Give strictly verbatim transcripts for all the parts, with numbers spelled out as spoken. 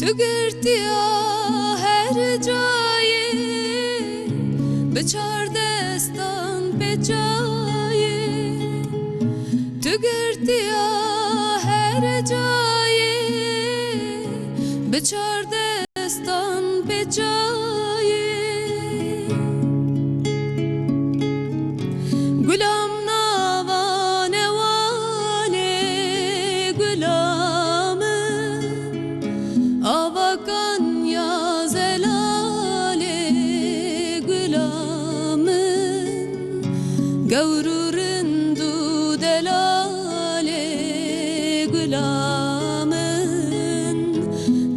Tu girtiya her cayê, bi çar destan pê çayê. Tu girtiya her cayê, bi çar destan pê çayê. Gulam nava newalê gula min, avakan ya zelalê gula min, gewr û rind û delalê gula min,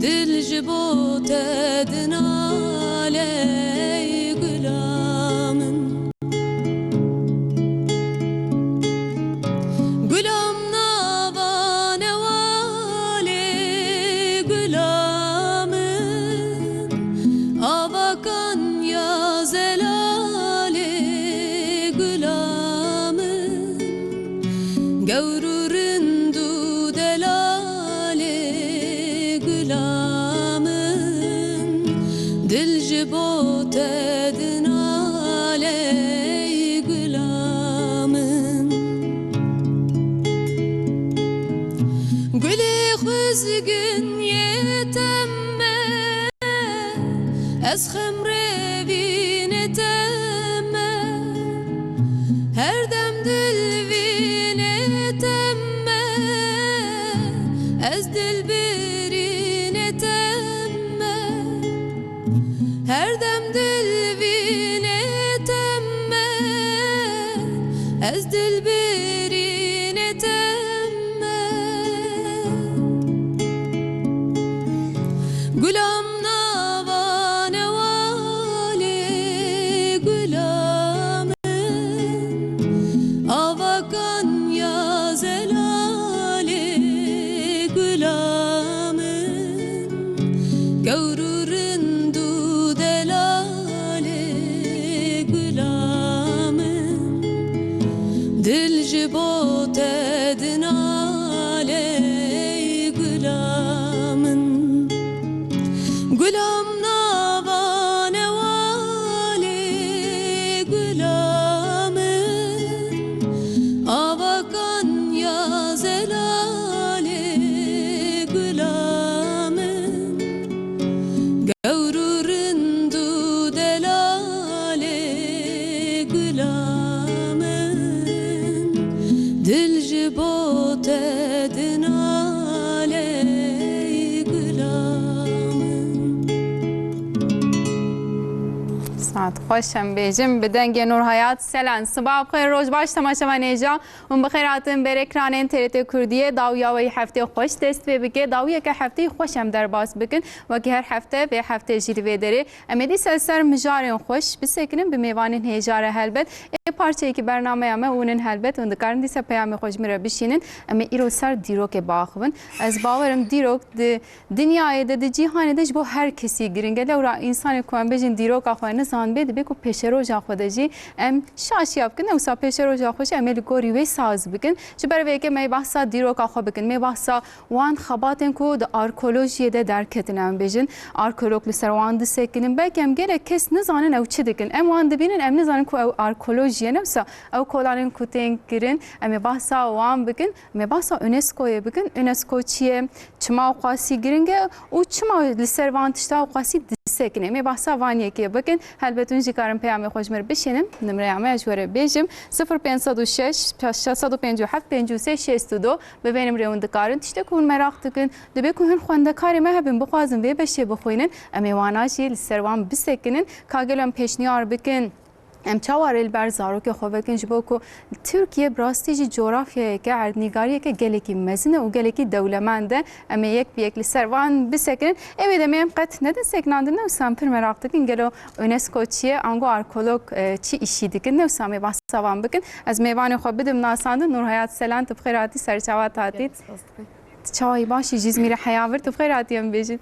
dil ji bo te dinale gula min. Gulam nava newalê gula min, avakan ya zelalê gula min, gewr û rind û delalê gula min, dil ji bo te dinale gula min. Gulê xwezgin yê teme, ez xemrê vînê teme, her dem dil vînê teme, ez dilbirînê teme. Her dem dil vînê teme, ez dilbirînê teme. Gulam nava newalê gula min, avakan ya zelalê gula min, gewr û rind û delalê gula min, dil ji bo te dinale gula min. Gulam nava newalê gula min, avakan ya zelalê gula min, gewr û rind û delalê gula min, dil ji bo te dinale gula min. Saet xweş em bêjim bi dengê Nûrhayat Selen. Siba bi xêr, roj baş temaşevan hêja. Hûn bi xêr hatin ber ekranên T R T Kurdiyê. Dawiya wê heftê xweş dest pê bike. Dawiyeke hefteyî xweş em derbas bikin. Wekî her hefte, vê hefte jî li vê derê em ê dîsa ser mijarên xweş bisekinin, bi mêvanên hêja re helbet. Ê parçeyekî bernameya me hûn in helbet. Hûn dikarin dîsa peyamê xwe ji min re bişînin. Em ê îro ser dîrokê biaxivin. Ez bawer im dîrok di dinyayê de, di cîhanê de ji bo her kesî giring e. Lewra însanê ku em bêjin dîroka xwe nizanibê, dibê ku pêşeroja xwe de jî em şaşiya bikin. Ewsa pêşeroja xwe jî em ê li gorî wê saz bikin. Ji ber vê yekê me yê behsa dîroka xwe bikin. Me yê behsa wan xebatên ku di arkeolojiyê de derketin, em bêjin, arkeolog li ser wan disekinin. Belkî em gelek kes nizanin ew çi dikin. Em wan dibînin, em nizanin ku ew arkeolojiye ne. Ewsa ew kolanên ku tên kirin, em ê behsa wan bikin. Em ê behsa UNESCOyê bikin. UNESCO çi ye? Çima ew qasî giring e û çima li ser van tişta ew qasî disekine? Em ê behsa van yekê bikin. Helbet hûn jî karin peyamê xwe ji me re bişînin. Nimreya me ez ji we re bêjim, sifir pênc sed û şeş, şeş sed û pêncî û heft, pêncî û sê şêst û du. Bi vê nimrê hûn dikarin tiştê ku hûn meraq dikin, dibê ku hin xwendekarê me hebin, bixwazin vê beşê bixwînin, em ê wana jî li ser wan bisekinin. Ka gelo em pêşniyar bikin, em çawa rê li ber zarokê xwe vekin, ji bo ku Tirkiye bi rastî jî cografyayeke, erdnîgariyeke gelekî mezin e û gelekî dewlemend e. Em ê yek bi yek li ser van bisekinin. Ê wê demê em qet nedin sekinandin, ne wisa em pir meraq dikin gelo UNESCO çi ye, ango arkeolog, e, çi îşî dikin, ne wisa em ê behsa van bikin. Ez mêvanê xwe bidim nasandin, Nûrhayat Selen, tu bi xêr hatî, ser çavat hatî. Gelek spas dibim. Tu çawa yî, baş î, ji Îzmîrê heya vir, tu bi xêr hatî em bêjin.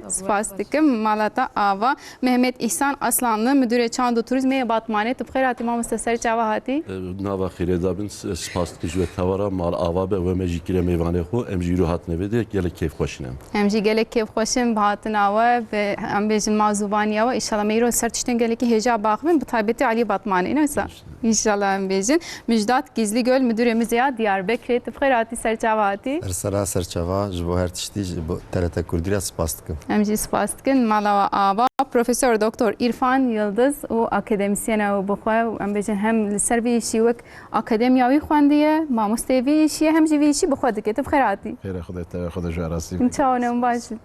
Spas dikim. Mala te ava. Mehmet Îhsan Aslanlı, Müdürê Çand û Turizmê yê Batmanê. Tu bi xêr hatî mamoste, ser çava hatî? Nava xêrê da bin, s- spas dikim ji we tewara mal ava be, we me jî kire mêvanê xwe, em jî îro hatine vê de gelek kêfxweş in em. Em jî gelek kêfxweş in bi hatina we, bi em bêjin ma zûbaniya we. Îşallah me îro ser tiştên gelekî hêja baxivin, bi taybetî alî Batmanê, ne wisa? Înşallah em bêjin. Mijdat Gizligöl, Müdürê Müzeya Diyarbekirê. Tu bi xêr hatî, ser çava hatî? Ser sera ser çava, ji bo her tiştî, ji bo T R T Kurdî re spas dikim. Em jî spas dikin. Mala we ava. Profesor Doktor Îrfan Yildiz û akademîsyena wî bi xwe, em bêjin hem li ser vî îşî wek akademiya wî xwendiye, mamosteyê vî îşî ye, hem jî vî îşî bi xwe dike. Tu bi xêr hatî. Xêra Xwedê te, Xwedê ji we razî. Çawan e, hûn baş in?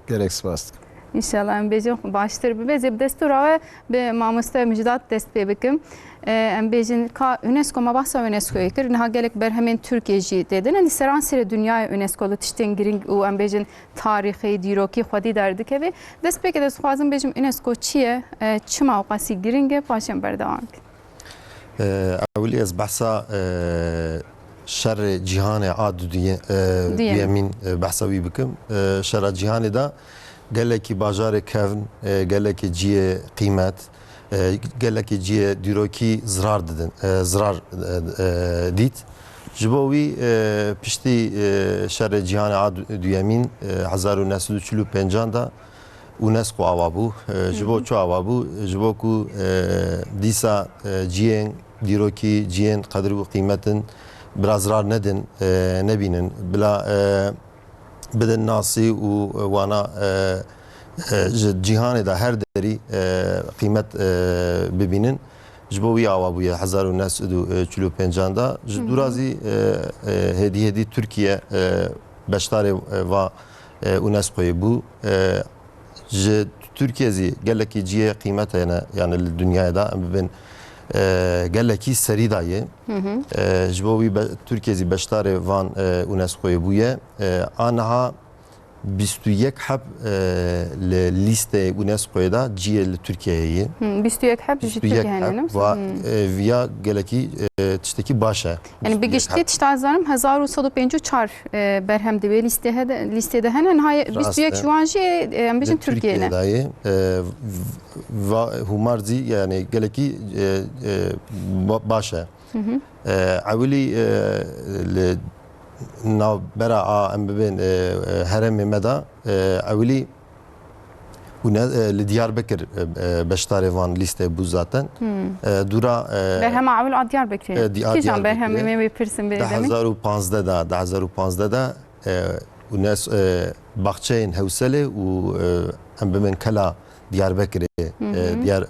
Gelek spas dikim. Înşallah em bêjin baştir bibe. Ez ê bi destûra we bi mamoste Mijdat dest pê bikim. Em bêjin ka UNESCO, me behsa UNESCOyê kir. Niha gelek berhemên Tirkiyê jî tê de ne. Di seranserê dinyayê UNESCO li tiştên girîng û em bêjin tarîxî, dîrokî xwedî derdikeve. Dest pê ke ez dixwazim bêjim UNESCO çi ye, çima ewqasî girîng e, paşê em berdewam bikin. Ewilî ez behsa şerê cîhanê a duyemîn behsa wî bikim. Şera cîhanê de gelekî bajarê kevn, gelekî cihê qîmet, gelekî cihê dîrokî zirar didin, zirar dît. Ji bo wî piştî şerê cîhanê a duyemîn hezar û neh sed û çil û pêncan de UNESCO awa bû. Ji bo çi awa bû? Ji bo ku dîsa cihên dîrokî, cihên qedir û qîmetin bira zirar nedin, nebînin. Bila bidin nasî û wana ji cîhanê de her derî qîmet bibînin. Ji bo wî awa bûye hezar û neh sed û çil û pêncan de. Ji dûra zî hêdî hêdî Tirkiye beşdarê va UNESCOyê bû. Ji Tirkiye zî gelekî cihê qîmet hene, yani li dinyayê de em bibin gelekî serî de ye. Ji bo wî Tirkiye zî beşdarê van UNESCOyê bûye. A niha bîst û yek heb li lîsteyê UNESCOyê de cihê li Tirkiyeyê ye. Bîst û yek heb ji Tirkiyeyê hene, ne? Va viya gelekî tiştekî baş e. Yani bi giştî tişta zanim hezar û sed û pêncî û çar berhem di wê lîstê hede, lîstê de hene. Niha bîst û yek ji wan jî em bêjin Tirkiyeyê ne. Va hûmar zî yani gelekî baş e. Ewilî li navbera a em bibên herêmê me de ewilî û ne, e, li Diyarbekir, e, e, beşdarê van lîstê bû zaten. E, dûra, e, Berhema ewil a Diyarbekirê. E, di-, a Kîjan Diyarbekirê. Berhemê me wê pirsin bê demê? Du hezar û panzdeh de, du hezar û panzdeh de, e, UNESCO, e, baxçeyên Hewselê û, e, em bimên Kela Diyarbekirê, e, Diyar-,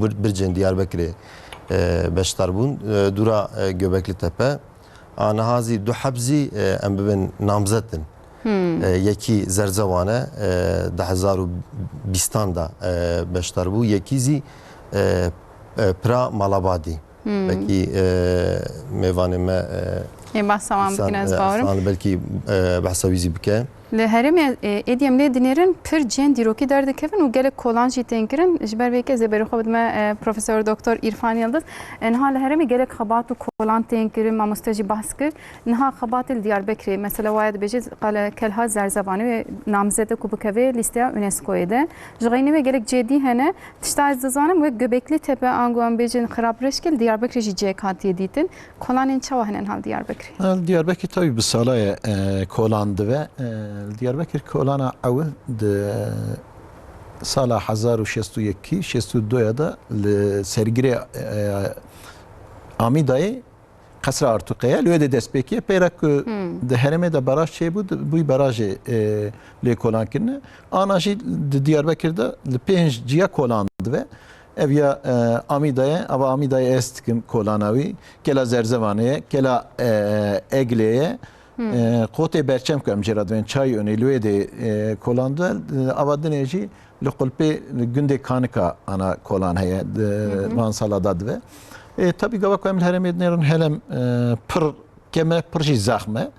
bir-, bircên Diyarbekirê, e, beşdar bûn. E, dûra, e, Göbekli Tepe. A niha zî du heb zî, e, em bibin namzet in. E, yekî Zerzewan e, e, du hezar û bîstan de, e, beşdar bû, yekî zî, e, e, Pira Malabadî. Belkî, e, mêvanê me, e, Ê, behsa wan Îhsan, bikin, ez e, bawerim. Îhsan belkî, e, behsa wî zî bike. Li herêmê, e, êdî em lê dinêrin pir cihên dîrokî derdikevin û gelek kolan jî tên kirin. Ji ber vê yekê ez ê berê xwe bidime, e, Profesor Doktor Îrfan Yildiz. E, niha li herêmê gelek xebat û kolan tên kirin, mamoste jî behs kir. Niha xebatê li Diyarbekirê, mesela waya dibêje qale Kelha Zerzevanê wê namzede ku bikeve lîsteya UNESCOyê de. Ji xeynî wê gelek cihê dî hene. Tişta ez dizanim wek Göbekli Tepe, ango em bêjin Xirabreşkê, li Diyarbekirê jî cihek hatiye dîtin. Kolanên çawa hene niha li Diyarbekirê? Li Diyarbekir tabii bi sala ye, e, kolan dive. E, li Diyarbekir kolana ewil di sala hezar û şêst û yekî, şêst û du ya de li sergirê, e, Amîdayê Qesra Artuqeya, li wê de dest pê kiriye. Peyra ku di herêmê de baraj çêbû, di-, bûyî barajê, e, lê kolan kirine. Ana jî di Diyarbekir de li pênc ciya kolan dive. Ev ya, e, Amîda ye, ava Amîdayê ez dikim kolana wî. Kela Zerzevanê ye, kela, e, Eglê ye. E, Qotê Berçem ku em jê re divên Çayönê, li wê de, e, kolan dive. E, ava dinê jî li Qulpê, li gundê Kanika ana kolan heye, di van sala da dive. E, tabî gava ku em li herêmê dinêrin helem, e, pir keme, pir jî zexme.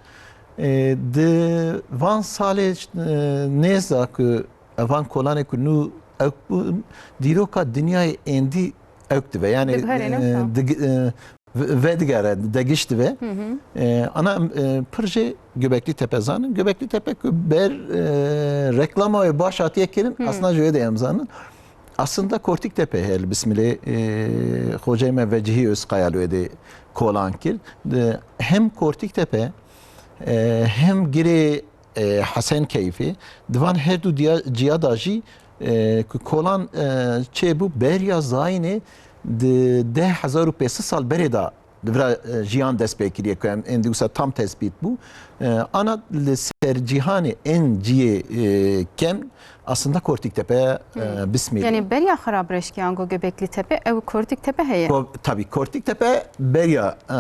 E, di van salê, e, nêz de ku evan kolanê ku nû ewk bûn, dîroka dinyayê êndî ewk dive. Yani, Diguherê, ne e, wisa? dig-, e, ve-, vedigere, degiş dibe. E, ana, e, pir jê Göbekli Tepe zanin. Göbekli Tepe ku ber, e, reklama wê baş hatiye kirin, aslında ji wê de em zanin. Aslında Kortik Tepe hel, Bismilê, e, Xocey me Vecihî Özkaya li wê de kolan kir. De, hem Kortik Tepe, e, hem girê, e, Hesen Keyfê, di van her du diya-, ciya da jî, e, ku kolan, e, çêbû, beriya zayînê di deh hezar û pênc sed sal berê da di vira, e, jiyan dest pê kiriye ku em ên di wisa tam tespît bû. E, ana li ser cîhanê ên ciyê, e, kem aslında Kortik Tepe, e, Bismilê. Yani beriya Xirabreşkiyan ku Göbekli Tepe, ew Kortik Tepe heye? Ko-, tabii Kortik Tepe beriya, e,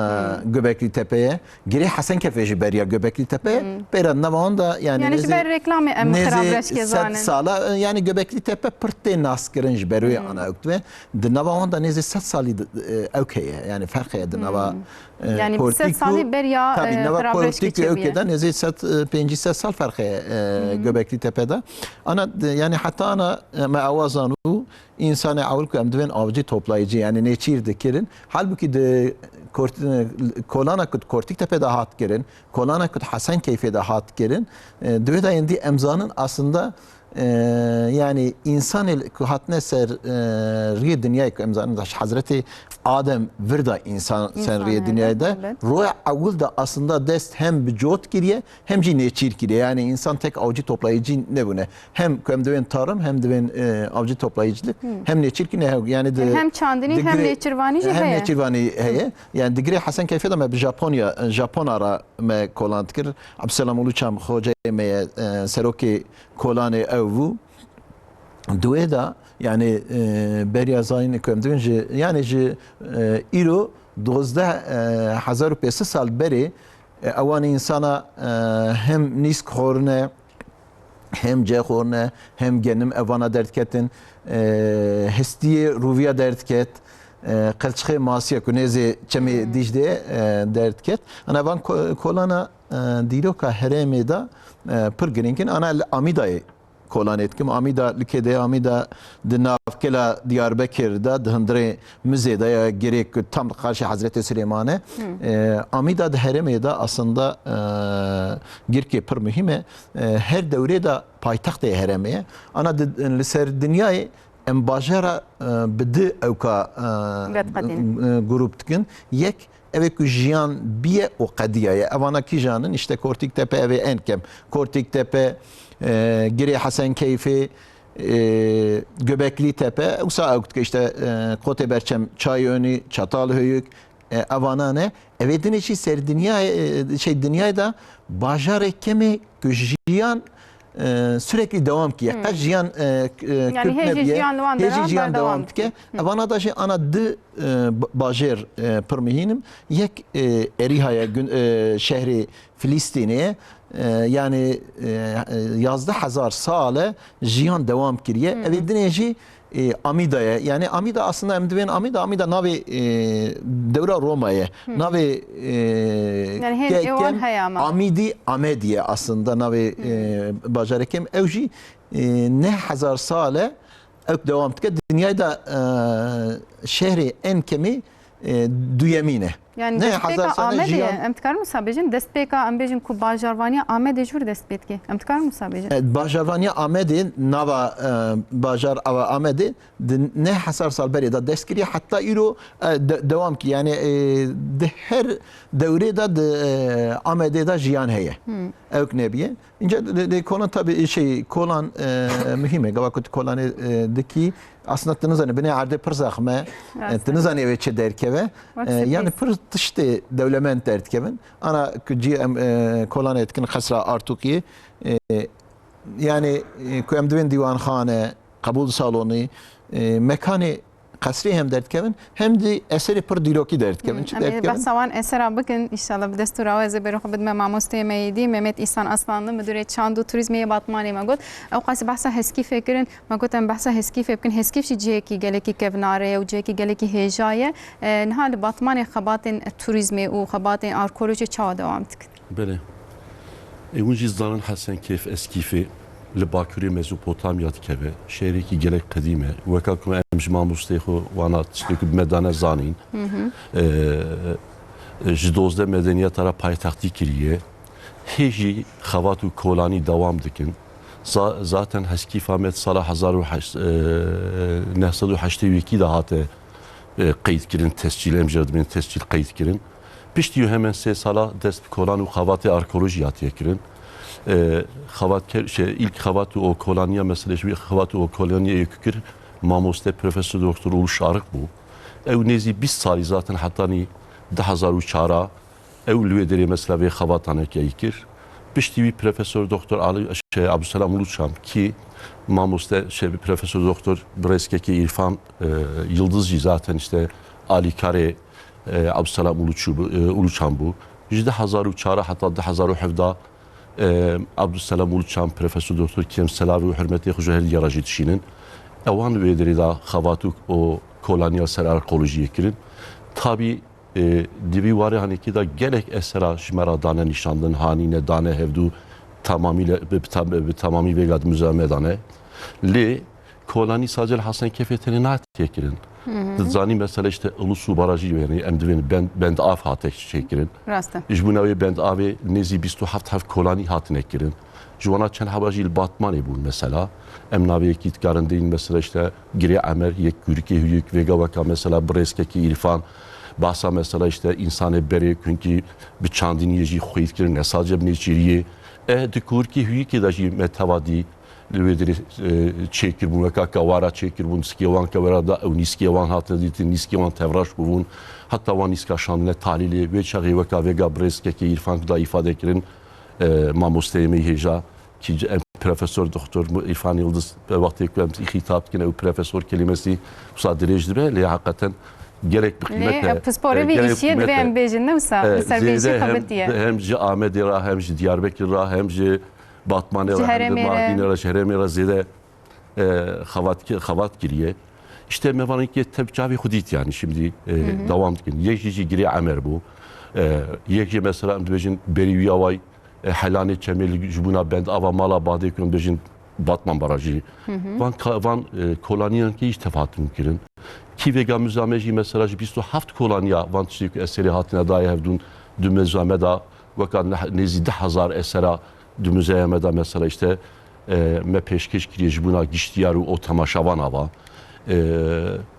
Göbekli Tepe ye. Girê Hesen Keyfê jî beriya Göbekli Tepe. Pêra nava wan da yani Yani ji nêzî, ber reklamê em nêzî Xirabreşkê sed zanin. sala, e, yani Göbekli Tepe pir tê naskirin ji ber wê ana ew dibe. Di nava wan da nêzî sed salî di, e, ew heye. Yani ferq heye di nava, e, Yani bi sed Kortik û salî beriya, tabii e, nava Xirabreşkê Kortik û ew çêbûye. Kê de nêzî sed, e, pêncî sed sal ferq heye, e, Göbekli Tepe de. Ana, e, yani heta ana, e, me awa zanû, Însanê ewil ku em divên avcî toplayıcı, yani nêçîr dikirin. Halbukî di Kort-, kolana ku di Kortik Tepe de hat kirin, kolana ku di Hesen Keyfê de hat kirin, e, di wê de êndî em zanin aslında, e, yani însanê ku hatine ser, e, riyê dinyayê ku em zanin da Hezretê Adem vir da însan ser riyê Însanê, dinyayê de. Evet. Roya ewil de aslında dest hem bi cot kiriye, hem jî nêçîr kiriye. Yani însan tek avcî toplayıcı nebûne. Hem ku em divên tarım, hem divên, e, avcı toplayıcılık, hem nêçîrkî ne hew. Yani di, Hem çandinî, hem digirê-, nêçirvanî jî hem heye. nêçirvanî heye. Yani digirê Hesen Keyfê de me bi Japonya, Japona ra me kolan dikir. Abdüselam Uluçam xoceyê me ye, e, serokê kolanê ew bû. Di wê de, yani, e, beriya zayînê ku em divên ji, yani ji, e, îro dozdeh, e, hezar û pênc sed sal berê, e, ewan însana, e, hem nîsk xorine, hem cê xorine, hem genim evana derdiketin, e, hestiyê rûviya derdiket, e, qelçixê masiya ku nêzê çemê Dîclê, e, derdiket. Ana van ko-, kolana, e, dîroka herêmê de, e, pir girîng in. Ana li Amîdayê kolanê dikim. Amîda li kê de ye? Amîda di nav kela Diyarbekir de, di hundirê mizê de ye, girê ku tam li qarşî Hezretê Silêman e. E, Amîda di herêmê de aslında, e, girkê pir muhîm e. E, her dewrê de paytextê herêmê ye. Ana di, li ser dinyayê em bajara, e, bi di ewka, e, Vediqetînin. e, grup dikin. Yek, ev ê ku jiyan biye û qediyaye. Evana kîjan in? Îşte Kortik Tepe, ev ê en kem. Kortik Tepe, e, Girê Hesen Keyfê, e, Göbekli Tepe, wisa ew dike işte, e, Kotê Berçem, Çayönü, Çatalhöyük, e, evana ne. Ev ê dinê jî ser dinyayê, e, şey, dinyayê de bajarê kemê ku jiyan, e, sürekli devam kiye. Hmm. Qet jiyan, e, k-, e, Yani kurt hê jî nebiye. Jiyan li wan Hê jî dera jiyan berdewam dewam dike. Dike. Hmm. Evana da jî ana di, e, ba-, bajêr, e, pir mihîn in. Yek, e, Erîhaya gün, e, şehrê Filistînê, e, yani, e, e, yazdeh hezar sal e jiyan dewam kiriye. Hı hı. Ev ê dinê jî, e, Amîda ye. Yani Amîda aslında em divên Amîda, Amîda navê, e, dewra Roma ye. Hı. Navê, e, Yani hên ke-, êwan kem heye ama. Amîdî, Amedî ye aslında navê, Hı. e, bajarê kem. Ew jî, e, neh hezar sal e ew dewam dike. Dinyayê de, e, şehrê en kemî, e, duyemîn e. Yani Neh hezar destpêka sal e Amedê, jiyan em dikarin wisa bêjin, destpêka em bêjin ku bajarvaniya Amedê ji wir dest pê dike. Em dikarin wisa bêjin. E, bajarvaniya Amedê, nava, e, bajar ava Amedê di neh hezar sal berê de dest kiriye, heta îro, e, de-, dewam kiriye. Yani, e, di her dewrê de di, e, Amedê de jiyan heye. Hmm. Ewk nebiye. Înca lê, lê kolan tabi şey, kolan, e, muhîm e. Gava ku tu kolanê, e, dikî, aslında tu nizanî, binê erdê pir zexm e. Rast e. Tu nizanî ew ê çi derkeve. Wek E, yani sürpriz. Pir tiştê dewlemend derdikevin. Ana ku cî em, e, kolanê dikin Qesra Artuqiyê. E, yani, e, ku em divên dîwanxane, qebûl salonî, e, mekanê qesrê hem derdikevin, hem de eserê pir dîrokî derdikevin. Hmm, Çi em ê derdikevin? Behsa wan esera bikin, înşallah bi destûra we ez ê bêrê xwe bidime mamosteyê me yê dî, Mehmet Îhsan Aslanlı, Müdürê Çand û Turîzmê yê Batmanê me got. Ewqasî behsa Heskîfê kirin, me got em behsa Heskîfê bikin. Heskîf jî cihekî gelekî kevnare ye û cihekî gelekî hêja ye. E, niha li Batmanê xebatên turîzmê û xebatên arkeolojiyê çawa dewam dikin? Belê. Ê, hûn jî zanin Hesen Keyf Eskîfê. li Bakurê Mezopotamya dikeve. Şehrekî gelek qedîm e. Weka ku em ji mamosteyê xwe wana tiştê ku bi me dane zanîn. Hı hı. Ee, ji dozdeh medeniyeta re paytextî kiriye. Hê jî xebat û kolanî dewam dikin. Za-, zaten Heskîfa me di sala hezar û heşt, e, neh sed û heştê û yekî de hate, e, qeyd kirin, tescîl, em jê re dibên tescîl qeyd kirin. Piştî wî hemen sê sala dest bi kolan û xebatê arkeolojî hatiye kirin. E, xebatker-, şey, ilk xebat û kolaniya, mesele ji wî xebat û kolaniya yek kir, mamoste Profesor Doktor Ulu Şarık bû. Ew nêzî bîst salî zaten hetanî du hezar û çar a ew li wê derê mesela vê xebatane keyî kir. Piştî wî Profesor Doktor Ali, şey, Abdulselam Uluçam ki mamoste, şey, Profesor Doktor Birêz Kekê Îrfan, e, Yıldız jî zaten işte alîkarê, e, Abdulselam Uluçu bû, e, Uluçam bû. Ji du hezar û çar heta du hezar û hevdeh, e, Abdulselam Uluçam, Profesor Doktor Kêm Selavi û hürmetê xwe ji her diyara jî dişînin. Ewan wê derê de xebat û kolaniya ser arkeolojiyê kirin. Tabî E, di vî warê hanekî de gelek esera ji me re dane nîşandin, hanîne, dane hevdû, tamamî le, bi, bi tam-, bi tamamî vêga di muzeya me de ne. Lê kolanî sadece li Hasankeyfê tenê nehatiye kirin. Hı hı. Dizanî mesela işte Ilısu Barajı, yani em divên Bend, Bend Av hate çêkirin. Rast e. Ji bo navê Bend Avê nêzî bîst û heft heb kolanî hatine kirin. Ji wana çend heba jî li Batmanê bûn mesela. Em navê yekî dikarin deyîn mesela işte Girê Emer, yek kûrikê hûyik, vêga weka mesela Birêz Kekê Îrfan, bahsa mesela işte însanê berê, kunkî bi çandiniyê jî xweyî dikirin, ne sadece bi nêçîriyê. E, di kûrikê hûyikê de jî me teva dî li wê derê, e, çêkiribûn, weka kewara çêkiribûn, sikê wan kewara da ew nîskê wan hatine dîtin, nîskê wan tevraş bûbûn. Heta wan nîska şandine talîlê, wê çaxê weka vêga Birêz Kekê Îrfan ku da îfade kirin, e, mamosteyê me yê hêja, ki em Profesor Doktor Mu-, Îrfan Yıldız, e, wextê ku em xîtab dikin, ew profesor kelîmesî wisa dirêj dibe, lê heqeten gelek bi qîmet e. Lê pisporê vî gelek îşiyê divê em bêjin, ne wisa? E, li ser vê îşî xebitiye. Hem ji Amedê re, hem ji Diyarbekir re, hem ji Batmanê re, hem ji Mardînê re, ji herêmê re zêde, e, xebat ki-, xebat kiriye. İşte me vanê ki tep çavê xwe dît yani, şimdi, e, devam dikin. Yek jî jî Girê Emer bû. E, yek jî mesela em dibêjin berî wî away e, Helanê Çemê li ji bona Bend Ava Mala Badê ku em bêjin Batman Barajî. Hı hı. Van ka-, van, e, kolaniyan ki hiç tev hatin kirin. Ki vêga muzeya me jî mesela ji bîst û heft kolaniya van tiştê ku eserê hatine daye hevdûn di muzeya me de weka neh-, nêzî du hezar esera di muzeya me de mesela işte, e, me pêşkêş kiriye ji bona giştiyar û o temaşevan ava. E,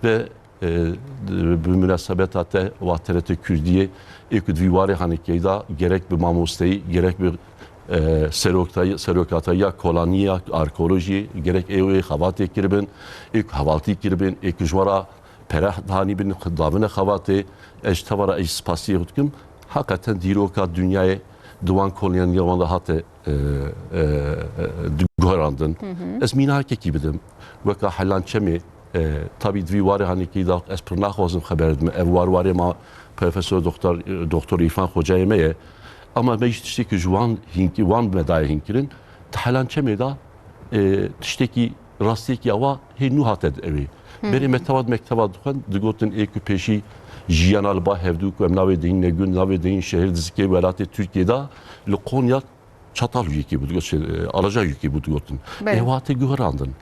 ve e, bi munasebeta te wa T R T Kurdiyê, ê ku di vî warê hanekeyî de gerek bi mamosteyî, gerek bi, e, serokatayî, serokatayî ya kolanî ya arkeolojî, gerek ê wê xebatê kiribin, ê ku hevaltî kiribin, ê ku ji we re pere danîbin, davine xebatê, ez ji te ve re ez spasiyê xwe dikim. Heqeten dîroka dinyayê di wan kolonî wan de hate, e, e, e, guherandin. Hı hı. Ez mînakekî bidim. Weka Helan Çemê, e, tabî di vî warê hanekî de ez pir naxwazim xeber bidim. Ev war warê ma Profesor Doktor, Doktor Îrfan Xocayê me ye. Ama me jî tiştekî ji wan hînkî, wan me daye hînkirin. Di Helan Çemê de, e, tiştekî rastiyekî awa hê nû hate di ewê. Hı. Berê me teva di mekteba dixwend, digotin ê ku pêşî jiyana li ba hevdû ku em navê deyîn ne gund, navê deyîn şehir di zikê welatê Tirkiyê de li Konya çatal yekî bû, digot, şey, e, alaca yekî bû digotin. Belê. Ê wate guherandin.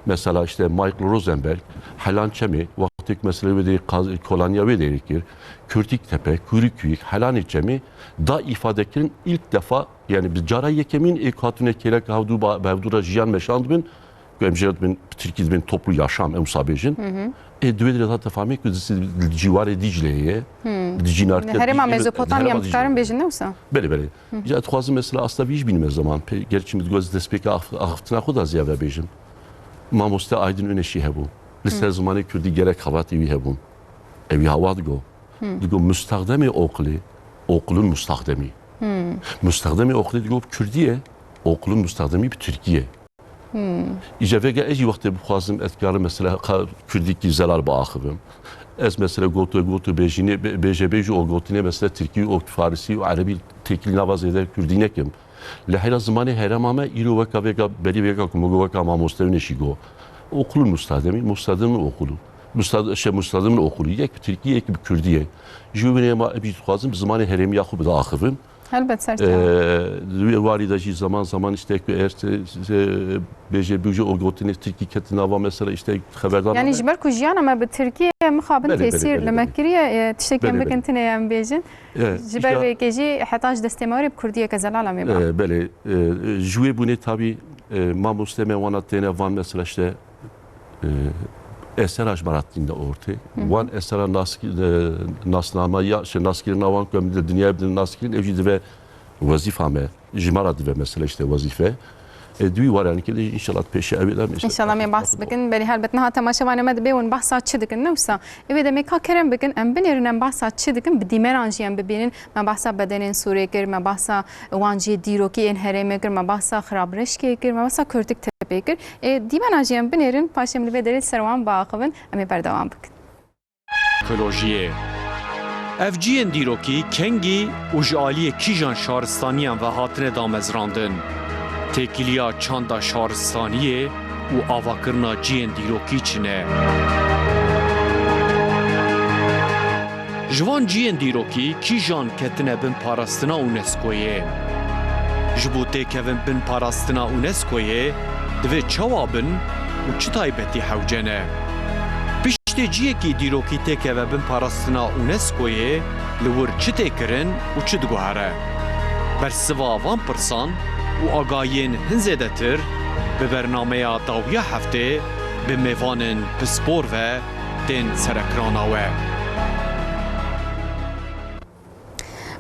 Mesela işte Michael Rosenberg, Helan Çemê, wextê ku mesele wê de qaz-, kolanya wê de kir, Kürtik Tepe, Kürük Kuyuk, Helanê Çemê da îfade kirin ilk defa, yani bi cara yekemîn ê ku hatine kêleka hevdû ba-, bi hevdû re jiyan meşandibin, ku em jê re dibin, bi tirkî dibin toplu yaşam, em wisa bêjin. Hı hı. Ê, di wê dirê de te fahmê ku di, di ciwarê Dîcleyê ye, hı, di cînartî Herêma Dîclê, Mezopotamya, herêma Dîclê. Dikarim bêjin, ne wisa? Belê, belê. Hı. Ya, dixwazim mesela asta vî jî bînime zeman. Pe-, gerçî min digot destpêka ax-, axiftina xwe da ziya vebêjim. Mamoste Aydin Öneşî hebû. Li ser, hı, zimanê kurdî gerek xebatê wî hebûn. Ew ya wa digo. Hı. Digo, "Mustaxdemê oqilê, oqilun mustaxdemî." Hı. Mustaxdemê oqilê digo bi kurdî ye, oqilun mustaxdemî bi tirkî ye. Hmm. Îca vêga ez jî wextê bixwazim, ez dikarim mesela xa-, kurdîkî zelal biaxivim. Ez mesela goto, goto bêjînê, bê-, bêje bêjî o gotinê mesela tirkî û farisî û erebî têkilî nava zêde kurdî nekim. Li heyra zimanê herêma me îro weka vêga, berî vêga ku min got weka mamoste Öneşî got. Okulun mustahdemî, mustahdemî okulu. Mustad-, şey, mustahdemî okulu. Yek bi tirkî, yek bi kurdî ye. Ji wê binê ma em jî dixwazin bi zimanê herêmî ya xwe biaxivin. Helbet, ser çav. Ee, di wê warî de jî zaman zaman işte ku eğer se-, se-, bêje bûje û gotinê tirkî ketin nava mesela işte xeberdar Yani nabe. Ji ber ku jiyana me bi tirkî ye, mixabin Belê, belê, tesîr belê, li me belê. kiriye, e, tiştekî em Belê, bikin belê. Tinê em bêjin. Evet, Ji ber işte vê yekê jî heta ji destê me were bi kurdiyê ke zelal em ê ba. Ee, belê, e, ji wê bûnê tabî, e, mamostê me wana têne van mesela işte, e, esera ji me re tîne ortê. Hı hı. Wan esera naskî-, e, nasnama ya, şey, naskirina wan ku em di dinyayê bidin naskirin, ev jî dibe wezîfa me. Ji me re dibe mesela işte wezîfe. E, di wî waranîkê de înşallah pêşiya ew ê de em işte İnşallah em ê bahs bikin. Belê helbet niha temaşevanê me dibê hûn bahsa çi dikin, ne wisa? Ê wê demê ka kerem bikin, em binêrin em bahsa çi dikin, bi dîmeran jî em bibînin. Me bahsa bedenên sûrê kir, me bahsa wan cihê dîrokî ên herêmê kir, me bahsa Xirabreşkê kir, me bahsa Kurtik Tepê kir. Ê, dîmena jî em binêrin, paşê em li vê derê li ser wan biaxivin, em ê berdewam bikin. Arkeolojiyê. Ev cihên dîrokî kengî û ji aliyê kîjan şaristaniyan ve hatine damezrandin? Têkiliya çanda şaristaniyê û avakirina cihên dîrokî çi ne? Ji van cihên dîrokî kîjan ketine bin parastina UNESCOyê? Ji bo têkevin bin parastina UNESCOyê divê çawa bin û çi taybetî hewce ne? Piştê cihekî dîrokî têkeve bin parastina UNESCOyê li wir çi tê kirin û çi diguhere? Bersiva van pirsan û agahiyên hin zêdetir bi bernameya dawiya heftê bi mêvanên pispor ve tên serekrana we.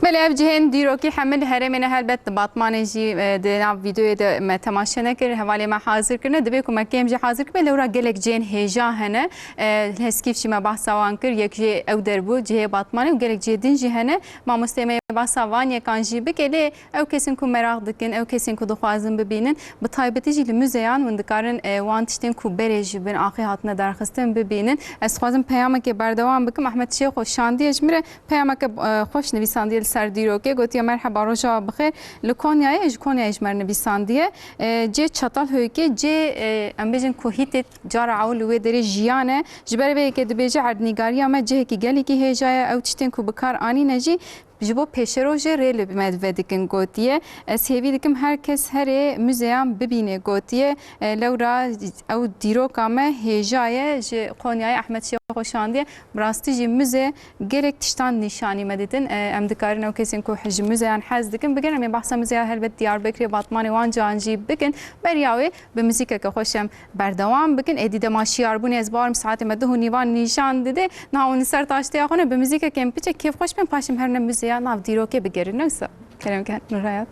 Belê ev cihên dîrokî hemî li herêmê ne, helbet di Batmanê jî, e, di nav vîdeoyê de me temaşe nekir, hevalê me hazir kirine, divê ku me kêm jî hazir kibe, lewra gelek cihên hêja hene. E, Leskîf jî me bahsa wan kir, yek jê ew der bû, cihê Batmanê û gelek cihê din jî hene. Mamostê me yê bahsa van yekan jî bike, lê ew kesên ku meraq dikin, ew kesên ku dixwazin bibînin, bi taybetî jî li muzeyan hûn dikarin, e, wan tiştên ku berê ji bin axê hatine derxistin bibînin. Ez dixwazim peyamekê berdewam bikim. Ehmed Şêxo şandiye ji min re peyameke, e, xweş nivîsandiye li ser dîrokê. Gotiye, "Merheba, roja we bixêr." Li Konyayê, ji Konyayê ji me re nivîsandiye. E, cê Çatalhöyükê, cê, e, em bêjin ku hîtê cara ew li wê derê jiyane. Ji ber vê yekê dibêje, erdnîgariya me cihekî gelekî hêja ye. Ew tiştên ku bi kar anîne jî ji bo pêşerojê rê li me vedikin, gotiye. Ez hêvî dikim her kes herê muzeyan bibîne, gotiye. E, lewra ew dîroka me hêja ye, ji Konyayê Ehmed Şêxo şandiye. Bi rastî jî muze gelek tiştan nîşanî me didin. E, em dikarin ew kesên ku ji muzeyan hez dikin bigirin. Em ê behsa muzeya helbet Diyarbekirê, Batmanê, wan cayan jî bikin. Beriya wê bi muzîkeke xweş em berdewam bikin. Êdî dema şiyarbûnê, ez bawerim saetê me duh û nîvan nîşan dide. Niha hûn li ser taştiya xwe ne, bi muzîkeke em piçek kêfxweş bin, paşê em herine muzeya nav dîrokê bigerin. Ne wisa? Kerem ke Nurhayat.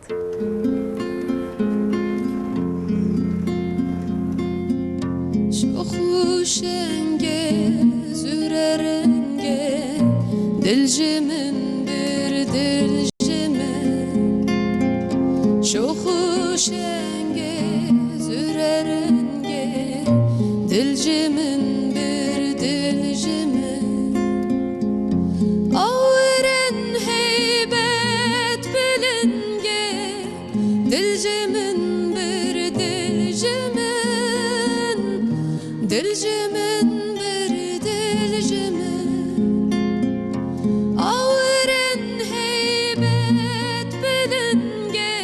Çok hoş enge züre renge, dil ji min bir dil ji min. Çok hoş enge züre renge, dil ji min bir dil ji min. Awren heybet bilingê, dil ji min bir dil ji min, dil ji min bir dil ji min. Awren heybet bilingê,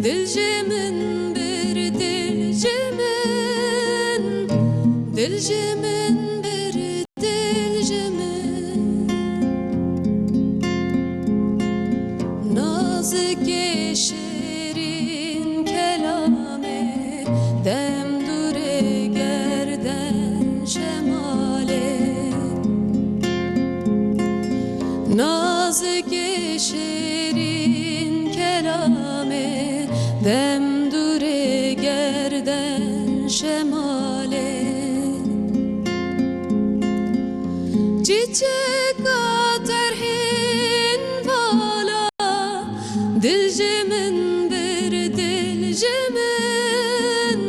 dil ji min bir dil ji min, dil ji min bir dil ji min. Nazikê şêrîn kelamê, dem dûrê gerden şemalê. Nazikê şêrîn kelamê, dem dûrê gerden şemalê. Çiçeka terhîn vala, dil ji min bir dil ji min,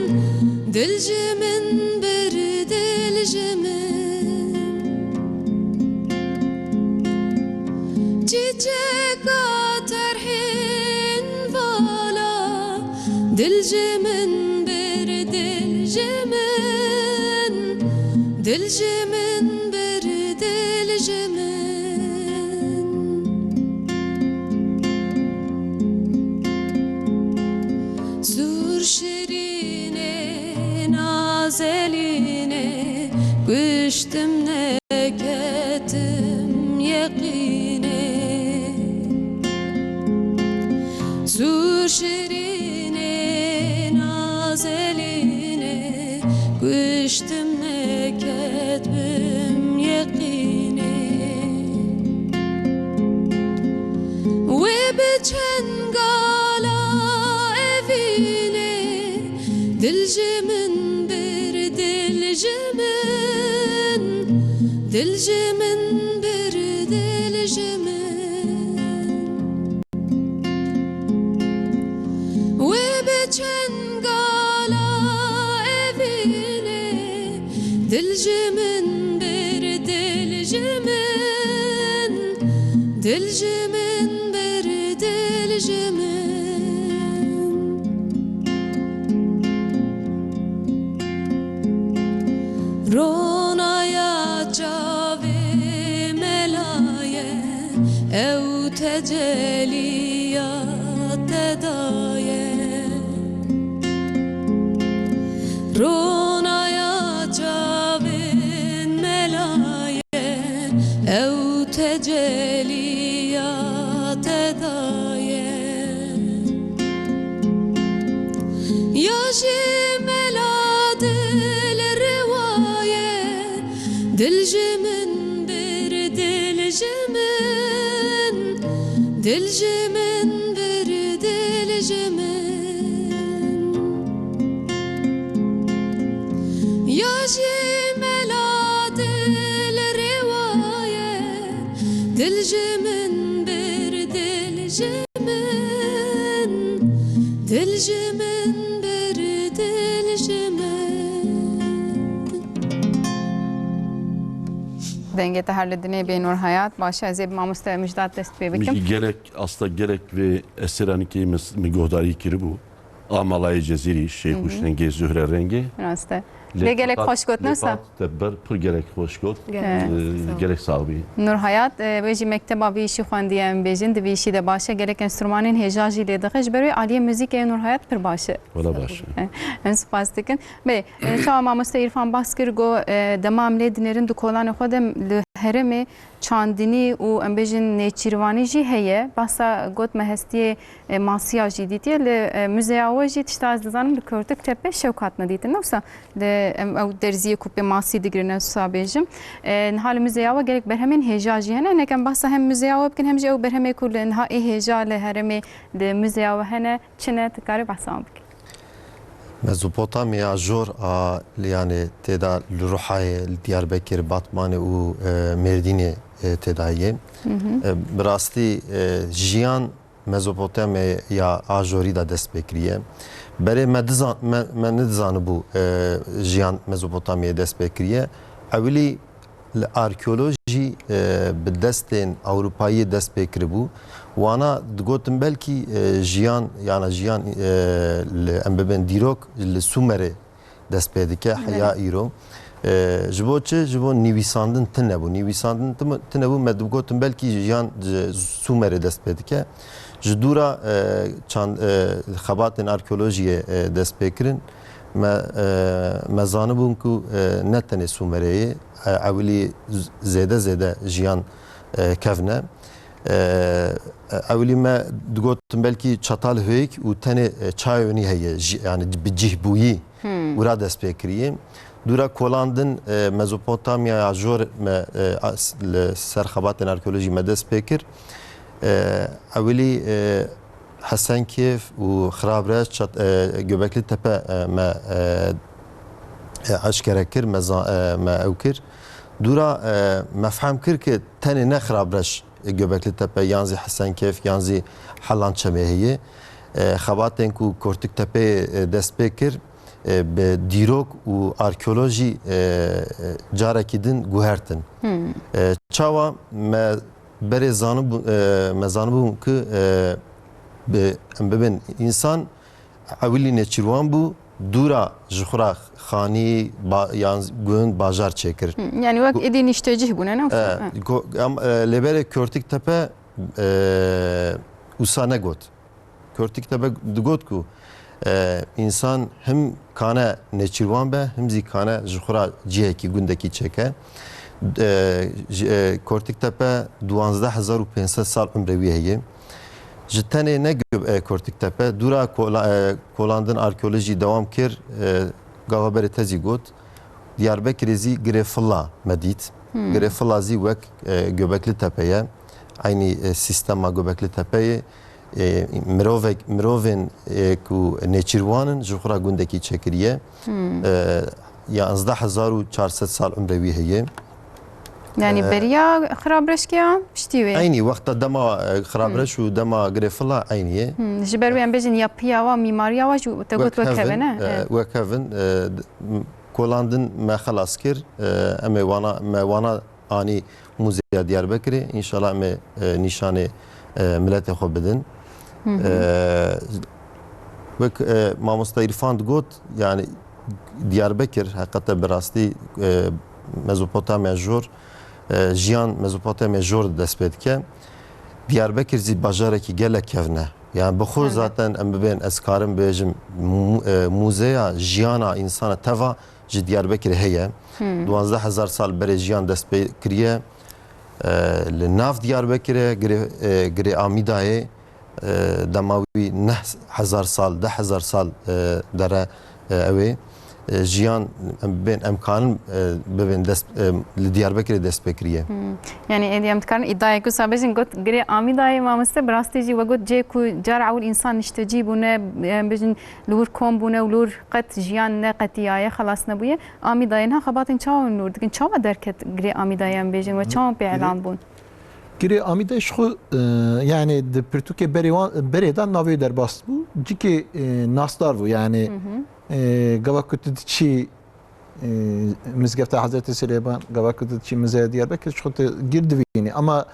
dil ji min bir dil ji min. Çiçeka terhîn vala, dil ji min bir dil ji min, dil ji min bir dil ji min. Zelînê, kuştim neketim yeqînê. Zûr şirînê, nazelînê, kuştim neketbim yeqînê. Wê bi çengala evînê, dil ji min bir, dil ji min, dil ji min bir, dil ji min. Wê bi çengala evînê, dil ji min bir, dil ji min, dil ji min bir, dil ji min. Ronaya çavê melaye, ew teceliya te daye. Ronaya çavên melaye, ew teceliya te daye. Ya jî mela dil rewa ye, dil ji min bir, dil ji min, dil ji min bir, dil ji min. Ya jî mela dil rewa ye, dil ji min bir, dil ji min, dil ji min bir, dil ji min. Dengê te her li dinê bê Nur Hayat. Baş e, ez ê bi mamoste Mijdat dest pê bikim. Min jî gelek, asta gelek vê esêranîkê min, min guhdarî kiribû. A Malayê Cezîrî, Şeyh Hı hı. Huşnengê, Zühre Rengê. Rast e. Lê Lê gelek fakat, xweş got, lê ne wisa? Fakat te ber pir gelek xweş got. Gelek Ee, sağ ol. Gelek sax bî. Nur Hayat, e, wê jî mekteba vî îşî xwendiye, em bêjin, di vî îşî de baş e. Gelek enstrûmanên hêja jî lê dixe. Ji ber wê aliyê muzîkê Nur Hayat pir baş e. Wela baş e. E, em spas dikin. Belê, e, çawa mamoste Îrfan behs kir, got, e, dema em lê dinêrin di kolanê xwe de li herêmê çandinî û, em bêjin, nêçîrvanî jî heye. Behsa got me hestiyê, e, masiya jî dîtiye. Li, e, muzeya we jî tişta ez dizanim li Kortik Tepe şewk hatine dîtin. Ne wisa li, em, ew derziyê ku pê masî digirin, ez wisa bêjim. E, niha li muzeya we gelek berhemên hêja jî hene. Hinek em behsa hem muzeya we bikin, hem jî ew berhemê ku li niha ê hêja li herêmê li muzeya we hene, çi ne, tu karî behsa wan bikî? Mezopotamya jor a, yani têda li Ruhayê, li Diyarbekir, Batmanê û, e, Mêrdînê, e, têda yê. Hı hı. E, bi rastî, e, jiyan Mezopotamya a jorî de dest pê kiriye. Berê me dizan-, me, me nedizanibû, e, jiyan Mezopotamyayê dest pê kiriye. Ewilî li arkeolojî, e, bi destên Ewropayî dest pê kiribû. Wana digotin belkî, e, jiyan, yana jiyan, e, li, em bibên dîrok, li Sumerê dest pê dike, Belê. Heya îro. E, ji bo çi? Ji bo nivîsandin tune bû. Nivîsandin tune, tune bû, me digotin belkî jiyan ji Sumerê dest pê dike. Ji dûra, e, çand, e, xebatên arkeolojiyê, e, dest pê kirin. Me, e, me zanibûn ku, e, ne tenê Sumerê ye, e, ewilî z-, zêde zêde jiyan, e, kevn e. E, ewilî me digotin belkî Çatalhöyük û tenê, e, Çayönî heye, ji-, yani bi cîhbûyî Hmm. wira dest pê kiriye. Dûra kolandin, e, Mezopotamyaya jor me, e, as-, li ser xebatên arkeolojî me dest pê kir. E, ewilî, e, Hesenkêf û Xirabreş, Çat-, e, Göbekli Tepe, e, me, e, e, eşkere kir, me za-, e, me ew kir. Dûra, e, me fehm kir ki tenê ne Xirabreş, e, Göbekli Tepe, yan zî Hesenkêf, yan zî Helan Çemê heye. E, xebatên ku Kortik Tepeyê, e, dest pê kir, e, bi dîrok û arkeolojî, e, e, carekî din guhertin. Hmm. E, çawa me berê zanibû-, e, me zanibûn ku, e, bi, em bibin însan ewilî nêçîrwan bû, dûra ji xwe re xanî, ba-, yan gund, bajar çêkir. Hı, yani wek Gu- êdî niştecih bûne, ne wisa? E, Ha. go-, em, e, lê berê Kortik Tepe, e, wisa negot. Kortik Tepe digot ku E, însan him kane nêçîrwan be, him zî kane ji xwe re cihekî, gundekî çêke. E, ji, e, Kortiktepe duwazdeh hezar û pênc sed sal umrê wî heye. Ji tenê ne gub-, e, Kortiktepe, dûra kola-, e, kolandin arkeolojî dewam kir, e, gava berê te zî got, Diyarbekirê zî Girê Fila me dît. Hmm. Girê Fila zî wek, e, Göbekli Tepe ye. Eynî, e, sîstema Göbekli Tepe ye. E, mirovek, mirovên, e, ku nêçîrwan in, ji xwe re gundekî çêkiriye. Hmm. E, yanzdeh hezar û çar sed sal umrê wî heye. Yanî E, beriya xirabreşkiya piştî wê. Eynî wexta dema, e, xirabreş Hmm. û dema Girê Fila eynî ye. Hmm. Ji ber wê em bêjin yapıya wa, mîmariya wa jî te got wek hev in, wek hev e, e, Evet. wek hev in, e, d-, m-, kolandin me xelas kir. E, em ê wana, me wana anî Muzeya Diyarbekirê. Înşallah em ê, e, nîşanê, e, miletê xwe bidin. Hı hı. E, wek, e, mamosta Îrfan digot, yani Diyarbekir heqete bi rastî, e, Mezopotamya jor, e, jiyan Mezopotamya jor de dest pê dike. Diyarbekir zî bajarekî gelek kevn e. Yani bi xwe Evet. zaten em bibên, ez karim bêjim, mu-, e, muzeya jiyana însana teva ji Diyarbekirê heye. Hmm. Duwazdeh hezar sal berê jiyan dest pê kiriye. E, li nav Diyarbekirê, Girê, e, Girê Amîdayê, e, dema wî neh hezar sal, deh hezar sal, e, dere, e, ew ê, e, jiyan, em bên, em kanin, e, bibên dest, e, li Diyarbekirê dest pê kiriye. Hmm. Yani êdî em dikarin îdayek wisa bêjin, got Girê Amîdayê mamoste, bi rastî jî we got cê ku cara ewil însan niştecî bûne, em bêjin li wir kom bûne û li wir qet jiyan neqetiyaye, xelas nebûye. Amîdayê niha xebatên çawa nûr dikin? Çawa derket Girê Amîdayê em bêjin we? Çawa pê Girê elan bûn? Girê Amîdayê ji xwe, e, yani di pirtûkê berê wan, berê de navê derbas bû. Cikê, e, nasdar bû. Yani, Hı hı. e, gava ku tu diçî, e, Mizgefta Hezretî Silêman, gava ku tu diçî Muzeya Diyarbekir, ji xwe tu gir divînî. Ama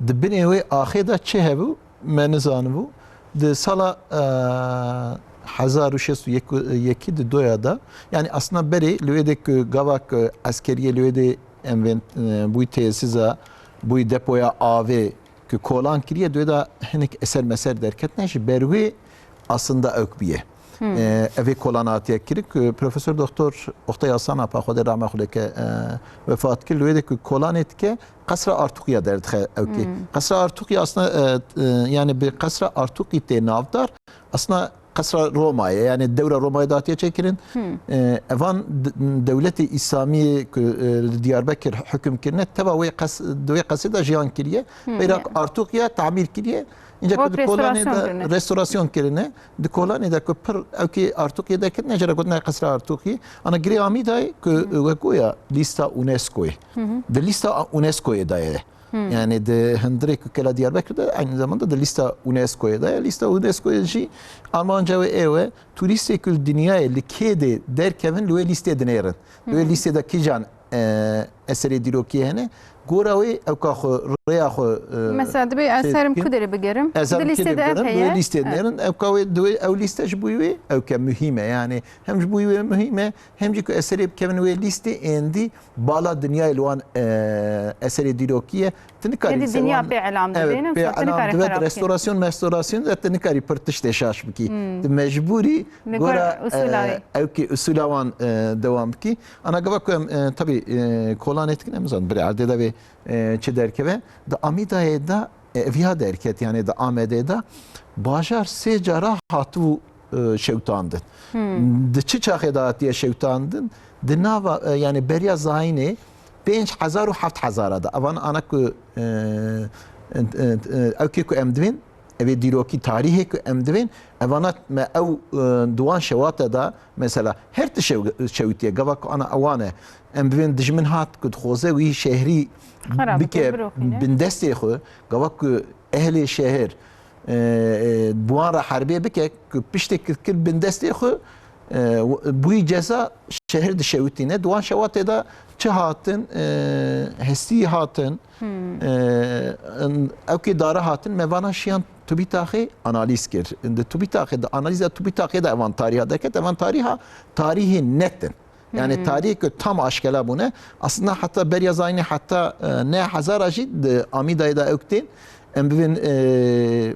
di binê wê axê de çi hebû, me nizanibû. Di sala, e, hezar û şêst û yek, yekî di doya de, yani aslında berê li wê de ku gava ku eskeriyê li wê de em bên, e, bûy tesîza, bûy depoya avê ku kolan kiriye, di wê de hinek eser meser derketine, ji ber wê aslında ewk bûye. Hmm. E, evê kolan hatiye kirin ku Profesor Doktor Oktay Aslan Apa, Xwedê rahme xwe lê ke, e, wefat kir, li wê de ku kolanê dike, Qesra Artukiya derdixe ewkê. Hmm. Qesra Artukiya aslında, e, e, yani bi Qesra Artuki tê navdar. Aslında Qesra Roma'yê, yani dewra Roma'yê datiye çêkirin. Hmm. E, evan d-, dewletê Îslamiyê ku, e, li Diyarbekir huküm kirine, teva wê qes-, di wê qesrê de jiyan kiriye. Hmm, Beyrak ya. Artukiya tamîr kiriye. Înca Wek ku di kolanê restorasyon de kirine. restorasyon kirine, di kolanê de ku pir ewkê Artukiya de kirine, jê re gotine Qesra Artukiya. Ana Girê Amîdayê ku, Hmm. e, wek goya lîsta UNESCOyê. Hı hı. Di lîsta UNESCOyê de ye. Hmm. Yani di hundirê ku kela Diyarbekir de, aynı zamanda di lîsta UNESCOyê de ye. Lîsta UNESCOyê jî armanca wê ew e, turîstê ku li dinyayê li kê dê derkevin, li wê lîstê dinêrin. Li wê Hmm. lîstê de kîjan, e, eserê dîrokî hene, gora wê ewka xwe, rêya xwe, e, Mesela dibê ez şey herim bikin. Ku derê bigerim? Ez Di herim ku lîstê derê de ev bigerim, di wê heye. lîstê Evet. dinêrin. Ewka wê di wê, ew lîste ji bo wê ewke muhîm e. Yani hem ji bo wê muhîm e, hem jî ku eserê bikevin wê lîstê êndî bala dinyayê li wan, e, eserê dîrokî ye. Tu nikarî Êdî ser dinya wan pê elam Evet, dibê, ne pê wisa tu elam nikarî dibe, xerab bikî. restorasyon, mestorasyon de tu nikarî pir tiştê şaş bikî. Hmm. Tu mecbûrî Li gor gora, usûla e, wê. ewkê usûla wan, e, dewam bikî. Ana gava ku em, e, tabî, e, kolanê dikin, em zanin birê erdê de vê, e, çi derkeve. Di Amîdayê de, e, ev ya derket, yani di Amedê de bajar sê cara hatibû, e, şewtandin. Hmm. Di çi çaxê de hatiye şewtandin? Di nava, e, yani beriya zayînê pênc hezar û heft hezara de. Evan ana ku, e, e, e, e, ewkê ku em divên, evê dîrokî tarîhê ku em divên, evana me ew, e, di wan şewate de mesela her ti şew-, şewitiye, gava ku ana ewan e, em bivên dijmin hat ku dixwaze wî şehrî Xera bike, bike, biroxîne. Bin destê xwe, gava ku ehlê şehir, e, e, bi wan re herbê bike, ku piştê kir, kir bin destê xwe, e, w-, bûyî ceza şehir dişewitîne. Di wan şewatê de çi hatin, e, hestî hatin, Hmm. e, in, ewkê dara hatin, me vana şiyan TÜBİTAKê analîz kir. Di TÜBİTAKê de, analîza TÜBİTAKê de evan tarîha deket, evan tarîha, tarîhê net in. Yani Hmm. tarîhê ku tam aşkela bûne. Aslında heta beriya zayînê heta, e, ne hezara jî di Amîdayê de ewk tên, em bivên, e,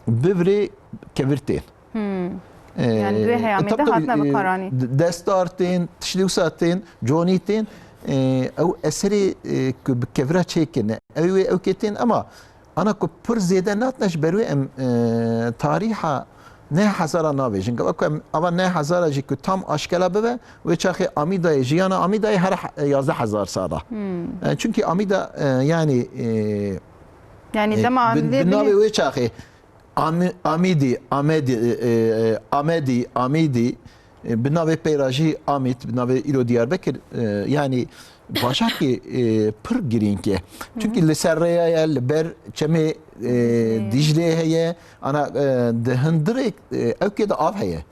bivirê kevir tên. Hmm. E, Yani duê heyamê e, tabii, de tabii, hatine e, bikaranîn. d-, destar tên, tiştî wisa tên, conî tên, e, ew eserê, e, ku bi kevira çêkirine. Ew wê ew kê tên, ema ana ku pir zêde natine ji ber wê em, e, tarîha neh hezara navêjin. Gava ku em ava neh hezara jî ku tam aşkera bibe, wê çaxê Amîdayê, jiyana Amîdayê her he-, yazdeh hezar sala. Hmm. E, çunkî Amîda, e, yani, e, Yani e, dema bi, lê bi navê binê wê çaxê Ami-, Amîdî, Amedî, e, e, Amedî, Amîdî, e, bi navê peyra jî Amîd, bi navê îro Diyarbekir, e, yani bajarkê, e, pir girîng e. Çunkî li ser rêya ye, li ber çemê, e, Dîclê. Dîclê heye. Ana, e, di hundirê, e, ewkê de av heye.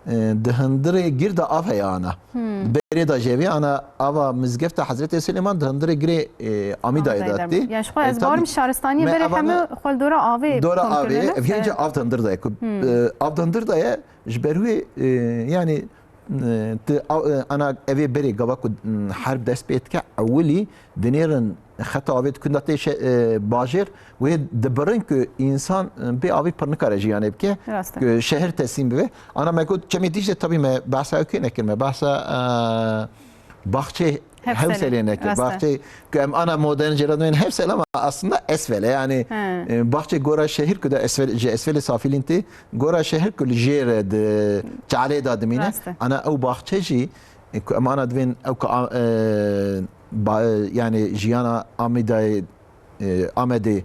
E, di hundirê gir de av heye ana. Di berê de jevê ana ava mizgefta Hezretê Silêman di hundirê girê, e, Amîdayê de tê. Yani ji xwe E, ez barim tabii. şaristaniyê Me berê ava hemû xwe li dora avê Dora kom avê, kirine. Ev yê ca av di hundir de ye. Ku, e, av di hundir de ye, ji ber wê, e, yani, e, ti av, e, ana evê berê gava ku, m, herb dest pê dike, ewilî dinêrin xeta avê di kunda tê şe-, e, bajêr, wê dibirin ku însan, e, bê avê pir nikare jiyanê bike, Rast e. ku şehir teslîm bibe. Ana me got, çemê Dîcle, tabii me behsa ew kê nekir, me behsa, e, baxçê Hevselê. Hevselê nekir. Rast e. Baxçê ku em ana modern jê re dibên Hevsel ama aslında Esfel e. Yani, He. e, baxçê gora şehir ku da Esfel, ji Esfelê Safîlîn tê, gora şehir ku li jêr e di çalê de dimîne. Rast e. Ana ew baxçe jî, e, ku em ana divên ew ku a-, e, ba-, yani jiyana Amîdayê, e, Amedê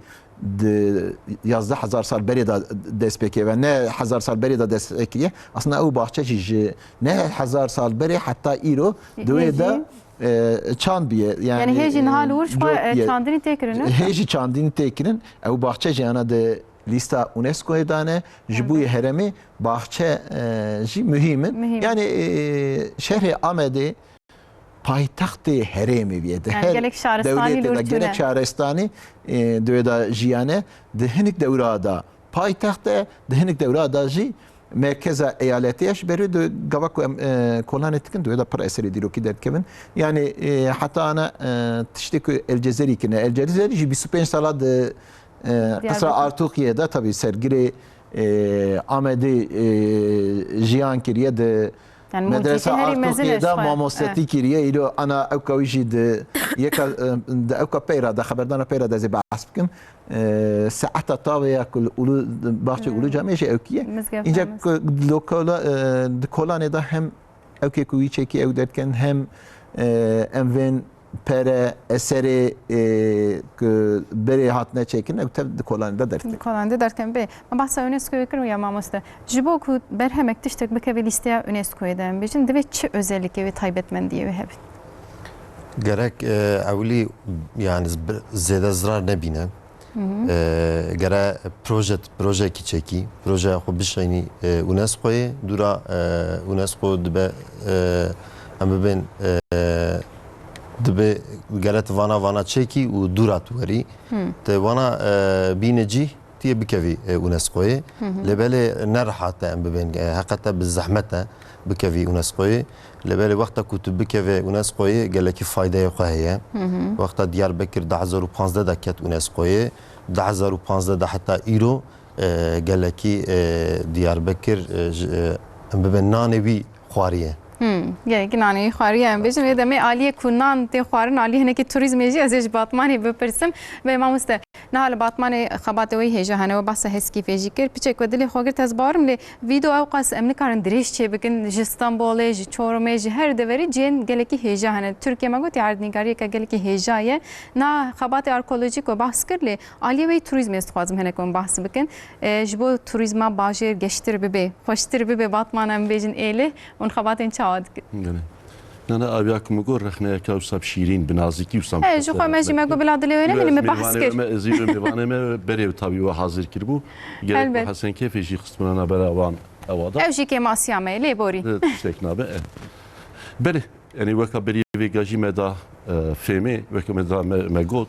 di yazdeh hezar sal berê de dest pê kiriye ve ne hezar sal berê de dest pê kiriye. Aslında ew baxçe jî ji ne hezar sal berê heta îro di wê de, e, çand bûye. Yani, Yani hê jî niha li wir ji xwe, e, cotî ye. çandinî tê kirin, ne? Hê jî çandinî tê kirin. Ew baxçe jî ana di lîsta UNESCO'yê de ne. Ji bo yê herêmê baxçe, e, jî muhîm in. Muhîm in. Yani, e, şehrê Amedê paytextê herêmê bûye. Di Yani her gelek şaristanî dewletê li de wir gerek tune. şaristanî, e, di wê de jiyane, di hinek dewra de paytext e, di hinek dewra de jî merkeza eyaletê ye. Ji ber wê di gava ku em, e, kolanê dikin, di wê de pir eserê dîrokî derdikevin. Yani, e, heta ana, e, tiştê ku El Cezerî kirine. El Cezerî jî bîst û pênc sala di, e, Qesra Artuqiyê de, tabii sergirê, e, Amedê, e, jiyan kiriye, di Yani Medresa mucîtê herî mezin Artuqiyê e de ji xwe. mamostetî Evet. kiriye. Îro ana ewka wî jî di yeka, e, di ewka peyra de, xeberdana peyra de ez ê behs bikim. E, saeta tavê ya ku li Ulu, baxçê Ulu Camê jî ewkî ye. Mizgefta Înca mizgefta. ku di kola-, e, di kolanê de hem ewkê ku wî çekî ew derdikin, hem, e, em vên pere, eserê, e, ku berê hatine çêkirin, ew tev di kolanê de derdikin. Di kolanê de derdikin, bê. Me behsa UNESCO'yê kir ya mamoste. Ji bo ku berhemek tiştek bikeve lîsteya UNESCO'yê de em bêjin, divê çi özellikê wê, taybetmendiyê wê hebe? Gerek, e, ewilî, yani, z-, bi-, zêde zirar nebîne. Hı hı. E, gere proje, projeyekî çekî, projeya xwe bişînî, e, UNESCO'yê, dûra, e, UNESCO dibe, e, em bibên, e, dibe gere tu vana, vana çekî û dûra tu werî. Hı. Tu vana, e, bîne cî, tu yê bikevî, e, UNESCO'yê. Hı hı. Lê belê ne rehat e em bibên, e, heqete bi zehmet e bikevî UNESCO'yê. Lê belê wexta ku tu bikeve UNESCO'yê gelekî faydeyê xwe heye. Hı hı. Wexta Diyarbekir du hezar û panzdeh de ket UNESCO'yê, du hezar û panzdeh de heta îro, e, gelekî, e, Diyarbekir, e, ji, e, em bibên nanê wî xwariye. Hmm, gelekî nanê wî xwariye em bêjin. Wê demê aliyê ku nan tê xwarin, aliyê hinekî turîzmê jî ez ê ji Batmanê bipirsim. Bê mamoste, niha li Batmanê xebatê wê hêja hene, we behsa Heskîfê jî kir. Piçek we dilê xwe girt, ez bawerim, lê vîdo ew qas em nikarin dirêj çê bikin. Ji Stenbolê, ji Çorumê, ji her deverî cihên gelekî hêja hene. Tirkiye me got ya erdnîgariyeke gelekî hêja ye. Na xebatê arkeolojîk we behs kir, lê aliyê wê turîzmê ez dixwazim hinek hûn behs bikin. E, ji bo turîzma bajêr geştir bibe, xweştir bibe, Batman em bêjin êlê, hûn xebatên çawa dikin? Belê. Nana, aviya ku min got, rexneyeke wisa şîrîn, bi nazikî wisa He, ji xwe me jî me got bila dilê wê nemîne, min behs kir. Ez îro mêvanê me berê tabî we hazir kiribû. Gerek Helbet. Hesen Keyfê jî xistmana bera wan ewa da. Ew jî kêmasiya me ye, lê borî. E, tiştek nabe, e. Belê. Yanî weka berî vêga jî me da, e, fêmê, weke me da me, me got,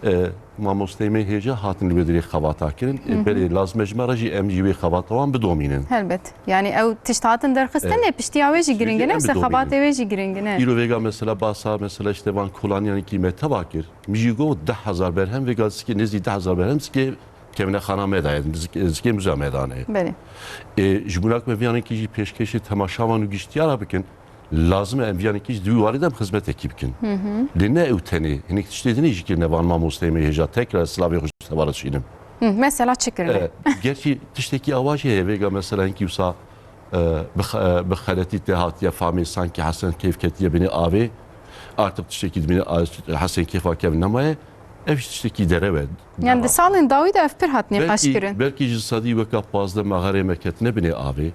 e, mamosteyê me hêja hatin li wê dirê xebata kirin. E, Hı hı. Belê lazim e ji me re jî em jî wê xebata wan bidomînin. Helbet. Yanî ew tişt hatin derxistin, E, lê piştiya wê jî piştî giring e, em ne, wisa bidomînin. Xebatê wê jî giring e ne. Îro vêga mesela basa, mesela işte van kolaniyan kî me teva kir. Min jî got deh hezar berhem, vêga zikê nêzî deh hezar berhem zikê kevnexana me de ye, nizikê, nizikê muzeya me de ne. Belê. E, ji bona ku me viyanekî jî pêşkêşî temaşavan û giştiyara bikin, lazim e em viyanekî jî di wî warî de em xizmetekî bikin. Lê ne ew tenê, hinek tiştê dinê jî kirine van mamosteyê me hêja, tekrar silavê xwe ji te ve re dişînim. Hı, mesela çi kirine? E, gerçî tiştekî awa jî heye, vêga mesela hinkî wisa, e, bi xe-, e, bi xeletî tê hatiye famê, sankî Hesen Keyf ketiye binê avê. Artık tiştekî di binê a-, Hesen Keyfa kevin nemaye. Ev jî tiştekî derew e. Yani di salên dawî de ev pir hat nîqaş kirin. Belkî ji sedî weka pazdeh me herê me ketine binê avê.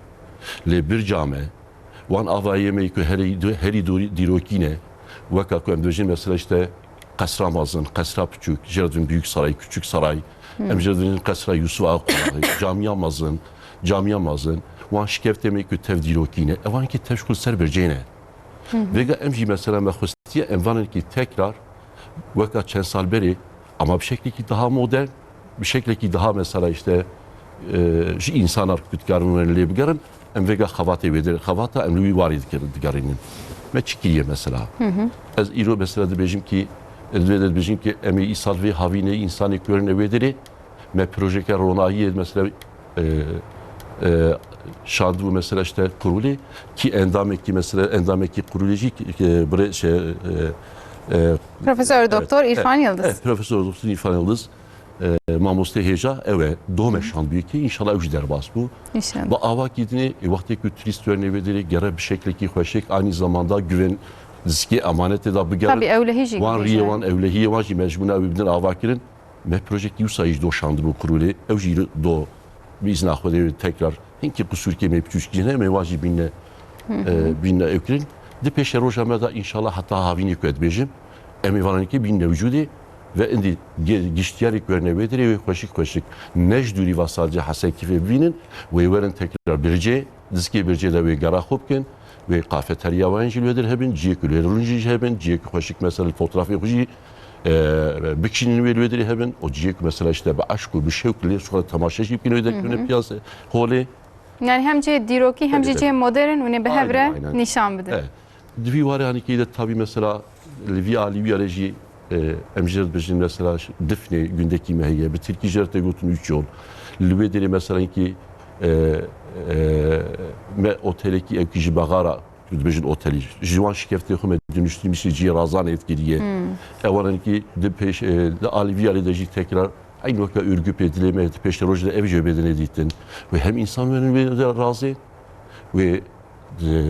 Lê birca me, wan avayê me ku herî, herî dorî-, dîrokî ne. Weka ku em dibêjin mesela işte qesra mezin, qesra piçûk, jê re dibin Büyük Saray, Küçük Saray. Em jê re dibin qesra Yusuf Ağa Konağı, camiya mezin, camiya mezin. Wan şikeftê me ku tev dîrokî ne. Evan ki tev ji xwe li ser bircê ne. Vêga em jî mesela me xwestiye em vanekî tekrar weka çend sal berê, ama bi şeklekî daha modern, bi şeklekî daha mesela işte, e, ji însanar ku dikarin werin lê bigerin, em vêga xebatê wê dir-, xebata em li wî warî dikirin, digerînin. Me çi kiriye mesela? Ez îro mesela dibêjim ki, ez vê de dibêjim ki em ê îsal vê havînê însanê ku werine wê dirê, me projeke ronahiyê mesela, e, e, şandibû mesela işte kurulê, ki endamekî mesela endamekî kurulê jî, e, bire-, şey, e, e, Profesör evet, Doktor İrfan evet, Yıldız. Evet, Profesör Doktor İrfan Yıldız, e, mamoste hêja ew e, dome şandibû ki, înşallah ew jî derbas bû. İnşallah. Bi ava ki dinê, e, wextê ku turîst werne wê dirê gere bi şeklekî xweşik, aynı zamanda güven zikê emanetê de bigerin. Tabii, ewlehî jî wan riyê wan, ewlehiyê wan jî mecbûna ew ê bidin ava kirin. Me projekî wisa jî doşandibû kurulê. Ew jî do bi îzna Xwedê wê tekrar hinkî qisûrkê me piçûçkî hene, em ê wan jî bînne, e, bînne ew kirin. Di pêşeroja me de înşallah heta havînê ku ez dibêjim, em ê vanekê bînne wicûdê ve indî ge-, giştiyarê ku werne wê dirê wê xweşik xweşik ne ji dûrî va sadece Hesen Keyfê bibînin, wê werin tekrar bircê, dizikê bircê de wê gera xwe bikin. Wê kafeterya wan jî li wê dir hebin, ciyê ku lêrûn jî hebin, ciyê ku xweşik mesela li fotoğrafê xwe jî, e, bikişînin wê li wê dirê hebin. O ciyê ku mesela işte bi eşq û bi şewq lê xwe temaşe jî bikin wê derkevine piyasê holê. Yani hem cihê dîrokî hem jî Belê, belê. Cihê modern hûn ê bi hev re Aynen, aynen. nîşan bidin. Evet. Di vî warê hanîkeyî de tabî mesela li vî alî wî alê jî, e, em jê re dibêjin mesela difnê gundekî me heye. Bi tirkî jê re tê gotin üç yol. Li wê derê mesela hinkî, e, e, me otelekî ewkî ji Bexara, dibêjin otelî. Ji wan şikeftê xwe me dönüştürmüşê cihê razanê etkiliye. Ewan hinkî di pêş, e, di alî vî alê de jî tekrar eyn weke Ürgüpê dilê me di pêşerojê de ev jî bêdine dîtin. Wê hem însan werin wê de razê, wê, e,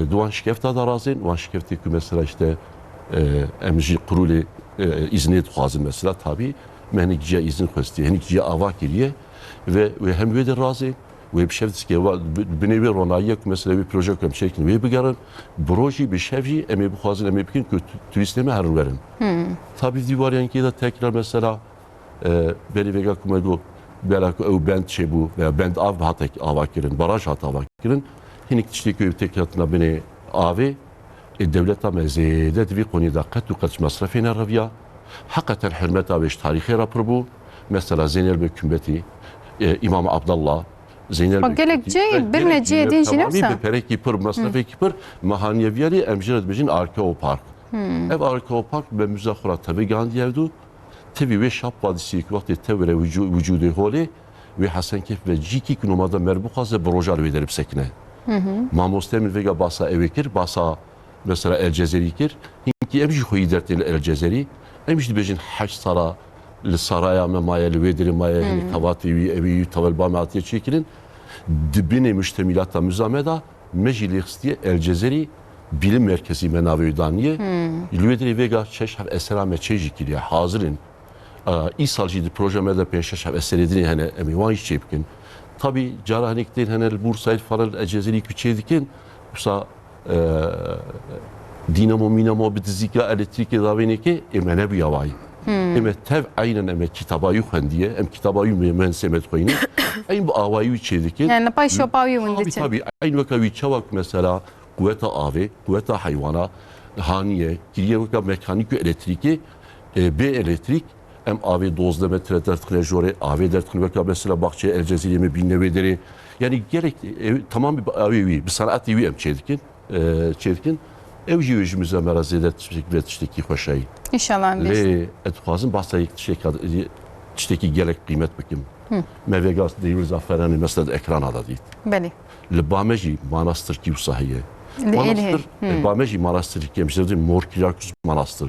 di wan şikefta de razên, wan şikeftê ku mesela işte, e, em ji qurûlê, e, îznê dixwazin mesela tabî, me hinek ciya îzin xwestiye, hinek ciya ava kiriye ve wê hem wê de razê, wê bi şev diske, wa-, bi-, binê wê ronayiye ku mesela wê proje ku em çêkin wê bigerin, bi rojî bi şev jî em ê bixwazin em ê bikin ku tu-, turîstê me herin werin. Tabî dîwariyan kê de tekrar mesela, E, berî vêga ku me got, bela ku ew bend çêbû veya bend av hate ava kirin, baraj hate ava kirin, hinek tiştê ku ew têk hatina binê avê, ê dewleta me zêde di vî qonî de qet û qet ji mesrefê nereviya. Heqeten hurmeta wê ji tarîxê re pir bû. Mesela Zeynel Beg Kumbetî, e, Îmam Abdallah, Zeynel Beg Kumbetî, gelek cihê, e, birine gelek cihê cihê din jî ne tamamî wisa? Bi perekî pir, mesrefekî pir, me haniye viyarî, em jê re dibêjin Arkeopark. Ev Arkeopark me muza xwe re tevî gihandiye ev dû. Tevî wê Şap Vadisiyê ku wextê tevire wicû-, wicûdê holê, wê Hesen Keyf ve cîkî ku nomada mer bixwaze bi roja li wê derê bisekine. Mamoste min vêga basa ewê kir, basa mesela El Cezerî kir. Hinkî em jî xweyî dertên li El Cezerî. Em jî dibêjin heşt sala li saraya me maye, li wê derê maye, hinek xebatê wî, ewî wî tevelba me hatiye çêkirin. Di binê muştemîlata muza me de Me jî lê xistiye El Cezerî Bilim Merkezî me navê wê daniye. Li wê derê vêga şeş heft esera me çê jî kiriye, hazir in. A, îsal jî di proje me de pênc şeş heft eserê dinê hene, em ê wan jî çê bikin. Tabî cara hinek tên hene li Bûrsayê falan El Cezerî ku çê dikin, wisa, e, dînamo mînamo bi dizîka elektrîkê davênekê ê me nebûya wayî. Ê me tev eynen em ê kitaba wî xwendiye, em kitaba wî mühendisê me dixweynin. Eyn bi awayî wî çê dikin. Yani li pay şopa wî hûn Tabî, diçin. Tabî, eyn weke wî çawa ku mesela quweta avê, quweta heywana haniye, kiriye weke mekanîk û elektrîkê, e, bê elektrîk, em avê dozdeh metre derdixine jorê, avê derdixine weke mesela baxçeyê El Cezîrê me bîne wê derê. Yani gerek, e, tamam bi avê wî, bi sanatê wî em çê dikin. e, çêdikin. Ew jî wê ji miza me re zêde tiştek, ve tiştekî xweşayî. Înşallah em bêjin. Lê ez dixwazim bahsa yek tiştek, tiştekî gelek qîmet bikim. Me vêga Dêwir Zaferanê mesela di ekrana de dît. Belê. Li ba me jî manastirkî wisa heye. Li Êlihê. Manastir, li ba me jî manastirkî, em ji dê Mor Kirakus manastir.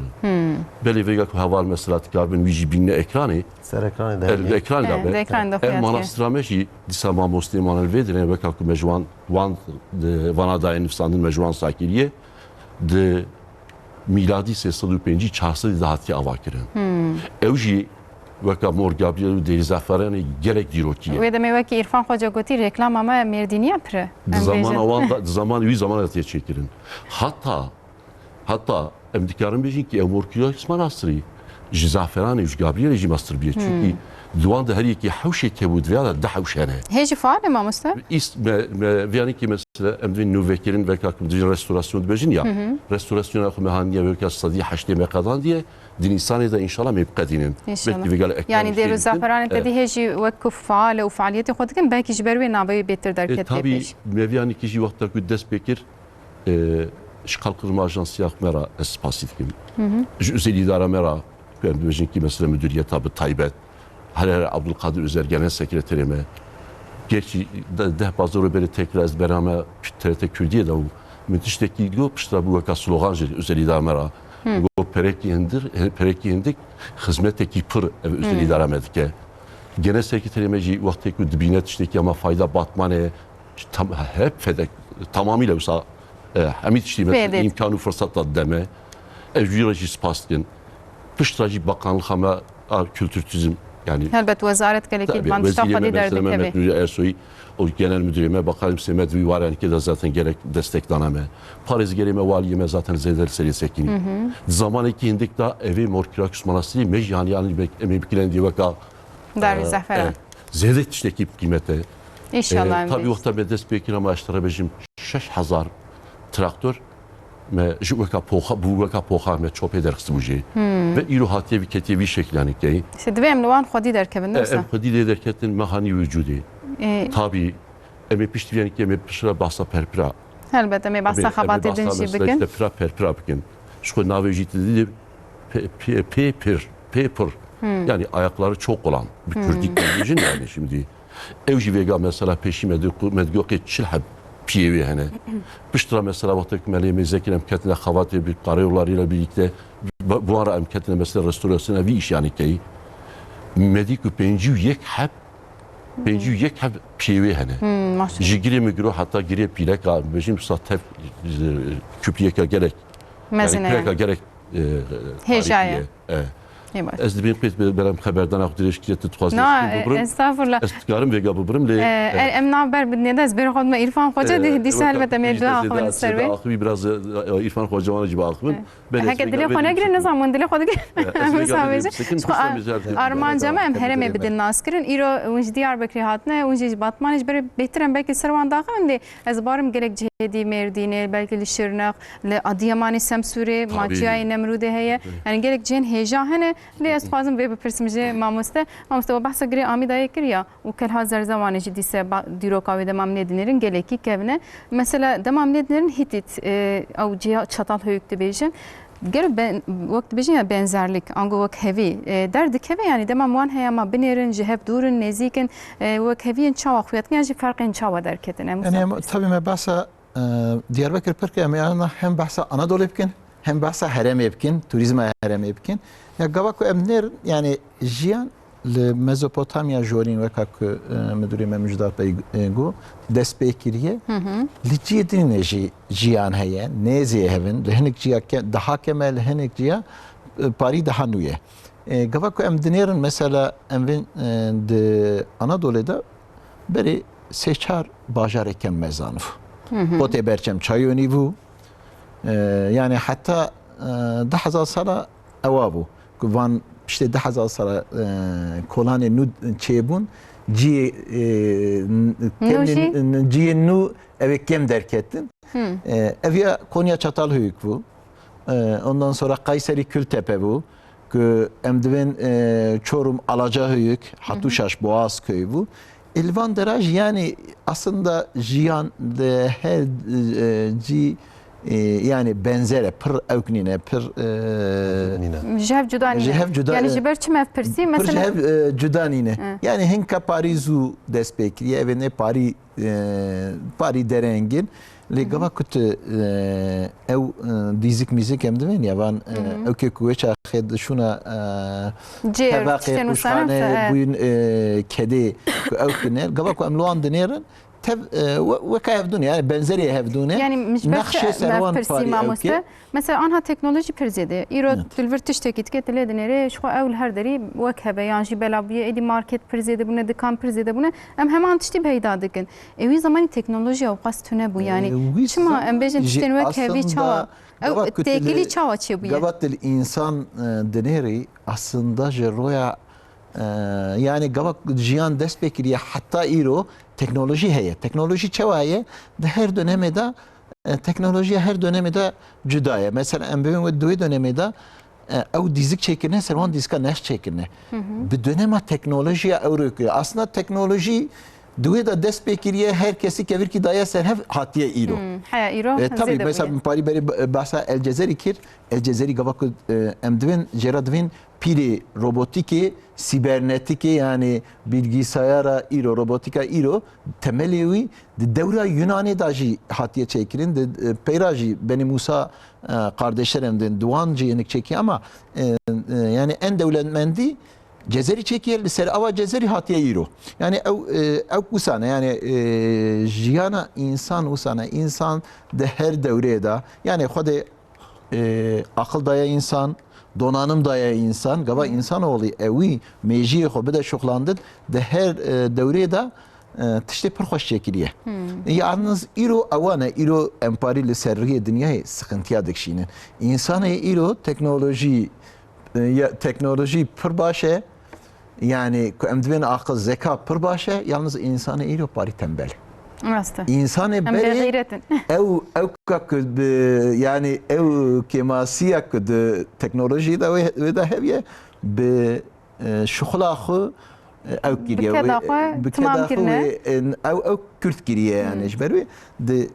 Belê vêga ku heval mesela dikaribin wî jî bînine ekranê. Ser ekranê de El heye. Ekranê de He, be. Di ekranê de Ev xuya manastira me jî dîsa mamosteyê mane li vê dirê weka ku me ji wan, wan di vana dayê nivîsandin me ji wan sakiriye. Di mîladî sê sed û pêncî çar sedî de hatiye avakirin. Ew jî weka Mor Gabriel û Dêrî Zaferanê gelek dîrokî ye. Wê demê wekî Îrfan Xoca gotî, reklama me Mêrdîniya pir e. Di Em zamana bêjin. wan de, di zaman wî zamana de tê çêkirin. Heta, heta em dikarin bêjin ki ew Mor Kirakus manastirî ji Zaferanê û ji Gabrielê jî mastir bûye. Çünkü di wan de her yekî hewşek hebû, di vêya de du hewş hene. Hê jî faal e mamoste? Îst-, me, me, vêyanî ki mesela em divên nûvekirin, weka ku dibêjin restorasyon dibêjin ya. Restorasyona xwe me haniye weka sedî heştê me qedandiye. Di Nîsanê de înşallah me biqedînin. Înşallah. Belkî vêga li ekranê Yani Dêrû Zaferanê te dî hê jî wek ku faal e û faaliyetê xwe dikin, belkî ji ber wê navê wê bêtir derket pêş. E, tabî me vêyanî ki jî wexta ku dest pê kir, e, ji Kalkınma Ajansiya xwe me re ez spasî dikim. Ji Özel İdara me re, ku em dibêjin ki mesela müdüriyeta bi taybet, Her her Abdülkadir Özel genel sekreterê me. Gerçî de-, deh pazdeh roj berê tekrar ez bername T R T Kurdiyê de û min tiştekî got, piştre bû weka slogan ji Özel İdara me re. Got, perekî hindir, he-, perekî hindik, xizmetekî pir ev Özel İdara me dike. Genel sekreterê me jî wextê ku dibîne tiştekî ama fayda Batmanê, tam-, hep fedek, tamamîle wisa, e, hemî tiştî me Fedek. îmkan û firseta dide me. Ez jî re jî spas dikin. Piştre jî bakanlixa me a kültür turizm, yani Helbet wezaret gelekî Tabii, van tişta wezîrê xwedî me mesela derdikeve. Mehmet Nuri Ersoy, o genel müdürê me, bakanım Semed Vî Warenkê de zaten gerek destek dana me. Parêzgerê me, waliyê me zaten zêde li serê sekinî. Zamanekî hindik da evê Mor Kirakus Manastîrî me jî hani yani em ê bikirên dî weka Darê e, Zaferan. e, zêde tiştekî bi qîmet e. Înşallah E, em tabii bê. wexta me dest pê kir ama ez te re bêjim şeş hezar traktor me ji weka poxa, bû weka poxa me çopê derxistibû jê. Ve îro hatiye vî ketiye vî şeklanî keyî. Îşte divê em li wan xwedî derkevin, E, ne wisa? Em xwedî lê derketin me hanî wicudê. E. Tabii em ê pişt vîyanî ke em ê piştre bahsa perpira Helbet em ê Tabii, bahsa em ê xebatê din bahsa jî mesela bikin. işte pira perpira bikin. Ji xwe navê jî didî pê, pê, pê pir, pê pir. Yani ayakları çok olan. Bi kurdî dibêjin yani şimdi. Ew jî vêga mesela pêşî me di ku me digo qê çil heb piyê wê hene. Piştre mesela wextek me lê mêze kirin em ketine xebatê bi karayollarıyla birlikte bu, bu ara em ketine mesela restorasyona vî iş yani keyî. Me dî ku pêncî û yek heb Pêncî û yek heb piyê wê hene. Hmm, maşallah. Ji girê migro heta girê pîleka, bêjim wisa tev, e, kupliyeka gelek. Mezin Yani e. pireka gelek, e, Hêja tarîxî ye. ye. E. Ê baş. Ez dibêm qêt be-, berem xeberdana xwe dirêj kiriye, tu dixwazî Na, ez bibrim. estağfurullah. Ez dikarim vêga bibrim, lê, E, e, em navber bidinê de ez bêr xwe dime Îrfan Xoca, e, dî-, dîsa weka helbet em ê pêjî de duaxa xwe zêde, zêde ser wê. axivî biraz, e, Îrfan Xoca wan jî biaxivin. E, Belê, heke dilê xwe negire, nizam hûn dilê xwe digire. Em wisa bêjin. Ji xwe armanca me em herêmê bidin nas kirin. Îro hûn ji Diyarbekirê hatine, hûn jî ji Batmanê, ji ber bêhtir em belkî ser wan daxivin lê ez barim gelek cihê dî Mêrdînê, belkî li Şirnex, li Adiyamanê, Semsûrê, Tabii. Maçiyayê Nemrûdê heye. Tabii. Yani gelek cihên hêja hene. Lê ez dixwazim vê bipirsim jê mamoste. Mamoste, we behsa girê Amîdayê kir ya. û Kelha Zerzewanê jî dîse ba-, dîroka wê dema em lê dinêrin gelekî kevn e. Mesela dema em lê dinêrin Hîtît, e, ew cihê Çatalhöyük dibêjin. Gelo ben-, wek dibêjin ya benzerlik, ango wek hevî, e, derdikeve, yani dema em wan heye ma binêrin, ji hev dûr in, nêzîk in, e, wek hevî yên çawa xuya dikin, yan jî ferqên çawa derketin? Em Yani wisa em, tabii me behsa E, Diyarbekir pir kir, em ê ana hem behsa Anadolê bikin, hem behsa herêmê bikin, turizma herêmê bikin. Ya gava ku em nêr, yani jiyan li Mezopotamya jorîn weka ku, e, Müdürê me Müjdat Bey, e, got, dest pê kiriye. Li cihê dinê jî jiyan heye, nêzê hevin, li hinek ciya ke-, daha keme, li hinek ciya, e, parî daha nû ye. E, gava ku em dinêrin, mesela em vên, e, di Anadolê de berê sê çar bajarê kem me zanibû. Potê Berçem Çayonî bû. E, yani heta, e, du hezar sala ewa bû. Ku van piştê du hezar sala, e, kolanê nû çêbûn, ciyê, e, n-, Nû kemî, jî? n-, ciyê nû ew ê kêm derketin. E, ev ya Konya Çatalhöyük bû. E, ondan sonra Kayseri Kültepe bû. Ku em divên, e, Çorum Alacahöyük, Hatuşaş Boğazköy bû. Ê li van dera jî, yani aslında jiyan di her, e, cî e, yani benzer e, pir ewk nîne, pir, e, Nîne. Ji hev cuda nîne. Ji hev cuda, Yani e, ji ber çi me pirsî? pir ji Mesela hev, e, cuda nîne. Hı. Yani hinka parî zû dest pê kiriye, evê ne parî, e, parî derengin. Lê gava ku tu, e, ew, e, dîzik mîzik em divên ya van, e, ew ke ku wê çaxê dişûna, e, cêr, tevaqê, tiştên wisa ne, qûşxane, evet. bûyîn, e, kedê ku ew tine. Gava ku em li wan dinêrin, tev, e, we-, weka hevdû ne, yani benzerê hevdû ne. Yani ji ber Nexşê çi ser wan mevpirsî parî mamoste? ewkê. Mesela anha teknolojî pir zêde. Îro Evet. tu li vir tiştekî dike, tu lê dinêrê, ji xwe ew li her derî wek hebe, yan jî bela bûye, êdî market pir zêde bûne, dikan pir zêde bûne. Em heman tiştî peyda dikin. Ê wî zemanî teknolojiya ewqas tune bû. Yani Ee, wî çima zaman em bêjin jî tiştên wek hevî aslında çawa? Ew gava ku tu têkilî li- çawa çêbûye? Gava tu li însan, e, dinêrî aslında ji roya, e, yani gava jiyan dest pê kiriye heta îro teknolojî heye. Teknolojî çawa heye? Di her dönemê de, e, teknolojiya her dönemê de cuda ye. Mesela em bibin wê di wê dönemê de, e, ew dîzik çêkirine, ser wan dîzika nexş çêkirine. Bi dönema teknolojiya ew rê kiriye. Aslında teknolojî di wê de dest pê kiriye, her kesî kevirkî daye ser hev hatiye îro. Hmm, heya îro E, tabii, zêde mesela bûye. min parî berê b- behsa El Cezerî kir. El Cezerî gava ku, e, em divên, jê re divên pîlê robotîkê, sîbernetîkê, yani bilgisayara îro, robotîka îro, temelê wî di dewra Yunanê de jî hatiye çêkirin, di, e, peyra jî Benî Mûsa, e, kardeşler em din, di wan jî hinek çêkiye ama, e, e, yani en dewletmendî Cezerî çêkiye, li ser ava Cezerî hatiye îro. Yani ew, e, ew wisa ne, yani, e, jiyana însan wisa ne, însan di her dewrê de, yani Xwedê, e, aqil daye însan, donanim daye însan, gava însanoğlî ewî mêjiyê xwe bide şuxlandin, di her, e, dewrê de, e, tiştê pir xweş çêkiriye. Yalnız îro ewa ne, îro em parî li ser riyê dinyayê sıkıntıya dikişînin. Însanê îro teknolojî, e, ya, teknolojî pir baş e, yani ku em divên aqil, zeka pir baş e, yalnız însanê îro parî tembel e. Rast e. Însanê Em berê bêxîret in. ew, ew ka ku bi, yani ew kêmasiya ku di teknolojiyê de wê, wê de heviye, bi, e, şixula xwe, e, ew kiriye. Bi keda Wê, xwe bi timam keda xwe kirine. wê, e, ew, ew kurt kiriye yani. Ji ber wê di,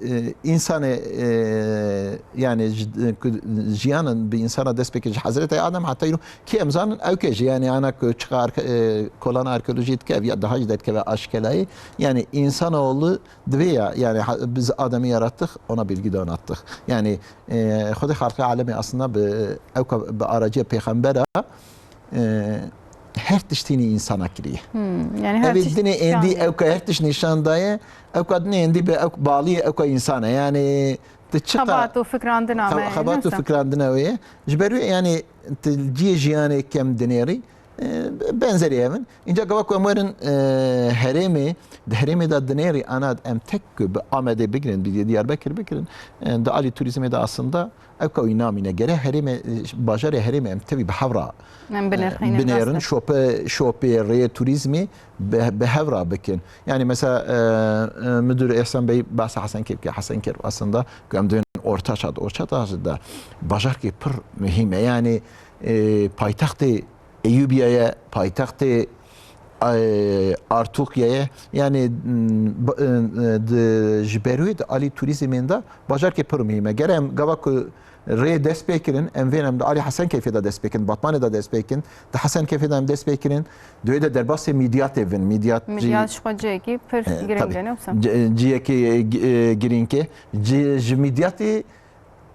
e, însanê, e, yani ji, e, ku jiyanin bi însana dest pê kir ji Hezretê Adem heta îro ki em zanin ew ke jî yani ana ku çiqa arke-, e, kolana arkeolojiyê dike ev ya daha jî derdikeve aşkelayî. Yani insanoğlu divê ya yani ha-, biz Adem'i yarattık, ona bilgi donattık. Yani, e, Xwedê Xalqê Alemê aslında bi, ew ka bi araciya pêxembera, e, her tiştî nî însana kiriye. Hmm, yani her Ev ê tişt dinê êndî yanî. Ew ka her tişt nîşan daye, ew ka dinê êndî bi ew balî ew ka însana. Yani tu çiqa Xebat û fikrandina me. Xebat û fikrandina wê ye. Ji ber wê yani tu ciyê jiyanê kem dinêrî, e, benzerî ev in. Înca gava ku em werin, e, herêmê, di herêmê de dinêrî ana em tek ku bi Amedê bigirin, bi Diyarbekir bigirin, e, di alî turizmê de aslında ew ka wî namîne. Gere herêmê, e, bajarê herêmê em tevî bi hev re Em binirxînin, binêrin, rast e. şope, şopê rê turizmê bi, bi hev re bikin. Yani mesela, e, e, müdür Ehsan Bey bahsa Hasan Kevke, Hasan Kev aslında ku em dibên Ortaçat, Ortaçat da bajarkê pir mühim e. Yani, e, paytextê Eyubiye ye, paytextê, e, Artukye ye. Yani, m, ba- e, e, di, ji ber wê di alî turizmên de bajarkê pir mühim e. Gere em gava ku rê dest pê kirin, em vên em di alî Hesen Keyfê de dest pê kirin, Batmanê de dest pê kirin, di Hesen Keyfê de em dest pê kirin, di wê de derbasê Midyatê vin. Midyat jî Midyat ji xwe cihekî pir E, giring tabii. e, ne wisa? Ci- cihekî, e, gi- e, girîng e. Ci- ji Midyatê,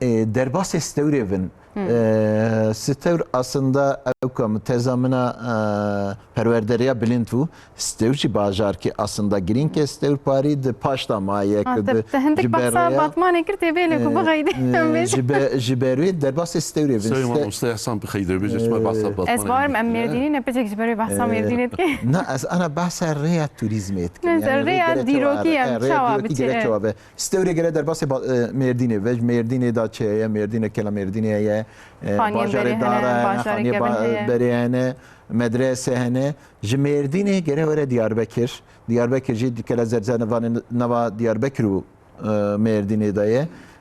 e, derbasê Stewrê vin. E, Stewr aslında ew ka min teza min a, e, perwerderiya bilind bû. Stewr jî bajarkê aslında girîng e. Stewr parî di paşta maye Ha, ku te, di te hindik ji ber bahsa rêya, Batmanê kir tê bêle ku e, bixeyde. e, ji be- ji ber wê derbasê Stewrê vin. Sewê Ste- mamoste Ehsan bixeyde, bêje çima bahsa Batmanê Ez barim em dikir. Mêrdînî ne, piçek ji ber wê bahsa E, Mêrdînê dike. Na, ez ana bahsa rêya turizmê dikim. Ne, ez Yani rê rêya gere çawa dîrokî be? em E, rêya çawa dîrokî biçe? gere çawa be? Stewrê gere derbasê ba- e, Mêrdînê ve, Mêrdînê da çeye, Mêrdînê kela Mêrdînê ye, e, Xaniyên bajarê berê dar hene, e, bajarê xaniyê kevin ba- heye. berê hene, medrese hene. Ji Mêrdînê gere were Diyarbekir. Diyarbekir jî dikela zerzenevanê nava Diyarbekir û, e, Mêrdînê de ye.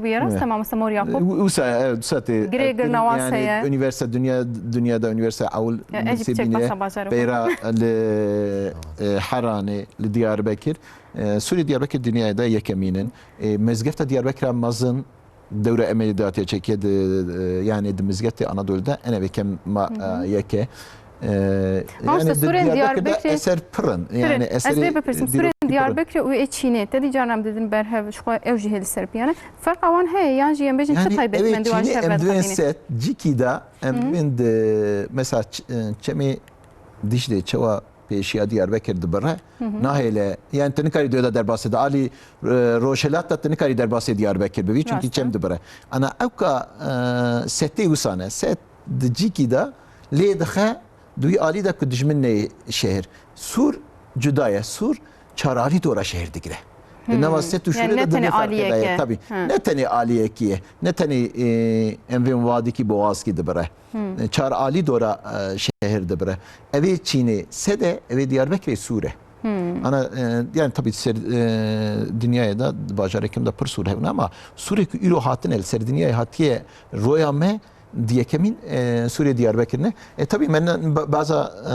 tê bûye, rast e, mamoste Mor Yakup? Wisa, evet, wisa tê. Girê girnawas heye. Üniversite, dünya, dünyada üniversite ewil. Ya, ez jî biçek basa bajarê xwe. Peyra li, e, Heranê, li Diyarbekir. E, Sûrê Diyarbekir dünyayê de yekemîn in. E, mezgefta Diyarbekir a mezin, dewra em ê datiya çekiye di, e, yani di mizgeftê Anadolu de ene vê kem ma, e, yeke. E, Mamoste, yani di Sûrên Diyarbekir de Diyarbekirê eser pir in. Pir in. Yani ez eseri vê bipirsim, Sûrên Diyarbekirê û ê Çînê, te dî carna em didin berhev, ji xwe ew jî hê li ser biyane. Ferqa wan heye, yan jî em bêjin çi taybetmendî wan ji hev ve dixebîne? Set, cîkî de em bên di, mesela ç-, e, çemê Dîclê çewa pêşiya Diyarbekir dibire, nahêle, yani tu nikarî dê de derbasê de alî, e, rojhilat de tu nikarî derbasê Diyarbekir bibî, çünkü çem dibire. Ana ewka, e, setê wisa ne, set di cîkî de lê dixe, di wî alî de ku dijmin neyê şehir. Sûr cuda ye, Sûr çar alî dora şehir digire. Di nava set û şûrê de di vê ferqê de ye. Tabî. Ne tenê aliyekî ye, ne tenê, e, em vê wadîkî boğazkî dibire. E, çar alî dora, e, şehir dibire. Evê Çînê sed e, evê Diyarbekirê sûr e. Ana, e, yani tabii ser, e, dinyayê de, bajarê kim de pir sûr hebin ama sûrê ku îro hatine, li ser dinyayê hatiye roya me, di yekemîn, e, sûrê Diyarbekir ne. E, tabii me ne, ba-, baza, e,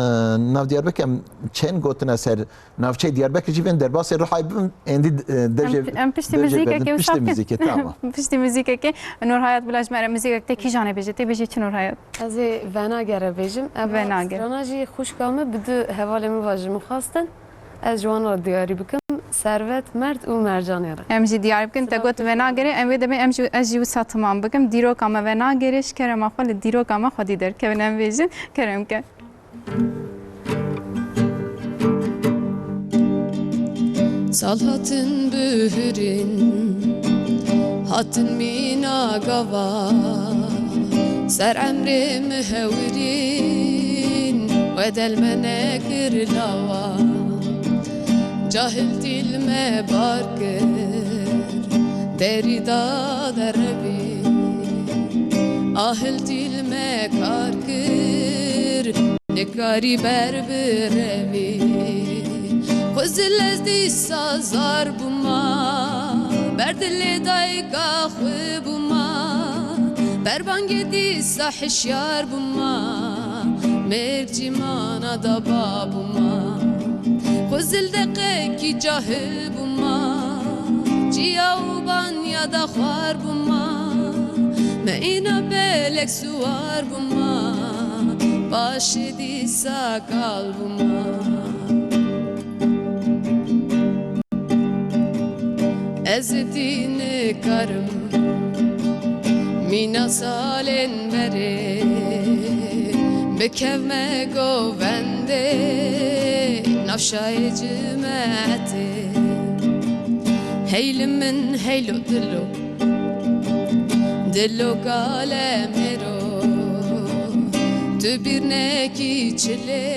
nav Diyarbekir em çend gotina ser navçeyê Diyarbekir jî bên derbasê Rihayê bibin, êndî, e, dejê, em, em piştî dejê muzîkekê berdin, wisa piştî bikin. Muzîkê, tamam. Piştî muzîkekê, Nur Hayat bila ji me re muzîkek tê kîjanê bêje, tê bêjê çi Nur Hayat? Ez ê Venagere bêjim. Ev Venagere. Strana jî xwişka min bi du hevalê min ve ji min xwestin. Ez ji wan re diyarî bikim. Servet, Mert û Mercan ê re. Em jî diyar bikin, te got Venagere, em wê demê em jî, ez jî wisa timam bikim. Dîroka me Venagere, ji kerema xwe li dîroka me xwedî derkevin, em bêjin, kerem ke. Sal hatin bihurîn, hatin mîna gava, ser emrê min hewirîn, we del me nekir lawa. Cahil dîl me bar kir, derî da derevî. Ahil dîl me kar kir, nikarî ber birevî. Xwezil ez dîsa zar bûma, ber dilê dayika xwe bûma. Ber bangê dîsa hişyar bûma, mêrg cîmana da ba bûma. Xwezil deqekî cahil bûma, ciya û banya da xwar bûma. Me îna belek suwar bûma, paşê dîsa kal bûma. Ez ê dî nikarim mîna salên berê, bikevme govendê navşayê cimetê. Hey li min, hey lo dilo, dilo kale mêro, tu bîr nekî çilê,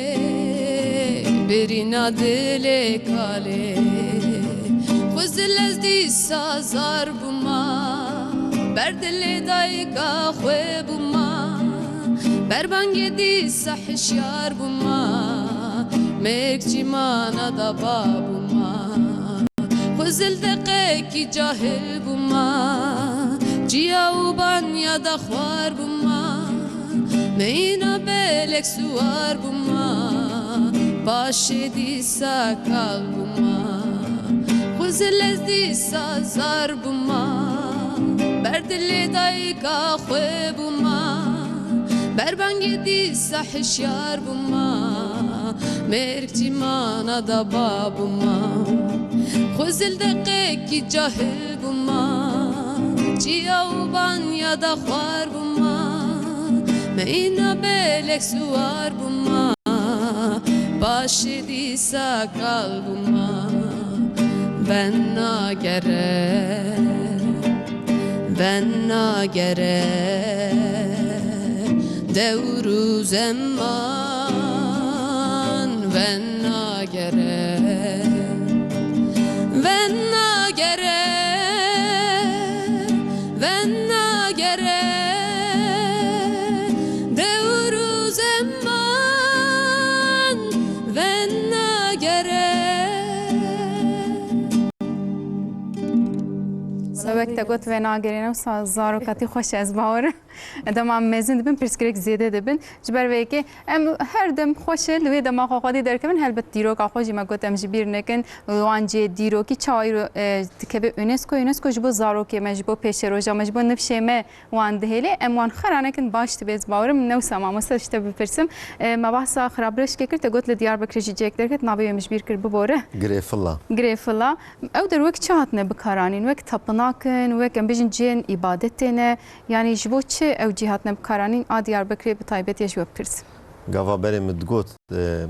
birîna dilê kalê. Xwezil ez dîsa zar bûma, ber dilê dayika xwe bûma. Ber bangê dîsa hişyar bûma, mêrg cîmana da ba bûma. Xwezil deqekî cahil bûma, ciya û banya da xwar bûma. Me îna belek suwar bûma, paşê dîsa kal bûma. Xwezil ez dîsa zar bûma, ber dilê dayika xwe bûma. Ber bangê dîsa hişyar bûma, mêrg cîmana da ba bûma. Xwezil deqekî cahil bûma, ciya û banya da xwar bûma. Me îna belek suwar bûma, paşê dîsa kal bûma. Venagere, venagere, dewr û zeman venagere. Venagere, venagere, dewr û Wek te got, venagerîne wisa zarokatî xweş e, ez bawer im. Dema em mezin dibin, pirsgirêk zêde dibin. Ji ber vê yekê em her dem xweş e li wê dema xwe xwedî derkevin, helbet dîroka xwe jî me got em ji bîr nekin. Wan cihê dîrokî çawa îro, e, dikeve UNESCO. UNESCO ji bo zarokê me, ji bo pêşeroja me, ji bo nifşê me wan dihêlê. Em wan xera nekin, baş dibe, ez bawer im. Ne wisa mamoste, ji te bipirsim. E, me behsa xirabreşkê kir, te got li Diyarbekirê jî cihek derket, navê wê min ji bîr kir, bibore. Girêfila. Girêfila. Ew der wek çi hatine bikaranîn? Wek tapinak in, wek, em bêjin, cihên îbadetê ne? Yanî ji bo çi ew cî hatine bikaranîn? A Diyarbekirê bi taybetî ez ji we bipirsim. Gava berê min digot, e,